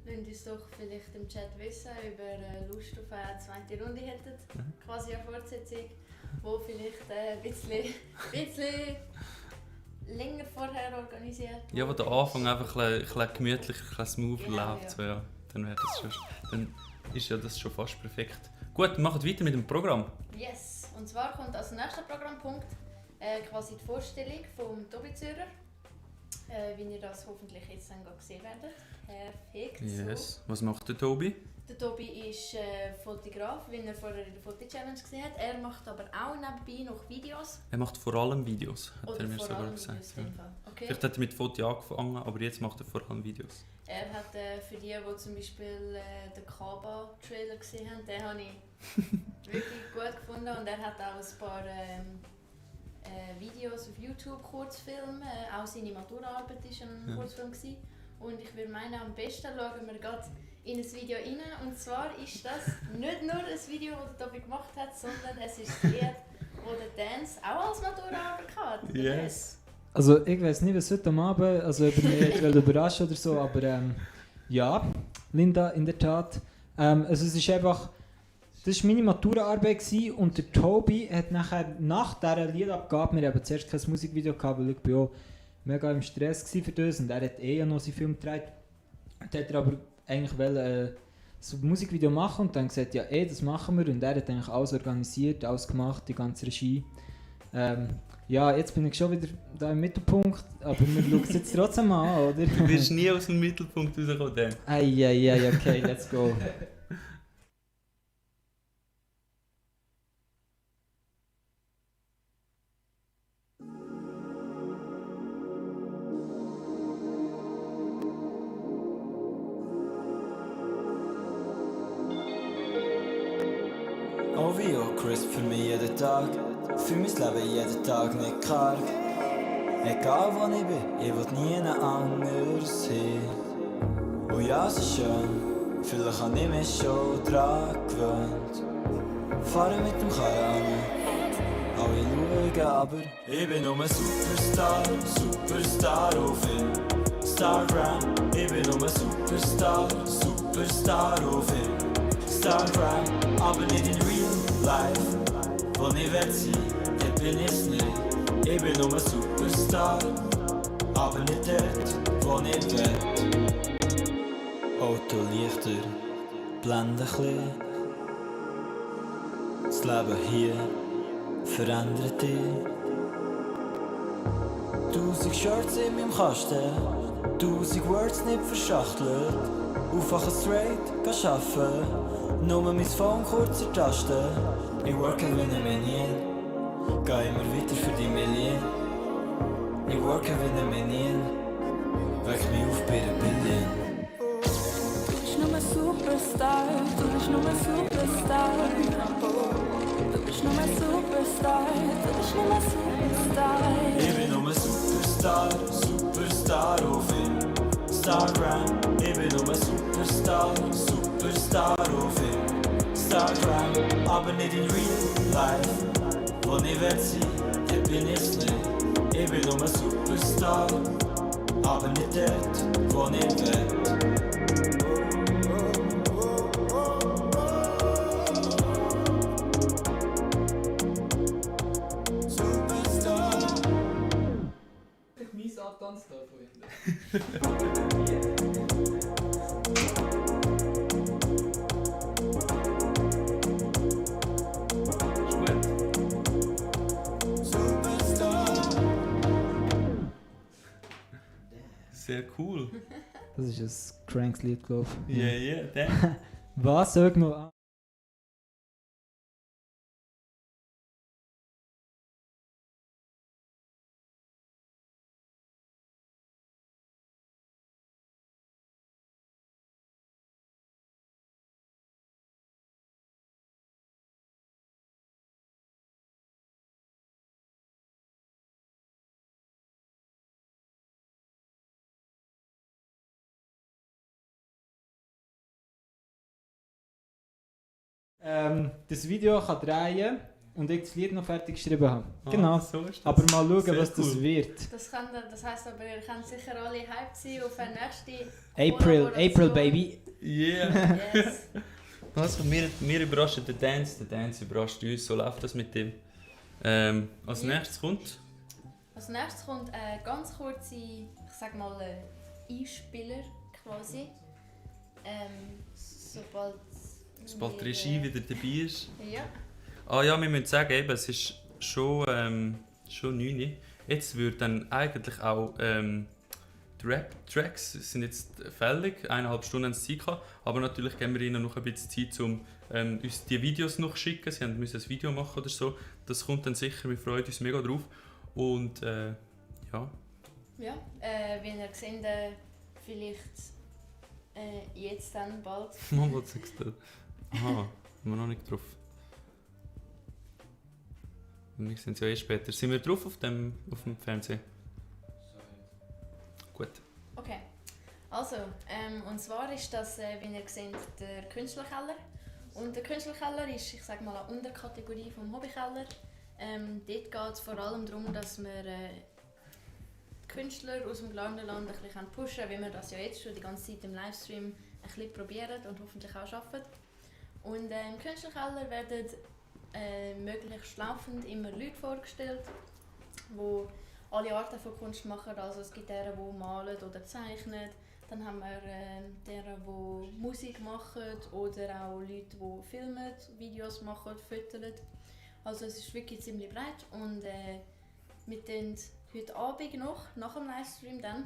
Speaker 7: Lasst uns doch vielleicht im Chat wissen, ob ihr Lust auf eine zweite Runde hättet. Quasi eine Fortsetzung, wo vielleicht ein bisschen länger vorher organisiert.
Speaker 6: Ja, wo der Anfang einfach ein bisschen gemütlich, ein bisschen smoother läuft. So, ja. Dann ist ja das schon fast perfekt. Gut, wir machen weiter mit dem Programm.
Speaker 7: Yes, und zwar kommt als nächster Programmpunkt quasi die Vorstellung von Tobi Zürer. Wie ihr das hoffentlich jetzt dann gesehen werdet. Perfekt.
Speaker 6: Yes. So. Was macht der Tobi?
Speaker 7: Der Tobi ist Fotograf, wie ihr vorher in der Foto-Challenge gesehen habt. Er macht aber auch nebenbei noch Videos.
Speaker 6: Er macht vor allem Videos, hat
Speaker 7: Oder
Speaker 6: er mir
Speaker 7: vor
Speaker 6: sogar
Speaker 7: allem
Speaker 6: gesagt.
Speaker 7: Videos,
Speaker 6: Ja.
Speaker 7: okay.
Speaker 6: Vielleicht hat er mit Foto angefangen, aber jetzt macht er vor allem Videos.
Speaker 7: Er hat für die zum Beispiel den Kaba-Trailer gesehen haben, den habe ich wirklich gut gefunden. Und er hat auch ein paar Videos auf YouTube, Kurzfilme. Auch seine Maturaarbeit war ein Kurzfilm gewesen. Und ich würde meinen, am besten schauen wir gerade in ein Video rein. Und zwar ist das nicht nur ein Video, das der Tobi gemacht hat, sondern es ist das Lied, das der Dance auch als Maturaarbeit hat.
Speaker 6: Yes.
Speaker 1: Also ich weiß nicht, was heute am Abend, also über mich überraschen oder so, aber ja, Linda, in der Tat. Also es ist einfach, das war meine Maturaarbeit gewesen, und der Tobi hat nachher, nach dieser Liedabgabe, wir haben zuerst kein Musikvideo gehabt, weil ich auch mega im Stress war für das, und er hat ja noch seinen Film gedreht. Und hat er aber eigentlich so ein Musikvideo machen und dann gesagt, ja das machen wir, und er hat eigentlich alles organisiert, alles gemacht, die ganze Regie. Ja, jetzt bin ich schon wieder da im Mittelpunkt, aber wir schauen es jetzt trotzdem an, oder?
Speaker 6: Du wirst nie aus dem Mittelpunkt rauskommen, Dan.
Speaker 1: Okay, let's go.
Speaker 12: Oh wie auch crisp für mich jeden Tag, für mein Leben jeden Tag nicht karg. Egal wo ich bin, ich will nie anders hin. Oh ja, es ist schön, vielleicht habe ich mich schon dran gewöhnt. Fahre mit dem Karren, alle schauen, aber ich bin nur ein Superstar, Superstar auf Instagram. Ich bin nur ein Superstar, Superstar auf Instagram, aber nicht in real life. Wo ich will sein, dort bin ich's nicht. Ich bin nur ein Superstar, aber nicht dort, wo ich will. Autolichter blenden chli. Das Leben hier verändert dich. 1000 Shirts in meinem Kasten, 1000 Words nicht verschachtelt. Aufwachen straight, geh arbeiten, nur mein Phone kurz ertasten. Ich worke wie ein Minion, geh immer weiter für die Million. Ich worke wie ein Minion, weck mich auf bei einer Billion.
Speaker 8: Du bist nur ein Superstar, du bist nur ein Superstar. Du bist nur ein Superstar, du bist nur ein Superstar.
Speaker 12: Ich bin nur ein Superstar, Superstar auf Instagram. Ich bin aber nicht in real life. Wo ich will sein, dort bin ich's nicht. Ich bin nur ein Superstar, aber nicht dort, wo ich will.
Speaker 1: Mein Satans da, Freunde.
Speaker 6: Sehr cool.
Speaker 1: Das ist ein cranks Lied, glaube ich.
Speaker 6: Ja, ja, der.
Speaker 1: Was sag noch? Das Video kann drehen und ich das Lied noch fertig geschrieben habe. Genau.
Speaker 6: So ist das.
Speaker 1: Aber mal schauen,
Speaker 6: Sehr
Speaker 1: was das
Speaker 6: cool.
Speaker 1: wird.
Speaker 7: Das heisst aber, ihr könnt sicher alle hyped sein auf eine nächste
Speaker 1: April baby.
Speaker 6: Yeah.
Speaker 7: Yes.
Speaker 6: Also, wir überraschen den Dance überrascht uns. So läuft das mit dem. Als nächstes kommt.
Speaker 7: Als nächstes kommt eine ganz kurze, ich sag mal, Einspieler quasi. Sobald
Speaker 6: die Regie wieder dabei ist.
Speaker 7: Ja.
Speaker 6: Ah ja, wir müssen sagen, eben, es ist schon 9 Uhr. Jetzt wird dann eigentlich auch die Rap-Tracks sind jetzt fällig, 1,5 Stunden haben sie Zeit gehabt, aber natürlich geben wir ihnen noch ein bisschen Zeit, um uns die Videos noch zu schicken. Sie müssen ein Video machen oder so. Das kommt dann sicher, wir freuen uns mega drauf. Und ja.
Speaker 7: Ja, wie ihr seht, vielleicht jetzt dann bald.
Speaker 6: Mal, was sagst du? Aha, sind wir noch nicht drauf. Wir sind ja später. Sind wir drauf auf dem Fernsehen? Gut.
Speaker 7: Okay. Also, und zwar ist das, wie ihr seht, der Künstlerkeller. Und der Künstlerkeller ist, ich sage mal, eine Unterkategorie vom Hobbykeller. Dort geht es vor allem darum, dass wir Künstler aus dem Glarnerland ein bisschen pushen, wie wir das ja jetzt schon die ganze Zeit im Livestream ein bisschen probieren und hoffentlich auch schaffen. Und im Künstlerkeller werden möglichst laufend immer Leute vorgestellt, die alle Arten von Kunst machen. Also es gibt deren, die malen oder zeichnen. Dann haben wir deren, die Musik machen oder auch Leute, die filmen, Videos machen, fotografieren. Also es ist wirklich ziemlich breit und wir tun heute Abend noch, nach dem Livestream dann,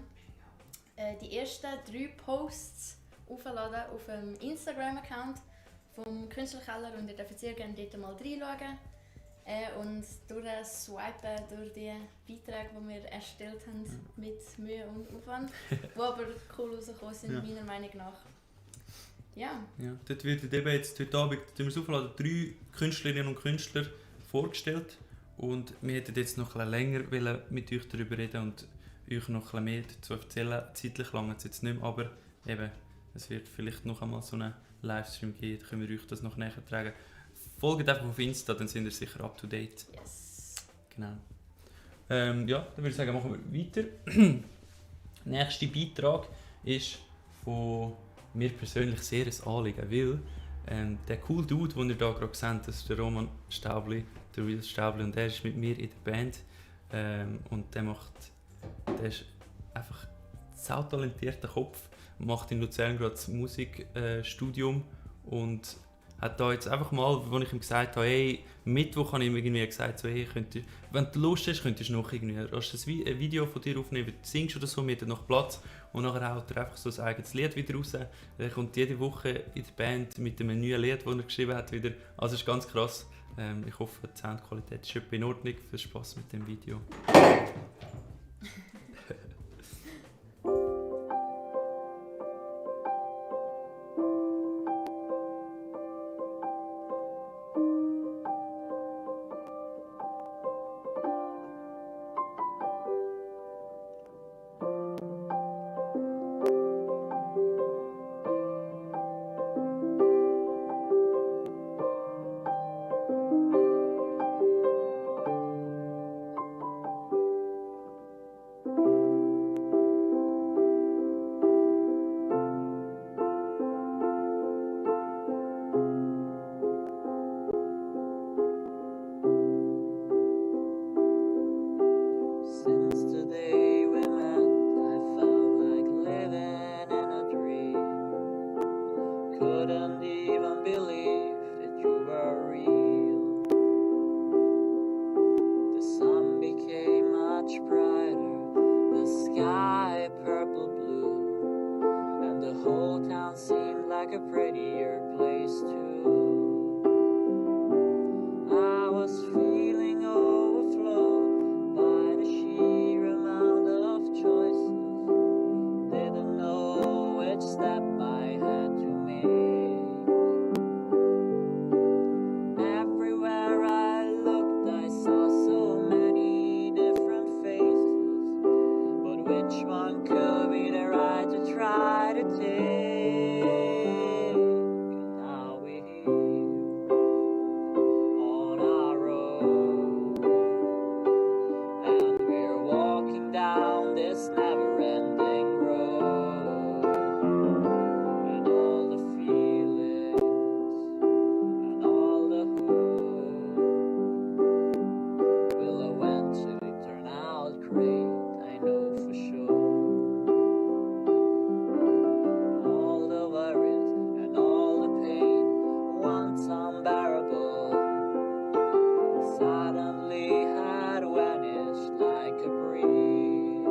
Speaker 7: die ersten 3 Posts aufladen auf dem Instagram-Account vom Künstlerkeller und ihr dürft sehr gerne dort mal reinschauen und durchswipen durch die Beiträge, die wir erstellt haben mit Mühe und Aufwand, die aber cool rausgekommen sind,
Speaker 6: Ja.
Speaker 7: meiner Meinung nach. Ja.
Speaker 6: Ja, dort wird eben jetzt heute Abend aufladen, 3 Künstlerinnen und Künstler vorgestellt und wir hätten jetzt noch ein bisschen länger mit euch darüber reden und euch noch ein bisschen mehr dazu erzählen. Zeitlich lang es jetzt nicht mehr, aber eben, es wird vielleicht noch einmal so einen Livestream geben, dann können wir euch das noch näher tragen. Folgt einfach auf Insta, dann sind ihr sicher up to date.
Speaker 7: Yes.
Speaker 6: Genau. Ja, dann würde ich sagen, machen wir weiter. Der nächste Beitrag ist von mir persönlich sehr ein Anliegen, weil der coole Dude, den ihr hier gerade seht, das ist der Roman Staubli, der Real Staubli, und der ist mit mir in der Band und der ist einfach ein sautalentierter Kopf, macht in Luzern gerade das Musikstudium und hat da jetzt einfach mal, als ich ihm gesagt habe, hey, Mittwoch habe ich ihm irgendwie gesagt, so, hey, wenn du Lust hast, könntest du noch irgendwie ein Video von dir aufnehmen, du singst oder so, wir haben noch Platz und nachher haut er einfach so ein eigenes Lied wieder raus. Er kommt jede Woche in die Band mit einem neuen Lied, das er geschrieben hat, wieder. Also es ist ganz krass. Ich hoffe, die Soundqualität ist in Ordnung. Viel Spaß mit dem Video.
Speaker 12: a prettier place too. I was feeling overflowed by the sheer amount of choices. Didn't know which step I had to make. Everywhere I looked, I saw so many different faces. But which one could be the right to try to take? And now we're here on our own, and we're walking down this never-ending road, and all the feelings and all the hope will eventually turn out great, I know for sure. All the worries and all the pain, once unbearable, suddenly had vanished like a breeze.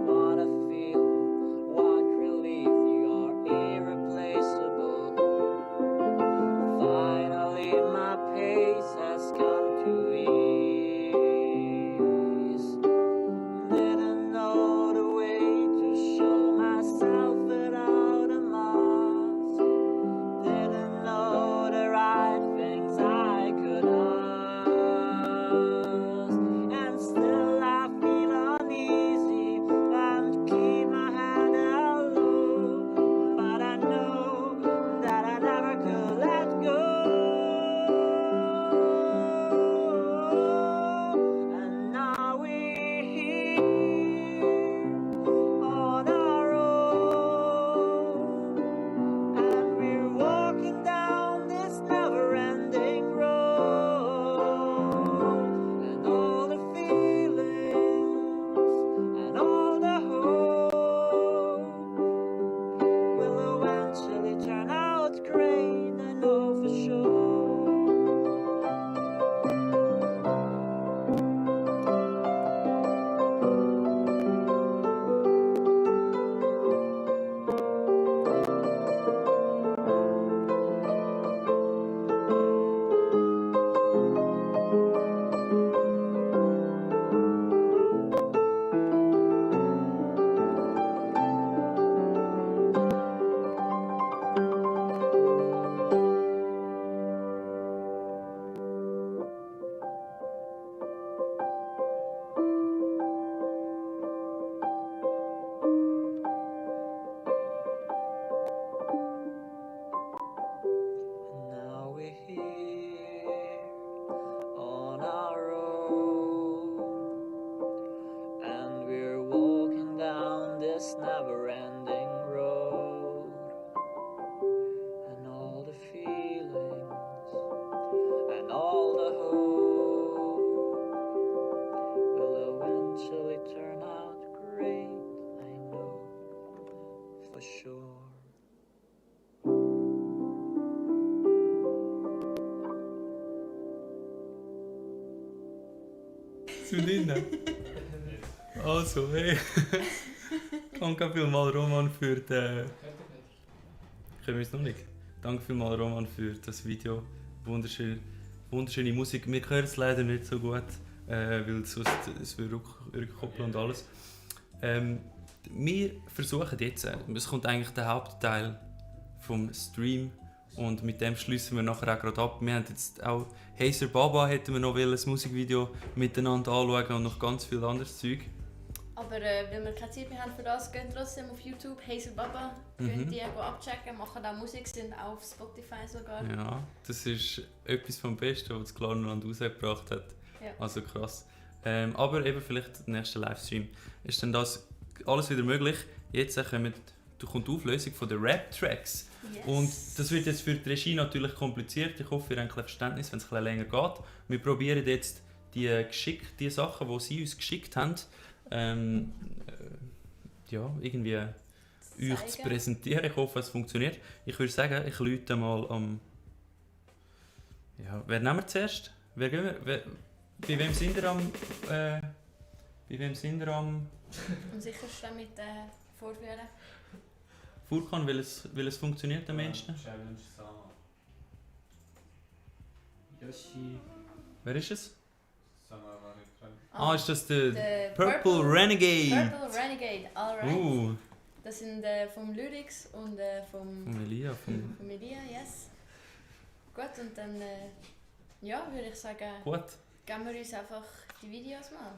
Speaker 12: What a feeling, what relief, you are irreplaceable. Finally my pace has come to ease. Didn't know the way to show myself without a mask. Didn't know the right things I could ask. And still I feel uneasy and keep my head held low. But I know that I never could let go. And now we're here on our own, and we're walking down this never-ending road, and all the feelings and all the hope will eventually turn out great, I know for sure. Now we're here on our own, and we're walking down this never-ending road, and all the feelings and all the hope will eventually turn out great, I know for sure.
Speaker 6: Zu drinnen. Also, hey. Danke vielmals, Roman, für den... Können wir es noch nicht? Danke vielmals, Roman, für das Video. Wunderschöne Musik. Wir hören es leider nicht so gut, weil sonst es wird rückkoppeln und alles. Wir versuchen jetzt, es kommt eigentlich der Hauptteil vom Stream und mit dem schließen wir nachher auch gerade ab. Wir haben jetzt auch Hazer Baba, hätten wir noch ein Musikvideo miteinander anschauen und noch ganz viel anderes Zeug.
Speaker 7: Aber wenn wir keine Zeit mehr haben für das, geht trotzdem auf YouTube Hazer Baba, könnt ihr abchecken, machen auch Musik, sind auch auf Spotify sogar.
Speaker 6: Ja, das ist etwas vom Besten, was das Klarnaland rausgebracht hat.
Speaker 7: Ja.
Speaker 6: Also krass. Aber eben vielleicht der nächste Livestream ist dann das alles wieder möglich. Jetzt kommt die Auflösung von den Rap-Tracks. Yes. Und das wird jetzt für die Regie natürlich kompliziert. Ich hoffe, ihr habt ein Verständnis, wenn es ein länger geht. Wir probieren jetzt die Sachen, die sie uns geschickt haben, irgendwie euch zu präsentieren. Ich hoffe, es funktioniert. Ich würde sagen, ich rufe mal am... wer nehmen wir zuerst? Bei wem sind wir am... Am
Speaker 7: sichersten mit Vorführen.
Speaker 6: Furkan, welches funktioniert am menschsten?
Speaker 16: Challenge Sama.
Speaker 1: Yoshi.
Speaker 6: Wer ist es?
Speaker 16: Sama war nicht krank.
Speaker 6: Ist das der
Speaker 7: Der
Speaker 6: Purple Renegade?
Speaker 7: Purple Renegade, alright. Das sind vom Lyrics und vom
Speaker 6: Elia.
Speaker 7: Vom Elia, yes. Gut, und dann würde ich sagen,
Speaker 6: Gut.
Speaker 7: geben wir uns einfach die Videos mal.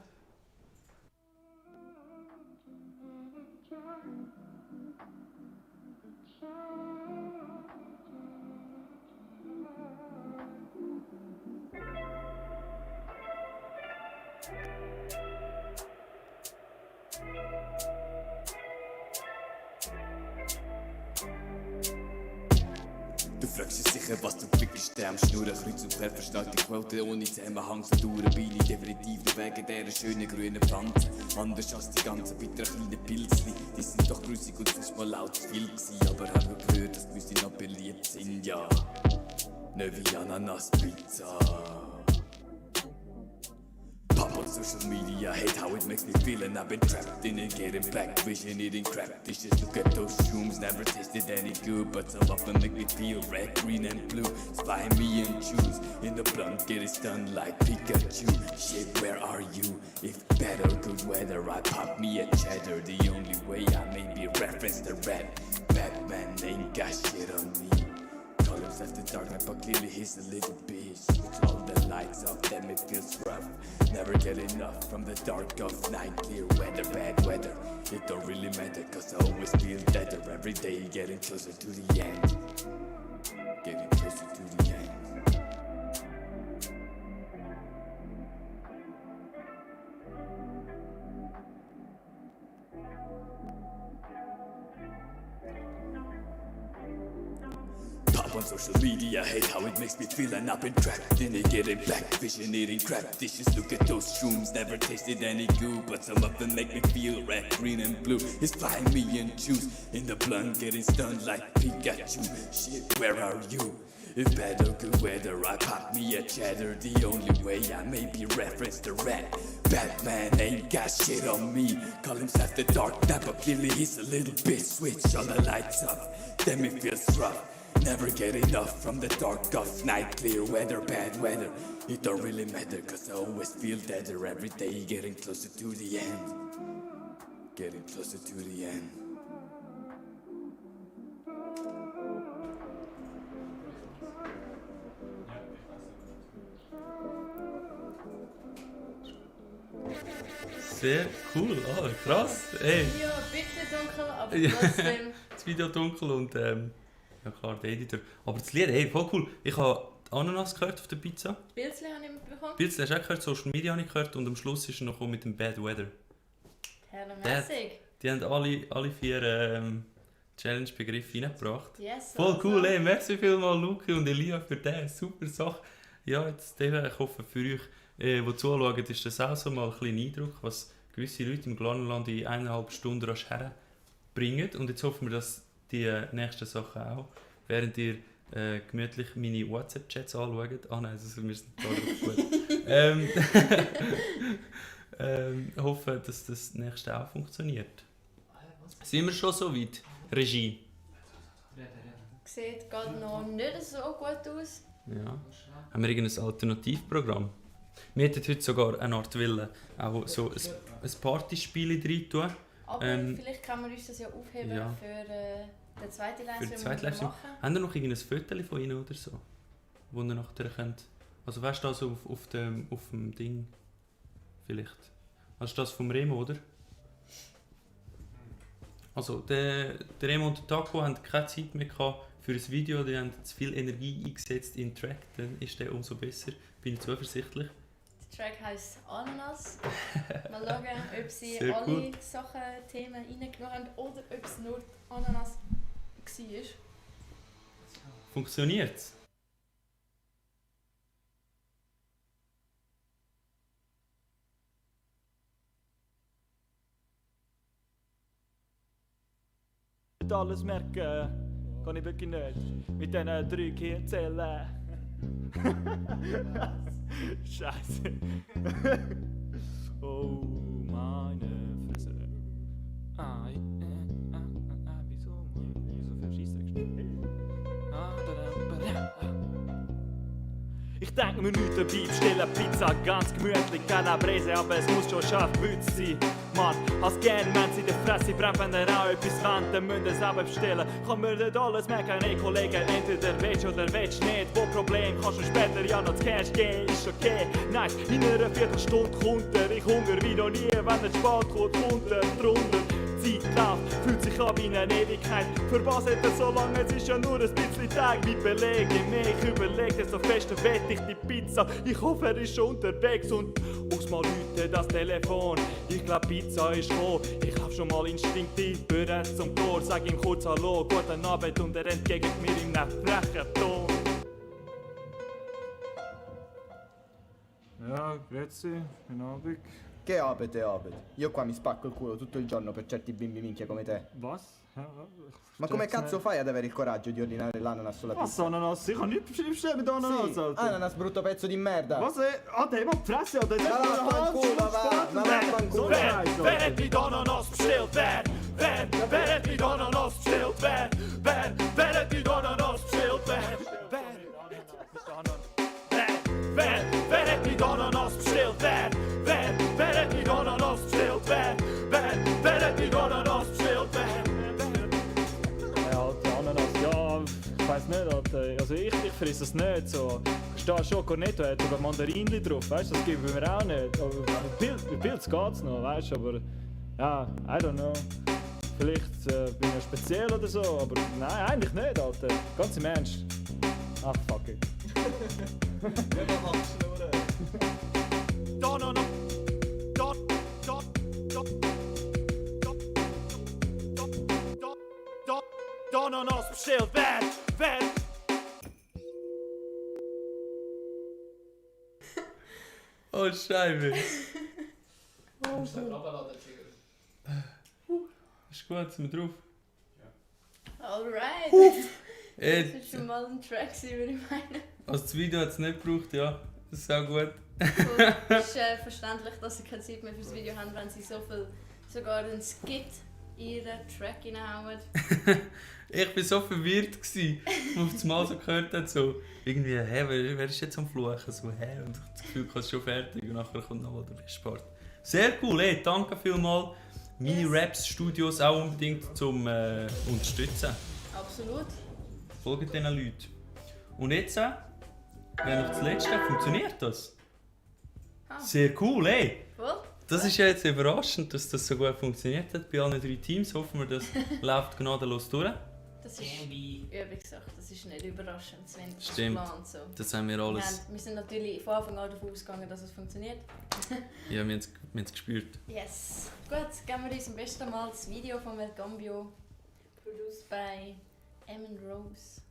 Speaker 10: Du fragst dich sicher, was du fickst, der am Schnurren kreuz und quer versteht die Quote ohne Zusammenhang so dauern Beine definitiv nur wegen dieser schönen grünen Pflanze. Anders als die ganzen bitteren kleinen Pilzli, die sind doch grusig und sonst mal laut zu viel gewesen, aber hab nur gehört, dass gewisse noch beliebt sind, ja. Nicht wie Ananas-Pizza. Pop on social media, hate how it makes me feel and I've been trapped in it, getting back, vision eating crap dishes. Look at those shrooms, never tasted any good, but some of them make me feel red, green and blue. Spy me and choose, in the blunt get it stunned like Pikachu. Shit, where are you? If bad or good weather, I pop me a cheddar. The only way I may be referenced to rap. Batman ain't got shit on me. Colors after dark night, but clearly he's a little bitch. With all the lights up, damn it feels rough. Never get enough from the dark of night. Clear weather, bad weather, it don't really matter, cause I always feel better. Every day getting closer to the end. Getting closer to the end. On social media, hate how it makes me feel and I've been trapped in it, getting black vision, eating crap dishes. Look at those shrooms, never tasted any good, but some of them make me feel red, green and blue. It's flying me and juice in the blunt, getting stunned like Pikachu. Shit, where are you? If bad or good weather, I pop me a cheddar. The only way I may be referenced to rat. Batman ain't got shit on me. Call himself the Dark Knight, but clearly he's a little bit. Switch all the lights up, then it feels rough. Never get enough from the dark of night. Clear weather, bad weather, it don't really matter, cause I always feel deader. Every day getting closer to the end. Getting closer to the end.
Speaker 6: Sehr cool, krass. Ey.
Speaker 7: Ja, bitte dunkel, aber
Speaker 6: Ja,
Speaker 7: trotzdem.
Speaker 6: das Video dunkel und ja klar, der Editor. Aber das Lied, ey, voll cool. Ich habe Ananas gehört auf der Pizza.
Speaker 7: Pilzli habe ich mitbekommen.
Speaker 6: Pilzli hast du auch gehört, Social Media habe ich gehört und am Schluss ist er noch mit dem Bad Weather.
Speaker 7: Herrenmässig.
Speaker 6: Die haben alle 4 Challenge-Begriffe reingebracht.
Speaker 7: Yes,
Speaker 6: voll
Speaker 7: also.
Speaker 6: cool, ey. Merci vielmals Luki und Elia für diese super Sache. Ja, jetzt ich hoffe für euch, die zuschauen, ist das auch so mal ein kleiner Eindruck, was gewisse Leute im Glarnerland in 1,5 Stunden rasch herbringen. Und jetzt hoffen wir, dass die nächsten Sachen auch, während ihr gemütlich meine WhatsApp-Chats anschaut. Nein, also wir sind da gut. Hoffe, dass das nächste auch funktioniert. Sind wir schon so weit? Regie?
Speaker 7: Sieht gerade noch nicht so gut aus.
Speaker 6: Ja. Haben wir irgendein Alternativprogramm? Wir hätten heute sogar eine Art Wille, auch so ein Partyspiel rein tun.
Speaker 7: Aber vielleicht kann man uns das ja aufheben für den zweiten Livestream,
Speaker 6: für den zweiten Livestream. Haben ihr noch irgendein Foto von Ihnen oder so? Wo ihr nachher könnt... Also weißt du das auf dem Ding? Vielleicht. Also das vom Remo, oder? Also der Remo und der Taco haben keine Zeit mehr gehabt für ein Video, die haben zu viel Energie eingesetzt in den Track, dann ist der umso besser, bin ich zuversichtlich.
Speaker 7: Der Track heisst Ananas. Mal schauen, ob sie
Speaker 6: Sehr
Speaker 7: alle
Speaker 6: gut.
Speaker 7: Sachen, Themen reingenommen haben oder ob es nur Ananas war.
Speaker 6: Funktioniert's?
Speaker 17: Alles merken, kann ich wirklich nicht. Mit diesen 3 Gehirnzellen. Scheiße. Oh, meine Fresse. Wieso? mir nichts dabei, bestelle Pizza ganz gemütlich, Calabrese, aber es muss schon scharf gewürzt sein. Mann, hast gern, wenn sie in der Fresse brennt, wenn ihr auch etwas wollt, dann müsst ihr selber bestellen. Kann mir nicht alles merken, ey Kollege, entweder willst oder willst nicht. Wo Problem, kannst du später ja noch das Cash geben, ist okay. Nice, in einer Viertelstunde kommt er, ich hunger wie noch nie, wenn es spät kommt er drunter. Zeit läuft, fühlt sich an wie eine Ewigkeit. Für was hat er so lange, es ist ja nur ein bisschen Tag. Wie belege mich, ich überlege, so fest wett ich die Pizza. Ich hoffe, er ist schon unterwegs und muss mal läuten das Telefon. Ich glaub, Pizza ist gekommen. Ich lauf schon mal instinktiv bereits zum Tor. Sag ihm kurz Hallo, guten Abend und er entgegnet mir in einem frechen Ton.
Speaker 11: Ja, grazie, guten Abend.
Speaker 13: Che abete? Io qua mi spacco il culo tutto il giorno per certi bimbi minchia come te.
Speaker 11: Was?
Speaker 13: Ma come cazzo fai ad avere il coraggio di ordinare l'ananas sulla pizza?
Speaker 11: Was Ananas? Ich kann nicht bestimmt mit Ananas,
Speaker 13: Sì,
Speaker 11: Alter.
Speaker 13: ananas brutto pezzo di merda.
Speaker 11: Was? Alter, mal die Fresse, Alter.
Speaker 13: Ma vaffanculo, va, ma vaffanculo.
Speaker 17: Wer hat mit Ananas bestellt? Wer hat mit Ananas bestellt? Wer hat mit Ananas bestellt? Wer hat mit Ananas bestellt? Wer hat mit Ananas bestellt? Wer hat mit Ananas bestellt?
Speaker 11: Ja, Alter, Ananas, ja, ich weiss nicht, Alter. Also ich friss das nicht so. Da Schokonetto hat aber Mandarinli drauf, weißt du, das geben wir auch nicht. Aber mit Pilz geht's noch, weißt du, aber ja, I don't know. Vielleicht bin ich speziell oder so, aber nein, eigentlich nicht, Alter. Ganz im Ernst. Ach, fuck it.
Speaker 17: Ananas bestellt, wer?
Speaker 6: Oh, Scheibe. Ist gut, sind wir drauf?
Speaker 7: Alright.
Speaker 6: Ey,
Speaker 7: Das ist schon mal ein Track, würde ich meinen.
Speaker 6: also das Video hat es nicht gebraucht, ja. Das ist auch gut.
Speaker 7: Cool. Es ist verständlich, dass sie keine Zeit mehr fürs Video haben, wenn sie so viel, sogar einen Skit in ihren Track reinhauen.
Speaker 6: Ich war so verwirrt, als ich auf Mal so gehört habe, so irgendwie, hä, wer ist jetzt am Fluchen? So, hä? Und ich habe das Gefühl, ich habe es schon fertig und nachher kommt noch mal der beste Part. Sehr cool, ey, danke vielmals. Meine Raps Studios auch unbedingt zum unterstützen.
Speaker 7: Absolut.
Speaker 6: Folgt diesen Leuten. Und jetzt, wenn noch das Letzte, funktioniert das? Sehr cool, ey!
Speaker 7: Cool.
Speaker 6: Das ist ja jetzt überraschend, dass das so gut funktioniert hat bei allen 3 Teams. Hoffen wir, das läuft gnadenlos durch.
Speaker 7: Das ist Übungssache, das ist nicht überraschend, wenn das
Speaker 6: Stimmt,
Speaker 7: geplant so.
Speaker 6: das haben wir alles.
Speaker 7: Wir sind natürlich von Anfang an davon ausgegangen, dass es funktioniert.
Speaker 6: Ja, wir haben es gespürt.
Speaker 7: Yes. Gut, geben wir uns am besten mal das Video von El Cambio, produced by Rose.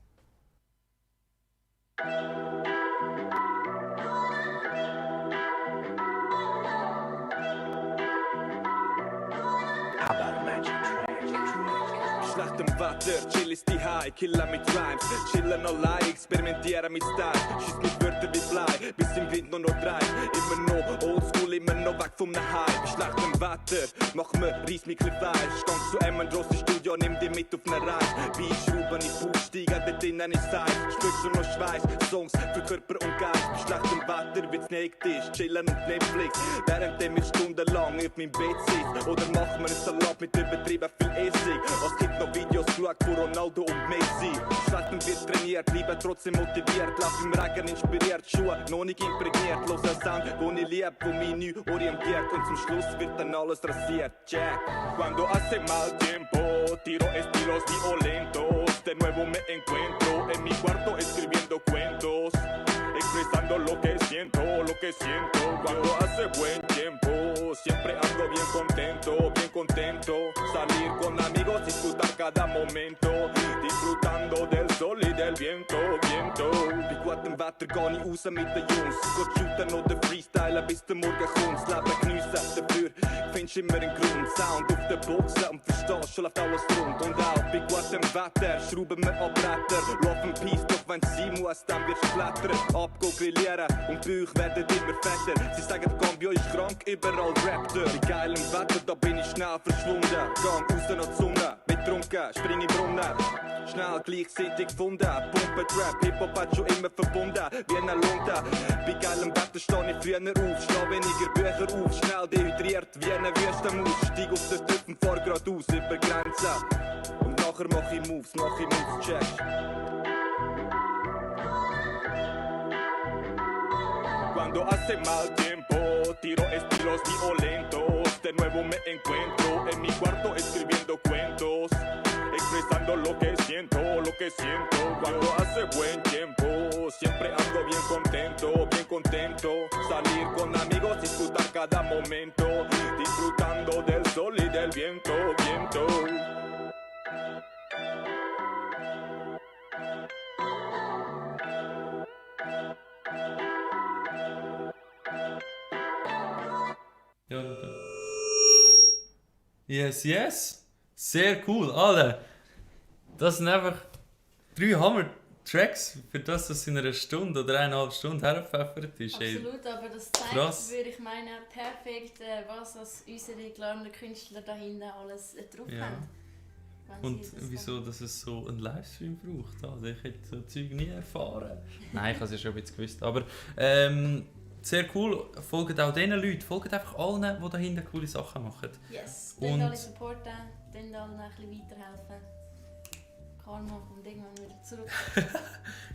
Speaker 23: Nach dem Wetter, chill ist die High, killer mit Rhymes. Chillen allein, experimentieren mit Style. Schieß mit Wörtern wie Blei, bis im Wind nur noch 3. Immer noch oldschool, immer noch weg vom Hype. Ich nach dem Wetter, mach mir Reis mit klein Fleisch. Gang zu Rose Studio, nimm dich mit auf ne Reise. Wie ich schraube, ich aufsteige, dort drinnen ist Zeit. Spürst du noch Schweiß, Songs für Körper und Geist. Bei schlechtem Wetter wird's Nächtisch, chillen und Netflix. Währenddem ich stundenlang auf meinem Bett sitze. Oder mach mir einen Salat mit übertrieben viel Essig. Als Kind noch Videos geschaut von Ronaldo und Messi. Schlecht und wird trainiert, bleibe trotzdem motiviert. Lauf im Regen inspiriert, Schuhe noch nicht imprägniert. Los einen Sound, den ich lieb, wo mich neu orientiert. Und zum Schluss wird dann alles rasiert. Jack. Cuando hace mal tiempo, tiro estilos violentos. De nuevo me encuentro en mi cuarto escribiendo cuentos. Expresando lo que siento. Cuando hace buen tiempo, siempre ando bien contento. Salir con amigos, disfrutar cada momento. Disfrutando del sol y del viento. Bei gutem Wetter geh ich raus mit den Jungs. Geht shooten oder freestylen bis der Morgen kommt. Das Leben geniessen, dafür findest immer einen Grund. Sound auf den Boxen und verstehst, schon läuft alles rund. Und auch bei gutem Wetter schrauben wir ab Bretter. Laufen Peace, doch wenn sie muss, dann wirst du flattern. Abgo grillieren und Bauch werden immer fetter. Sie sagen, der Cambio ist krank, überall Raptor. Bei geilem Wetter, da bin ich schnell verschwunden. Gang raus noch die Sonne, betrunken, spring im Brunnen. Schnell gleichzeitig gefunden, Pumpe Trap, Hip-Hop hat schon immer verbunden, wie eine Lunte. Bei geilem Wetter steh ich früher auf, schnell weniger Bücher auf, schnell dehydriert wie eine Wüstenmaus. Steig aus der Tüffen, fahr geradeaus über Grenzen. Und nachher mach ich Moves, checkst. Cuando hace mal tiempo, tiro estilos violentos. De nuevo me encuentro en mi cuarto escribiendo cuentos, expresando lo que siento. Cuando hace buen tiempo, siempre ando bien contento. Salir con amigos, disfrutar cada momento, disfrutando del sol y del viento.
Speaker 6: Yes. Sehr cool, Alter. Das sind einfach 3 Hammer-Tracks, für das in einer Stunde oder 1,5 Stunden hergepfeffert ist.
Speaker 7: Absolut, aber das zeigt, würde ich meinen, perfekt, was unsere gelernten Künstler da hinten alles drauf haben.
Speaker 6: Und wieso, dass es so einen Livestream braucht. Also ich hätte so Zeug nie erfahren. Nein, ich habe es ja schon ein bisschen gewusst. Aber sehr cool, folgt auch diesen Leuten, folgt einfach allen, die da hinten coole Sachen machen.
Speaker 7: Yes, dann alle supporten, dann allen ein bisschen weiterhelfen. Karma kommt irgendwann wieder zurück.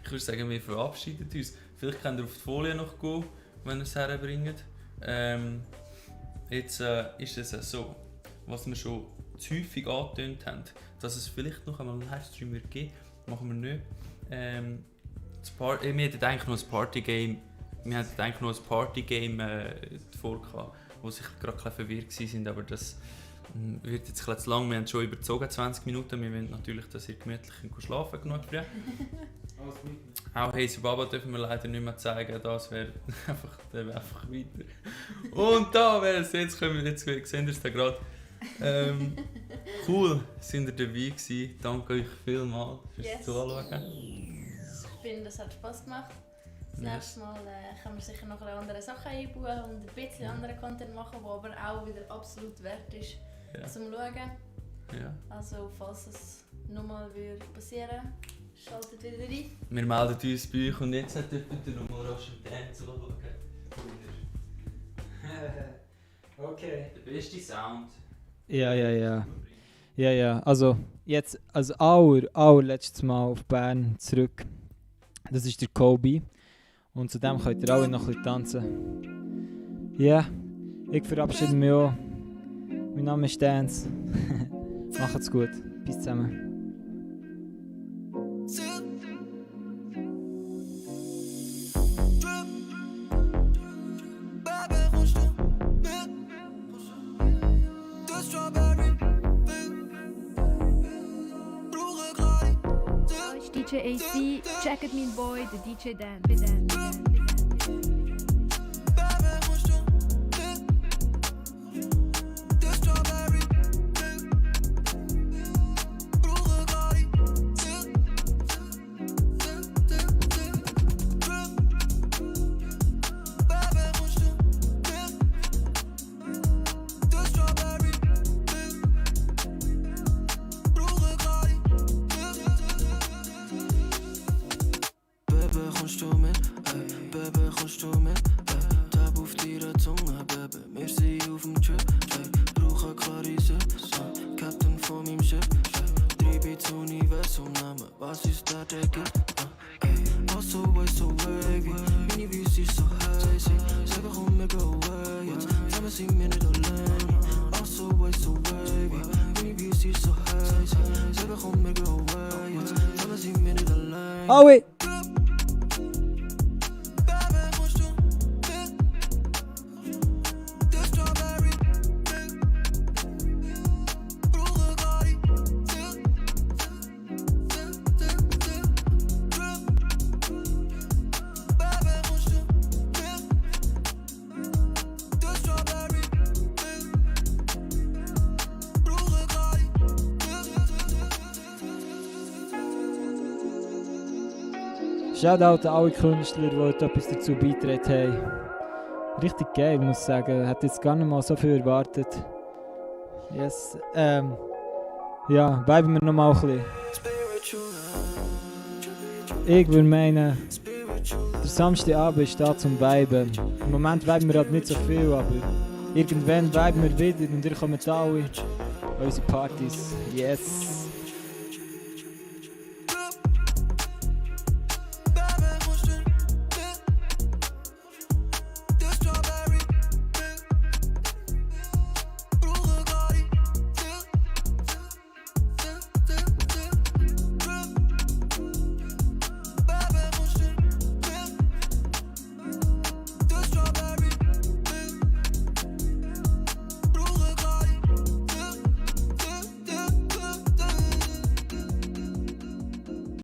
Speaker 6: Ich würde sagen, wir verabschieden uns. Vielleicht könnt ihr auf die Folie noch gehen, wenn ihr es herbringt. Jetzt ist es so, was wir schon zu häufig angetönt haben, dass es vielleicht noch einmal einen Livestream wird geben, machen wir nicht. Wir hatten eigentlich noch ein Partygame davor gehabt, wo sich gerade ein bisschen verwirrt waren, aber das wird jetzt ein bisschen zu lang. Wir haben schon überzogen 20 Minuten. Wir wollen natürlich, dass ihr gemütlich schlafen genug früh. Auch Hazy Baba dürfen wir leider nicht mehr zeigen. Das wäre einfach weiter. Und da wäre es jetzt, sehen wir es da gerade. Cool, sind ihr dabei gewesen. Danke euch vielmals fürs Zuschauen.
Speaker 7: Ich finde, das hat Spass gemacht. Das nächste Mal können wir sicher noch andere Sachen einbauen und ein bisschen anderen Content machen, der aber auch wieder absolut wert ist zum Schauen.
Speaker 6: Ja.
Speaker 7: Also falls es nochmal passieren würde, schaltet wieder rein.
Speaker 6: Wir melden uns bei euch und jetzt dürft ihr nochmal rasch im Dance schauen.
Speaker 1: Okay.
Speaker 6: Der beste Sound.
Speaker 1: Ja. Also jetzt als allerletztes Mal auf Bern zurück. Das ist der Kobe. Und zudem könnt ihr alle noch ein bisschen tanzen. Ja, ich verabschiede mich auch. Mein Name ist Dance. Macht's gut. Bis zusammen.
Speaker 4: DJ AC, checket mein Boy, der DJ Dan.
Speaker 1: Ah oui! Shoutout an alle Künstler, die etwas dazu beigetragen haben. Richtig geil, muss ich sagen. Hätte jetzt gar nicht mal so viel erwartet. Yes. Ja, viben wir nochmal ein bisschen. Ich würde meinen, der Samstagabend ist da zum Viben. Im Moment viben wir halt nicht so viel, aber irgendwann viben wir wieder und ihr kommt alle an unsere Partys. Yes.